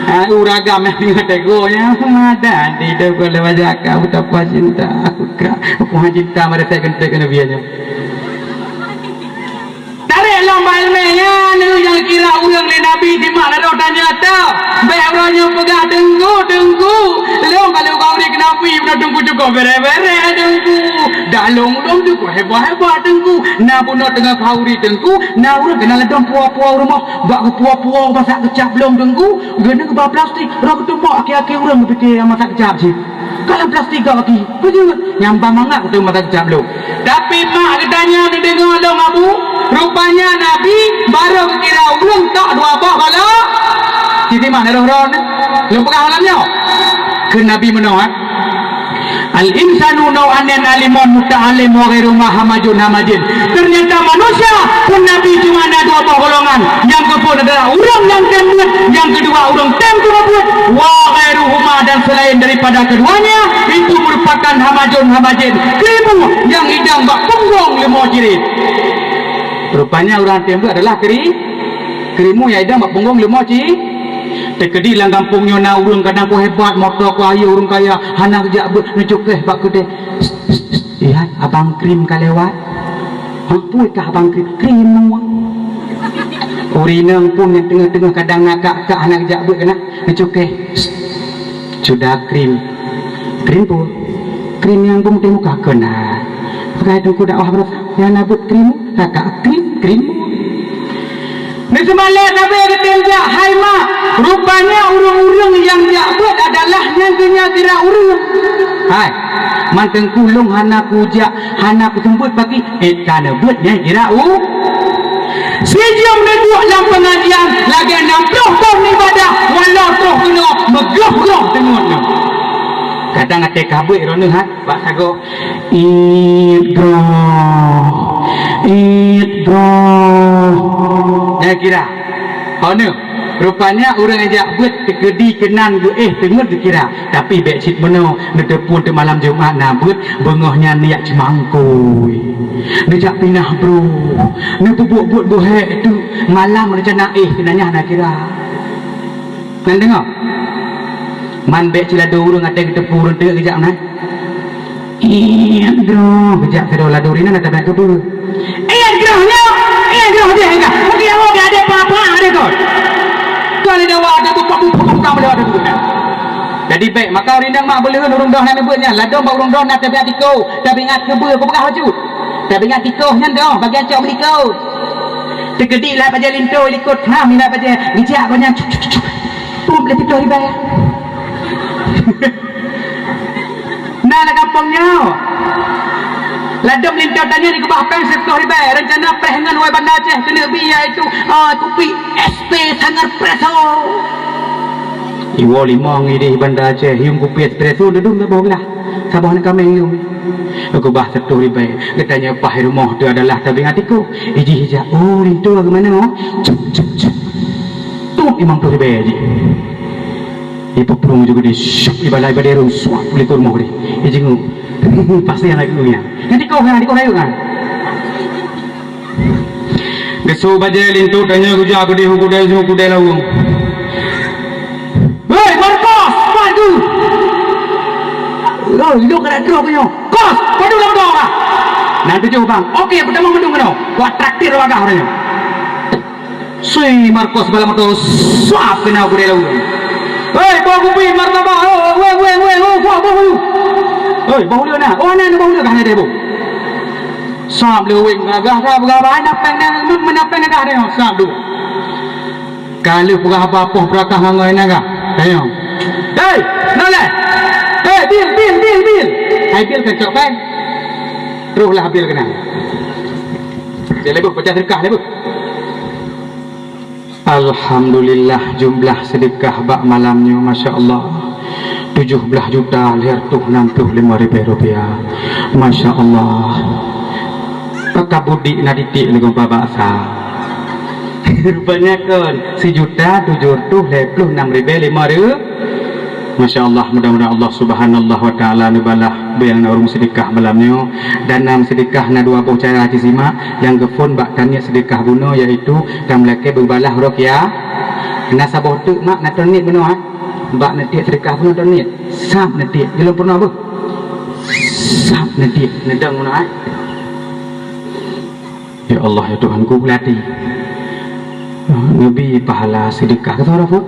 Ha, uragam nyang tinggai tego nya. Madan di deuh lewat jaka, betapa cinta aku ka. Aku hanya cinta merasa gentek kena biar nyoe. Tarek lom bak ilmè nyan, nyang kira ureuëng lé Nabi simak lé roh tanyata. Bèk uroe nyoe peugah, "Teungku, Teungku, lôn ka lôn ka ureuëng Nabi, meunan Teungku cukôp bèrèh-bèrèh, Teungku. Dah lôn, lôn cukôp hebat-hebat, Teungku. Na bunoe teungoh ka ureuëng, Teungku, na ureuëng keunan ladôm puwoe-puwoe rumoh, bak geupuwoe-puwoe masak keucap lôn, Teungku. Geuneuk geuba plastik, roh geutumbok aki-aki ureuëng geupike masak keucap cit." Ka lam plastik gak aki. Peujeuet. Nyang ba mangat beutôi mata keucap lôn. Tapi mak geutanyoe neudeungoe lôn abu, rupanya Nabi barô geukira ureuëng tok dua boh bala. Jadi mak na roh-roh ni. Lôn peugah malam nyoe. Keu Nabi meunoe, eh. Al-insanu nau'ani, alimun muta'allim wa ghairu ma hamajun hamajin. Ternyata manusia pun Nabi cuma na dua boh golongan. Nyang keuphôn adalah ureuëng nyang tem beuet, nyang keudua ureuëng tem keuneuk beuet, wa ghairuhuma, dan selain daripada keduanya, itu merupakan hamajun hamajin, kerimu nyang idang bak punggong leumo cirét. Rupanya ureuëng tem beuet adalah keri-, kerimu nyang idang bak punggong leumo ci-, teukeudi lam gampông nyoe na ureuëng kadang ku hebat, moto ku ayeu, ureuëng kaya, hana geujak beuet, neucukeh bak keudè. Psst, psst, psst. Lihat, abang krim ka lewat. Hah, peue kah abang krim? Krim mua. Ureuëng inong pun nyang teungoh-teungoh kadang na kak-kak hana geujak beuet keunan. Neucukeh. Psst. Sudah krim. Krim peue? Krim nyang beumeuteuh muka keunan. Pakai teungku dakwah baroesa. Nyang na beuet krim, kakak krim, krim mua. Neuseumalée sabe geutem jak, hai mak, rupanya ureuëng-ureuëng nyang jak beuet adalah nyang keu nyan kira ureuëng. Hai, mantong ku lôn hana kujak, hana kuseumeubeuet pagi, eh, ka neubeuet nyang kira u. Sijeuem neuduek lam peungajian lagée nam ploh thon ibadah, walau troh keunoe meugloh-gloh teungeut nyoe. Kadang até kabeuet droeneuh, ha, bak sagoe, "Ih, droe! Ih, droe!" Nyang kira. Hana. Rupanya ureuëng jak beuet teukeudi keunan geuéh teungeut geukira. Tapi bék cit meunoe, neuteupeue teumalam Jumat na beuet, beungoh nyan neujak ceumangkui. Neujak pinah bruek, neupeubuet-buet beuhék teuk, malam reuncana éh keunan nyan na kira. Nyan deungoe. Man bék cit ladôm ureuëng até geuteupeue ureuëng teuk geujak meunan. Iet droe, geujak sidroe ladôm inan ata bak keubeue. Iet droe nyoe, iet droe deh, enggak. Bagi awak gak ada apa-apa, ada kot. Kali dah ada buka-buka, buka beliau ada buka. Jadi bék, maka ureuëng inong mak beuleuen ureuëng droe na neubeuet nyan, ladôm bak ureuëng droe na tabiat tikoh, tabiat keubeue, kupeugah bacut. Tabiat tikoh nyan droe, bagian cok meulikot. Teukeudi lah bajée linto likot, ha, mila bajée, geujak gobnyan, cup, cup, cup, cup. Pum lé pitoh ribèe. Na lam gampông nyoe. Ladôm linto tanyoe dikeubah péng siploh ribèe. Rencana preh ngon wai Banda Aceh keuneuk bi, yaitu, ah, kupi S P Sangar Preso. Iwoe limong idéh Banda Aceh, hium kupi espresso, dudum saboh glah. Saboh aneuk kaméng hium. Keubah siploh ribèe. Geutanyoe paih rumoh teuh adalah tabiat tikoh. Ijih ijak, oh, linto geumanö? Cup, cup, cup. Tuet limong ploh ribèe jih. Ipeuprung ju geude, syup, ibalai bak deurông, suap, likot rumoh geude. Ijinguek. Pasti aneuk geuh nyan. Nyan tikoh nyan, tikoh rayeuk nyan. Geusue bajée linto tanyoe geujak geude u keudè, u keudè laweueng. Woi, Markus, pat keuh? Oh, ilok kada trok nyoe. Kos, padum lam doa. Nan tujoh bang. Oke, peutamong mandum keunoe. Kuat traktir bagah uroe nyoe. Sui Markus bala moto, suap keunoe gurée laweueng. Hei, boh kupi martabak, oh, weh, weh, weh, oh, boh, boh, boh. Hei, boh uleueng na. Oh, na, na boh uleueng, ka na deh, boh. Suap leuweng, gagah, gagah, gagah, ai, napeng, na, meunapeng gagah deh, suap dua. Ka lheueh peugah haba poh peurakah ngon ngon nyan gah. Tanyong. Hei, noleh. Hei, bil, bil, bil, bil. Hai bil keucok pai. Teruslah bil keunan. Dia lebuh pecah sedekah lebuh. Alhamdulillah, jumlah sedekah bak malam nyoe, masya Allah, tujoh blaih juta lhèe reutôh nam ploh limong ribèe rupiah. Masya Allah. Pakabudi na titik leugon pabaksa. Rupanya kon, sijuta tujoh reutôh lhèe ploh nam ribèe limong ribèe. Masya Allah, mudah-mudahan Allah Subhanahu wa Taala neubalah beu nyang na ureuëng seudeukah malam nyoe. Dan nyang seudeukah na dua boh cara cisimak, nyang geuphon bak taniet seudeukah bunoe, yaitu tameulakée beubalah ruqyah. Na saboh teuk mak na taniet bunoe, ha? Bak neutiek seudeukah bunoe taniet. Sab neutiek. Jilom peurunoe beuh. Sab neutiek. Neudong bunoe, ha? Ya Allah, ya Tuhanku, peulati. Neubi pahala seudeukah. Keu soe phon?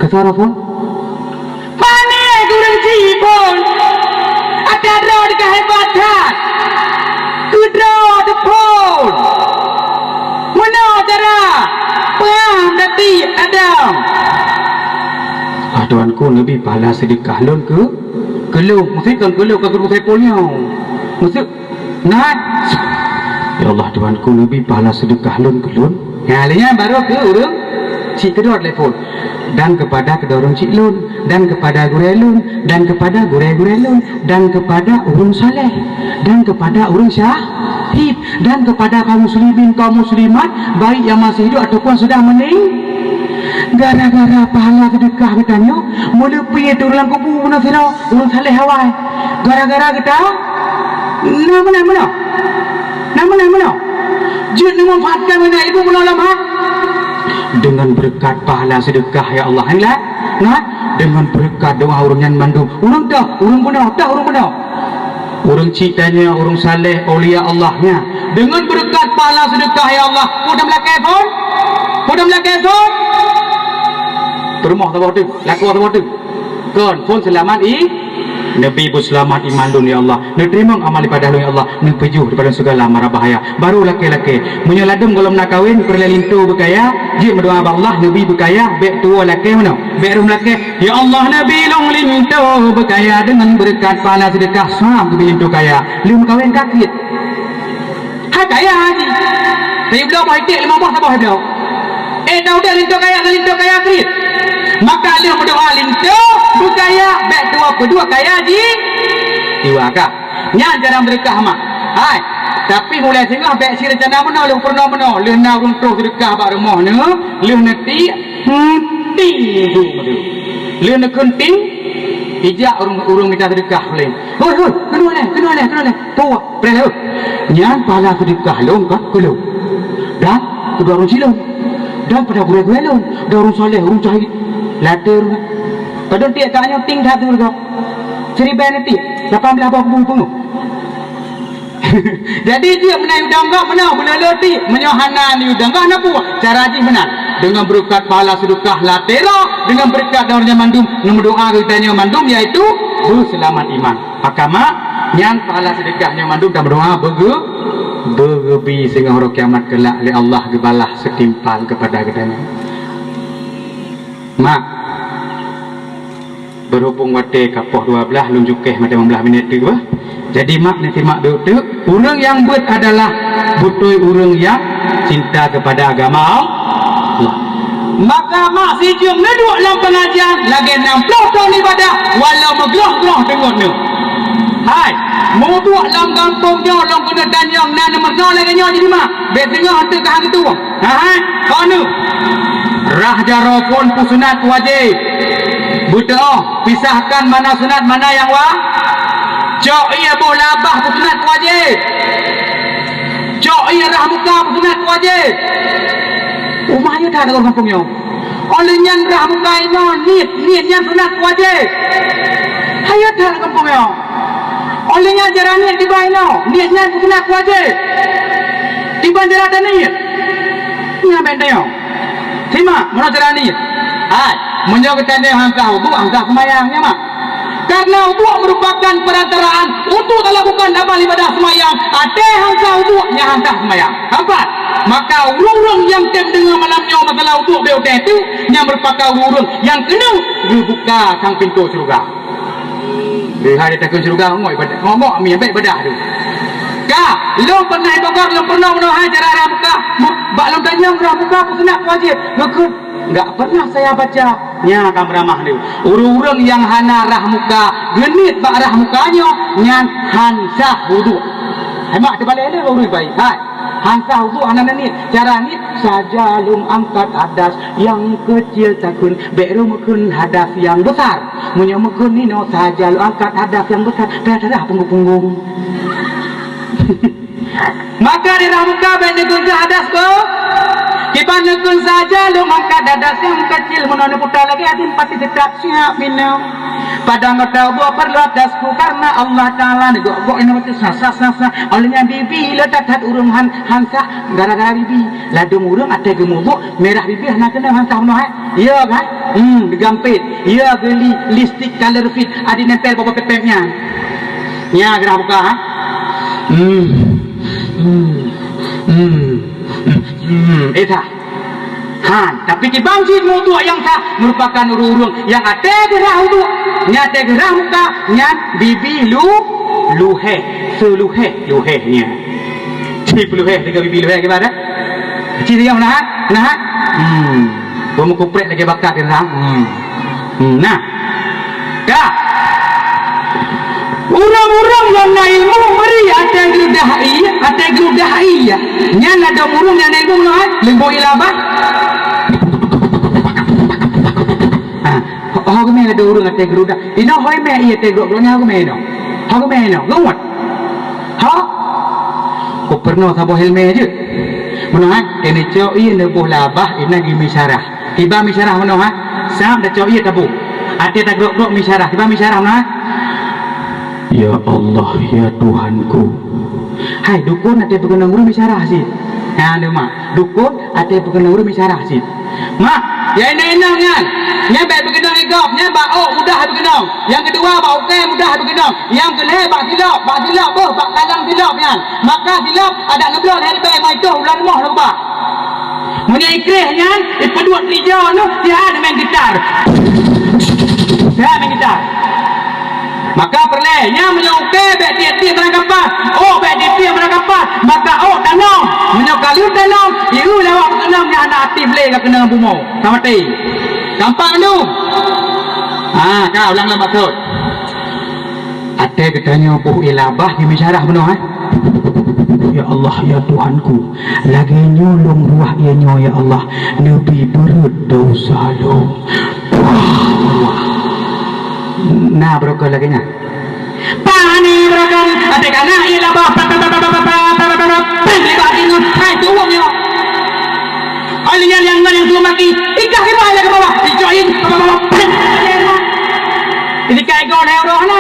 Keu soe phon? Pané ureuëng jiphon. Ata droe ka hebat that. Keu droe teuphon. Meunoe cara. Peue gaki Adam. Ah, Tuhanku, neubi pahala seudeukah lôn keu, keu lôn. Meusti kon keu lôn, ka keu ureuëng Saiful nyoe. Meusti Nah, ya Allah Tuhanku, neubi pahala seudeukah lôn keu lôn. Nah, lheueh nyan barô keu ureuëng cit keudroe telepon. Dan kepada keudroe ureuëng cit lôn, dan kepada gurée lôn, dan kepada gurée-gurée lôn, dan kepada ureuëng saleh, dan kepada ureuëng syahid, dan kepada kaum muslimin, kaum muslimat, baik yang masih hidup ataupun sudah mening-, gara-gara pahala seudeukah geutanyoe, meuleupie teuh ureuëng lam kubu bunoe sidroe, ureuëng saleh awai. Gara-gara geuta-, Na meunan meunoe. Na meunan meunoe. Jeuet neumanfaatkan meunan ilmu meulôn lom, ha? Dengan berkat pahala sedekah, ya Allah. Hai lah. Nah, dengan berkat doa ureuëng nyan mandum. Ureuëng toh, ureuëng bunoe, toh ureuëng bunoe. Ureuëng cit tanyoe, ureuëng saleh, aulia Allah nyan. Dengan berkat pahala sedekah, ya Allah. Peue tameulakée phon? Peue tameulakée phon? Peurumoh saboh teuk, lakoe saboh teuk. Kon, phon seulamat i, neubi beuseulamat iman lôn, ya Allah. Neuteurimong amal ibadah lôn, ya Allah. Neupeujoh daripada segala mara bahaya. Barô lakée-lakée. Meunyoe ladôm gohlom na kawen, peureulée linto beukaya, jeuet meudoa bak Allah, neubi beukaya, bék tuwoe lakée meunoe. Bék rhom lakée, "Ya Allah, neubi lôn linto beukaya deungon beureukat pahala seudeukah, sab geubi linto kaya." Lheueh meukawen ka kriet. Hai kaya haji. Tapi bloe boh iték limong boh saboh bloe. Eh, dah udeb linto kaya, linto kaya kriet. Maka lheueh meudoa linto beukaya, bèk tuwoe peuduek kaya ji-, jiwa kah. Nyan cara meuseudeukah mak. Hai, tapi mulai singoh bèk sireuncana meunoe, lheueh peurunoe meunoe, lheueh na ureueng troh seudeukah bak rumoh neuh, lheueh neutiek, heuti su meudoe. Lheueh neukheun ting, ijak ureueng, ureueng mita seudeukah ulèe. Hoi, hoi, keunoe lé, keunoe lé, keunoe lé. Puah, preh lé. Nyan pahala seudeukah lôn ka keu lôn. Dan keu droe ureueng silôn. Dan pada gurèe-gurèe lôn, dan ureueng saleh, ureueng syahid. Latèe ureueng. Padahai tiek tanyoe ting that tu lagèe. Siribèe neutiek, lapan blah boh kubu peungeuh. Jadi jeuet meunan yue dong gob meunoe, beuleuleue tiek. Meunyoe hana yue dong gob, hana peue. Cara jih meunan. Deungon beureukat pahala seudeukah latèe droe, deungon beureukat droe nyan mandum, neumeudoa keu geutanyoe mandum, yaitu beuseulamat iman. Maka mak, nyan pahala seudeukah nyoe mandum tameudoa beugeu-, beugeubi singoh uroe kiamat keulak lé Allah geubalah seutimpal keupada geutanyoe. Mak, beurhubung watèe ka poh dua blah, lôn jukèh mantong limong blah minèt teuk bah. Jadi mak, neusimak duek teuk, ureueng nyang beuet adalah beutôi ureueng nyang cinta keupada agama Allah. Maka mak sijeuem neuduek lam peungajian lagèe nam ploh thôn ibadah walau meuglôh-glôh teungeut neuh. Hai, meuduek lam gampông nyoe lôn keuneuk tanyong na neumeunoe lagèe nyoe jadi mak, bèk singoh teuk ka han tueng. Hai, kon neuh. Rhah jaroe phôn peusunat wajéb. Beutôi, pisahkan mana sunat mana nyang wa-, cok ié boh labah peusunat wajéb. Cok ié rhah muka peusunat wajéb. Uma yue that lam gampông nyoe. Óh lheueh nyan rhah muka inoe niet, niet nyan sunat wajéb. Hai yue that lam gampông nyoe. Óh lheueh nyan cara niet kiban inoe, niet nyan peusunat wajéb. Kiban cara taniet. Nyan bèk tanyong. Simak, meunoe cara niet. Hai, meunyoe geutanyoe han sah uduk, han sah seumayang, nyan mak. Karena uduk merupakan perantaraan untuk talakukan amal ibadah seumayang. Watèe han sah uduk, nyan han sah seumayang. Nampak? Maka ureueng-ureueng nyang tem deungö malam nyoe masalah uduk bèk watèe teuk, nyan merupakan ureueng-ureueng nyang keuneuk geubuka sang pintoe syeuruga. Hai, takheun syeuruga, ngok ibadah, ngok, ngok, mi, bèk ibadah tu. Ka, lôn pernah ibogor, lôn pernah meunoe hai cara rhah muka. Bak lôn tanyong rhah muka peusunat wajéb. Geukheun, enggak pernah saya baca. Nyan ka meuramah lé. Ureueng-ureueng nyang hana rhah muka, geuniet bak rhah muka nyoe, nyan han sah uduk. Hai mak, teubalek lé ureueng baik. Hai. Han sah uduk hana niet. Cara niet, saja lôn angkat hadas nyang keucil takheun, bèk lôn meukeun hadas nyang beusar. Meunyoe meukeun inoe saja lôn angkat hadas nyang beusar, payah tadah punggong-punggong. Maka di rhah muka bèk neukeun hadas ko. Kiban neukeun saja lôn angkat hadas nyang keucil, meunoe neuputa lagèe atin pati teutab siap minoe. Padang kota ubak peureulok dasku karena Allah Taala neugok-gok inoe sah sah sah sah. Óh lheueh nyan bibi le that-that ureueng han, han sah gara-gara bibi. Ladôm ureueng watèe geumubuk mirah bibi hana keunong han sah meunoe hai. Iya kan? Hmm, geugampét. Iya geuli lipstik color fit adi nempel bak pép-pép nyan. Nya geurhah muka ha. Hmm. Hmm. Hmm. Hmm. Eh sah. Han, tapi kiban cit uduk nyang sah meurupakan ureueng-ureueng nyang watèe geurhah uduk, nyang watèe geurhah muka, nyan bibi lu-, luhèh, seuluhèh, luhèh nyan. Cit peuluhèh deungon bibi luhèh kiban dah. Cit deungon nah, nah. Hmm. Beumeukuprek lagèe bakat geurhah. Hmm. Hmm, nah. Ka. Ureueng-ureueng nyang na ilmu meuri watèe geurudah ie, watèe geurudah ie. Nyan ladôm ureueng nyang na ilmu meunoe, leumbot ie labah. Ha, ho geumè ladôm ureueng watèe geurudah. Inoe ho imè ie watèe grok-grok nyan ho geumè inoe. Ho geumè inoe, geungot. Ho. Ku peurunoe saboh ilmè jeuet. Meunoe, keuneuk cok ie neuboh labah, inan geumisyarah. Kiban misyarah meunoe, ha? Sab tacok ie taboh. Watèe tagrok-grok misyarah. Kiban misyarah meunoe, ha? Ya Allah, ya Tuhanku. Hai, dukon watèe peukeunong ureueng misyarah cit. Ha, lé mak. Dukon watèe peukeunong ureueng misyarah cit. Mak, ya inong-inong nyan. Nyan bèk peukeunong igop, nyan bak ôk mudah peukeunong. Nyang keudua bak ukèe mudah peukeunong. Nyang keulhèe bak silop, bak silop beuh, bak kalang silop nyan. Maka silop adak neubloe lhèe ribèe mai toh ulah rumoh lôn ba. Meunyoe ikreh nyan, ipeuduek trijô nyoe, sihat meu'en gitar. Sihat meu'en gitar. Maka peureulèe, nyan meunyoe ukèe bèk tiek-tiek barang kapah, ôk bèk tiek-tiek barang kapah, maka ôk tanong. Meunyoe ka lheueh tanong, ieu lewat peukeunong nyan hana aktif lé ka keunong bumoe. Ka maté. Tampak mandum. Ha, ka ulang lom maksud. Até geutanyoe boh ie labah geumeusyarah bunoe, eh? Ya Allah, ya Tuhanku, lagée nyoe lôn ruwah ie nyoe, ya Allah, neubi beureuet desya lôn. Wah, wah. Na beureukat lagée nyan. Pani beureukat, até kana ie labah, pah, pah, pah, pah, pah, pah, pah, pah, pah, pah, pah, pah, pah, hai tuwong nyoe. Hai lé nyan nyang ngon nyang tuwong maki, ikah keunoe lagée bawah, icok ie, pah, pah, pah, pah, pah. Jadi kai goe hai roh na.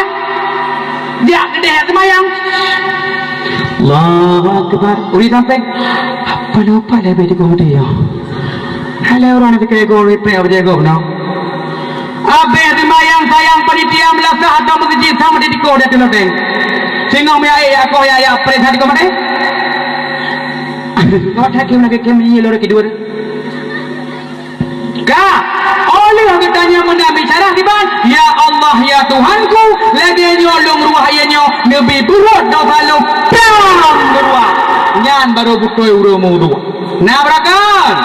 Jak keudeh seumayang. Allahu Akbar. Uri sampai. Apa lupa lebih di kodi ya. Halo orang nak kai goe ripek apa jago no. Abéh seumayang sayang panitia meulasah atau meuseujid sama di tiko di loteng. Singoh meuyak ya akoh ya ya preh di komade. Kau tak kira lagi kira iya lori kedua. Ka, óh lheueh geutanyoe meunan bicara kiban, "Ya Allah, ya Tuhanku, lagée nyoe lôn ruwah ie nyoe neubi beureuet desya lôn, pram neuruwah." Nyan barô beutôi ureuëng meuwudhu. Na beureukat.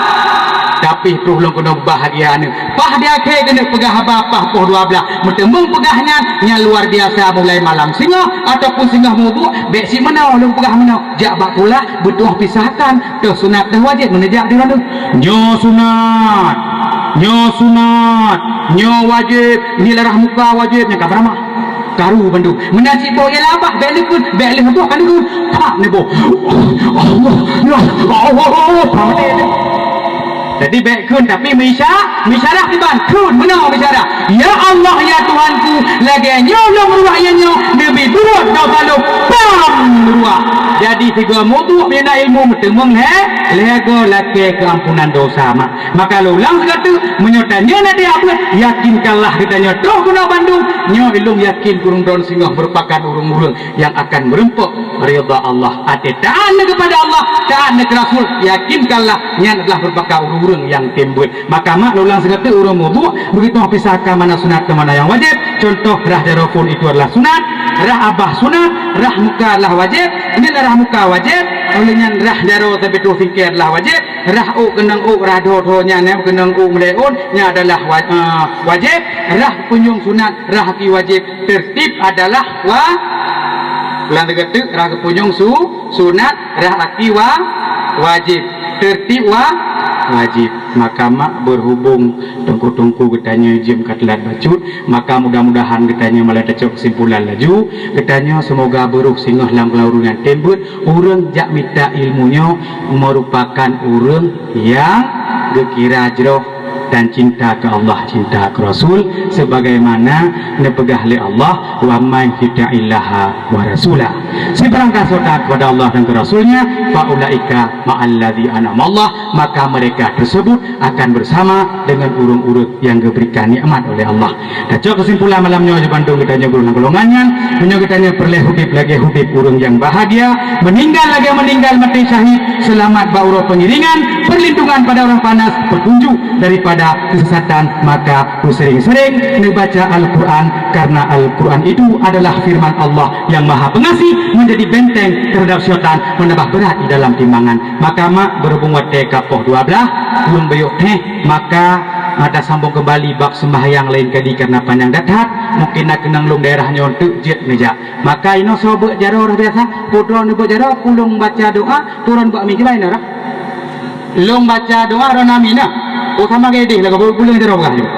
Tapi troh lôn keunoe bahagia nyoe. Paih di akhé keuneuk peugah haba paih poh dua blaih. Meuteumeung peugah nyan, nyan luar biasa mulai malam singoh ataupun singoh meuwudhu, bék si meunoe lôn peugah meunoe. Jak bak kulah, beutuah pisahkan. Teuh sunat, teuh wajéb, meuneujak di lalu. Nyoe sunat, nyoe sunat, nyoe wajéb, nyoe larah muka wajéb, nyang ka beuramah. Karu bandum. Meunan cit boh ie labah, bék leukeut, bék leuh boh ka leukeut. Hak neuboh. Allah, ya Allah, Allah. Jadi bék kheun, tapi meuisa-, meuisyarah kiban, kheun, meunoe meuisyarah. Ya Allah, ya Tuhanku, lagée nyoe lôn ruwah ie nyoe, neubi beureuet desya lôn, pam neuruwah. Jadi sigoe meuduek bina ilmu meuteumeung lhée, lhée goe lakée keuampunan desya mak. Maka lôn ulang sigoe teuk, meunyoe tanyoe na di abeuet, yakinkanlah geutanyoe troh keunoe bandum, nyoe ilôn yakin kureueng droen singoh meurupakan ureuëng-ureuëng nyang akan meureumpok ridha Allah. Até taát neuh keupada Allah, taát neuh keu Rasul, yakinkanlah nyan adalah meurupakan ureuëng-ureuëng nyang tem buet. Maka mak lôn ulang sigoe teuk ureuëng meuduek, begitu pisahkan mana sunat keu mana nyang wajéb. Contoh, rhah jaroe phon itu adalah sunat, rhah abah sunat, rhah muka adalah wajéb. Nyan rhah muka wajéb, óh lheueh nyan rhah jaroe sampai troh singkée adalah wajéb, rhah ôk keunong ôk, rhah dhoe-dhoe nyan, eh, keunong ôk meulée ôn, nyan adalah wa-, eh, wajéb, rhah punjong sunat, rhah aki wajéb, tertib adalah wa-, ulang sigoe teuk, rhah punjong su-, sunat, rhah aki wa-, wajéb, tertib wa-, wajéb. Maka mak, berhubung teungku-teungku geutanyoe jeuem ka teulat bacut, maka mudah-mudahan geutanyoe malah tacok kesimpulan laju. Geutanyoe seumoga beuruh singoh lam keularuran nyang tem buet, ureuëng jak mita ilmu nyoe meurupakan ureuëng nyang geukira jroh dan cinta keu Allah, cinta keu Rasul, sebagaimana neupeugah lé Allah, "Wa may yuti'illaha wa rasulah." Sibarang ka soe taat kepada Allah dan ke Rasul-Nya, fa ulaika ma'alladzi an'amallah, maka mereka tersebut akan bersama dengan ureuëng-ureuëng nyang geuberikan nikmat oleh Allah. Tacok kesimpulan malam nyoe, bandum geutanyoe geutanyoe golongan nyan, meunyoe geutanyoe peureulée udeb lagée udeb ureuëng nyang bahagia, meninggal lagée meninggal maté syahid, selamat bak uroe pengiringan, perlindungan pada orang panas, petunjuk daripada kesesatan, maka bersering-sering neubaca Al-Quran, karena Al-Quran itu adalah firman Allah yang Maha Pengasih, menjadi benteng terhadap syaitan, menambah berat di dalam timbangan. Maka mak, berhubung watée ka poh dua blaih, lôn beuyok teh, maka, ah, tasambong kembali bab sembahyang lain kali karena panjang that-that. Mungkin na keunong lôn daerah nyoe teuk jeuet neujak. Maka inoe soe beuet jaroe rhah biasa, peudroe neuh beuet jaroe, ulôn baca doa, turun bak mi kibai na rhah. Lôn baca doa, droeneuh amin na. Oh, sama gaya deh, lagu bu-, buleuen jaroe beuh.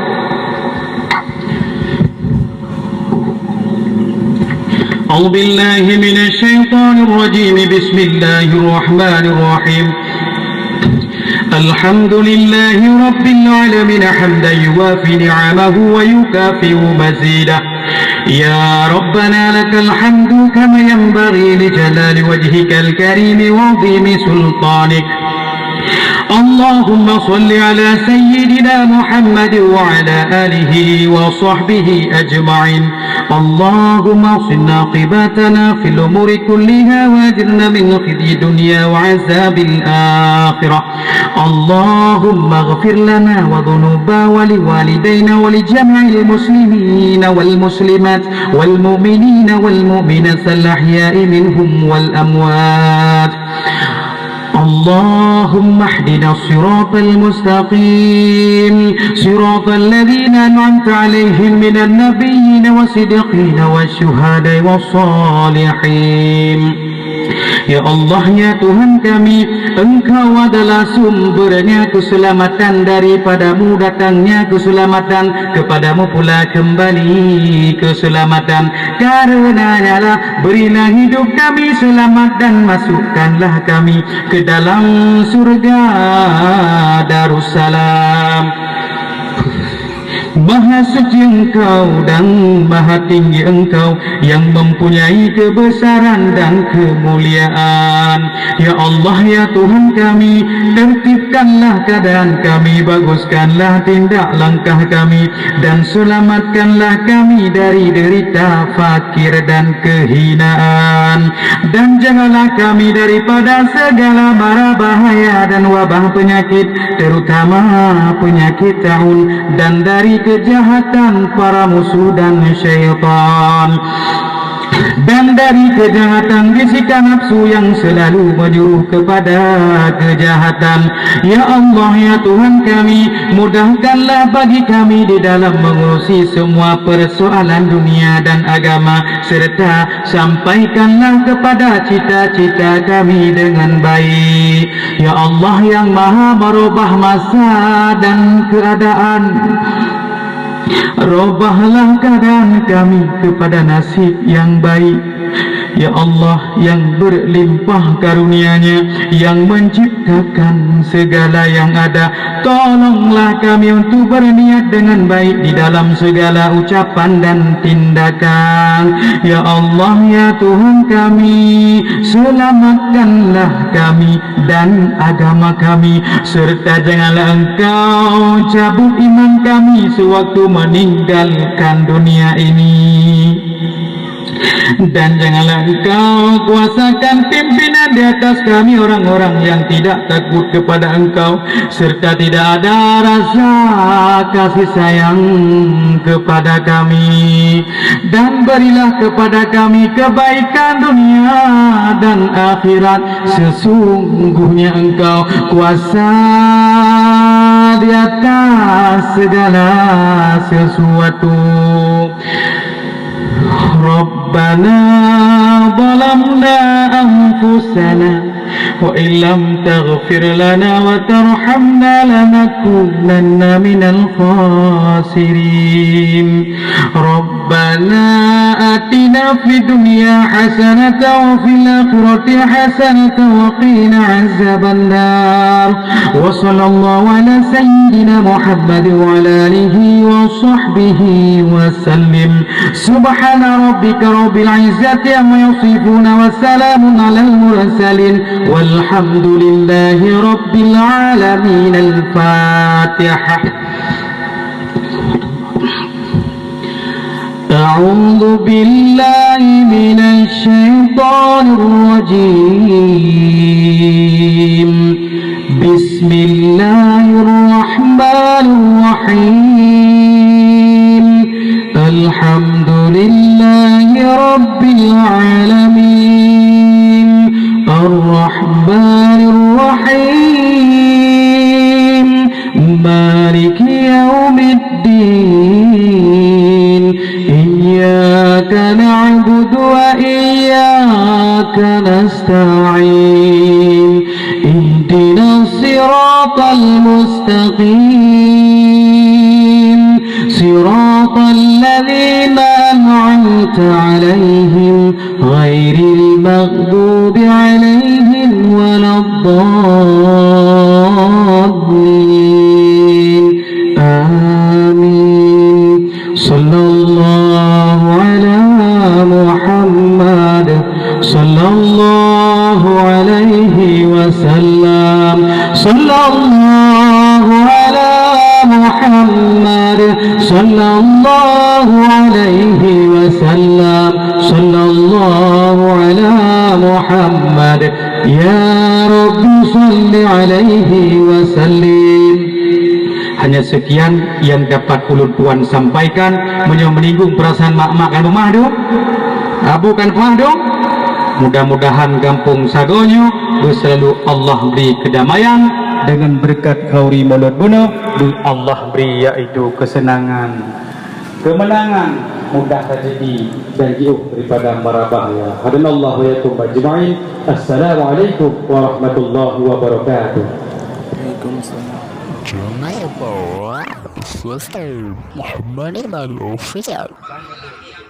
أعوذ بالله من الشيطان الرجيم. بسم الله الرحمن الرحيم. الحمد لله رب العالمين، حمدا يوافي نعمه ويكافئ مزيده. يا ربنا لك الحمد كما ينبغي لجلال وجهك الكريم وعظيم سلطانك. اللهم صل على سيدنا محمد وعلى آله وصحبه أجمعين. اللهم أحسن عاقبتنا في الأمور كلها وأجرنا من خزي الدنيا وعذاب الآخرة. اللهم اغفر لنا وذنوبنا ولوالدينا ولجميع المسلمين والمسلمات والمؤمنين والمؤمنات الأحياء منهم والأموات. اللهم اهدنا الصراط المستقيم، صراط الذين أنعمت عليهم من النبيين والصديقين والشهداء والصالحين. Ya Allah, ya Tuhan kami, Engkau adalah sumbernya keselamatan, daripada-Mu datangnya keselamatan, kepada-Mu pula kembali keselamatan. Karenanyalah, berilah hidup kami selamat dan masukkanlah kami ke dalam surga Darussalam. Maha suci Engkau dan maha tinggi Engkau, yang mempunyai kebesaran dan kemuliaan. Ya Allah, ya Tuhan kami, tertibkanlah keadaan kami, baguskanlah tindak langkah kami, dan selamatkanlah kami dari derita, fakir, dan kehinaan. Dan jagalah kami daripada segala mara bahaya dan wabah penyakit, terutama penyakit taun, dan dari kejahatan para musuh dan syaitan, dan dari kejahatan bisikan nafsu yang selalu menyuruh kepada kejahatan. Ya Allah, ya Tuhan kami, mudahkanlah bagi kami di dalam mengurusi semua persoalan dunia dan agama, serta sampaikanlah kepada cita-cita kami dengan baik. Ya Allah yang Maha merubah masa dan keadaan, rubahlah keadaan kami kepada nasib yang baik. Ya Allah yang berlimpah karunia-Nya, yang menciptakan segala yang ada, tolonglah kami untuk berniat dengan baik di dalam segala ucapan dan tindakan. Ya Allah, ya Tuhan kami, selamatkanlah kami dan agama kami, serta janganlah Engkau cabut iman kami sewaktu meninggalkan dunia ini. Dan janganlah Engkau kuasakan pimpinan di atas kami orang-orang yang tidak takut kepada Engkau, serta tidak ada rasa kasih sayang kepada kami. Dan berilah kepada kami kebaikan dunia dan akhirat. Sesungguhnya Engkau kuasa di atas segala sesuatu. ربنا ظلمنا أنفسنا وإن لم تغفر لنا وترحمنا لنكونن من الخاسرين. ربنا آتنا في الدنيا حسنة وفي الآخرة حسنة وقنا عذاب النار. وصلى الله على سيدنا محمد وعلى آله وصحبه وسلم. سبحان ربك رب العزة عما يصفون وسلام على المرسلين والحمد لله رب العالمين. الفاتحة. أعوذ بالله من الشيطان الرجيم. بسم الله الرحمن الرحيم. الحمد لله رب العالمين. الرحمن الرحيم. مالك يوم الدين. إياك نعبد وإياك نستعين. اهدنا الصراط المستقيم. صراط الذين أنعمت عليهم غير المغضوب عليهم ولا الضالين. آمين. صلى الله على محمد. صلى الله عليه وسلم. صلى الله على محمد. صلى الله عليه وسلم. صلى الله على محمد. Ya Rabbi, salli alaihi wa sallim. Hanya sekian yang dapat ulôn tuan sampaikan. Meunyoe meuninggung peurasaan mak-mak kan peumah dong, abu kan peumah dong. Mudah-mudahan gampông sagoe nyoe beuselalu Allah bri keudamaian, deungon beureukat khauri mulod bunoe beu Allah bri, yaitu keuseunangan, keumeunangan, mudah rezeki dan jiôh daripada mara bahaya. Hadanallahu wa iyyakum ajma'in. Assalamualaikum warahmatullahi wabarakatuh. Waalaikumsalam. Jangan lupa subscribe Muhammad Iqbal Official.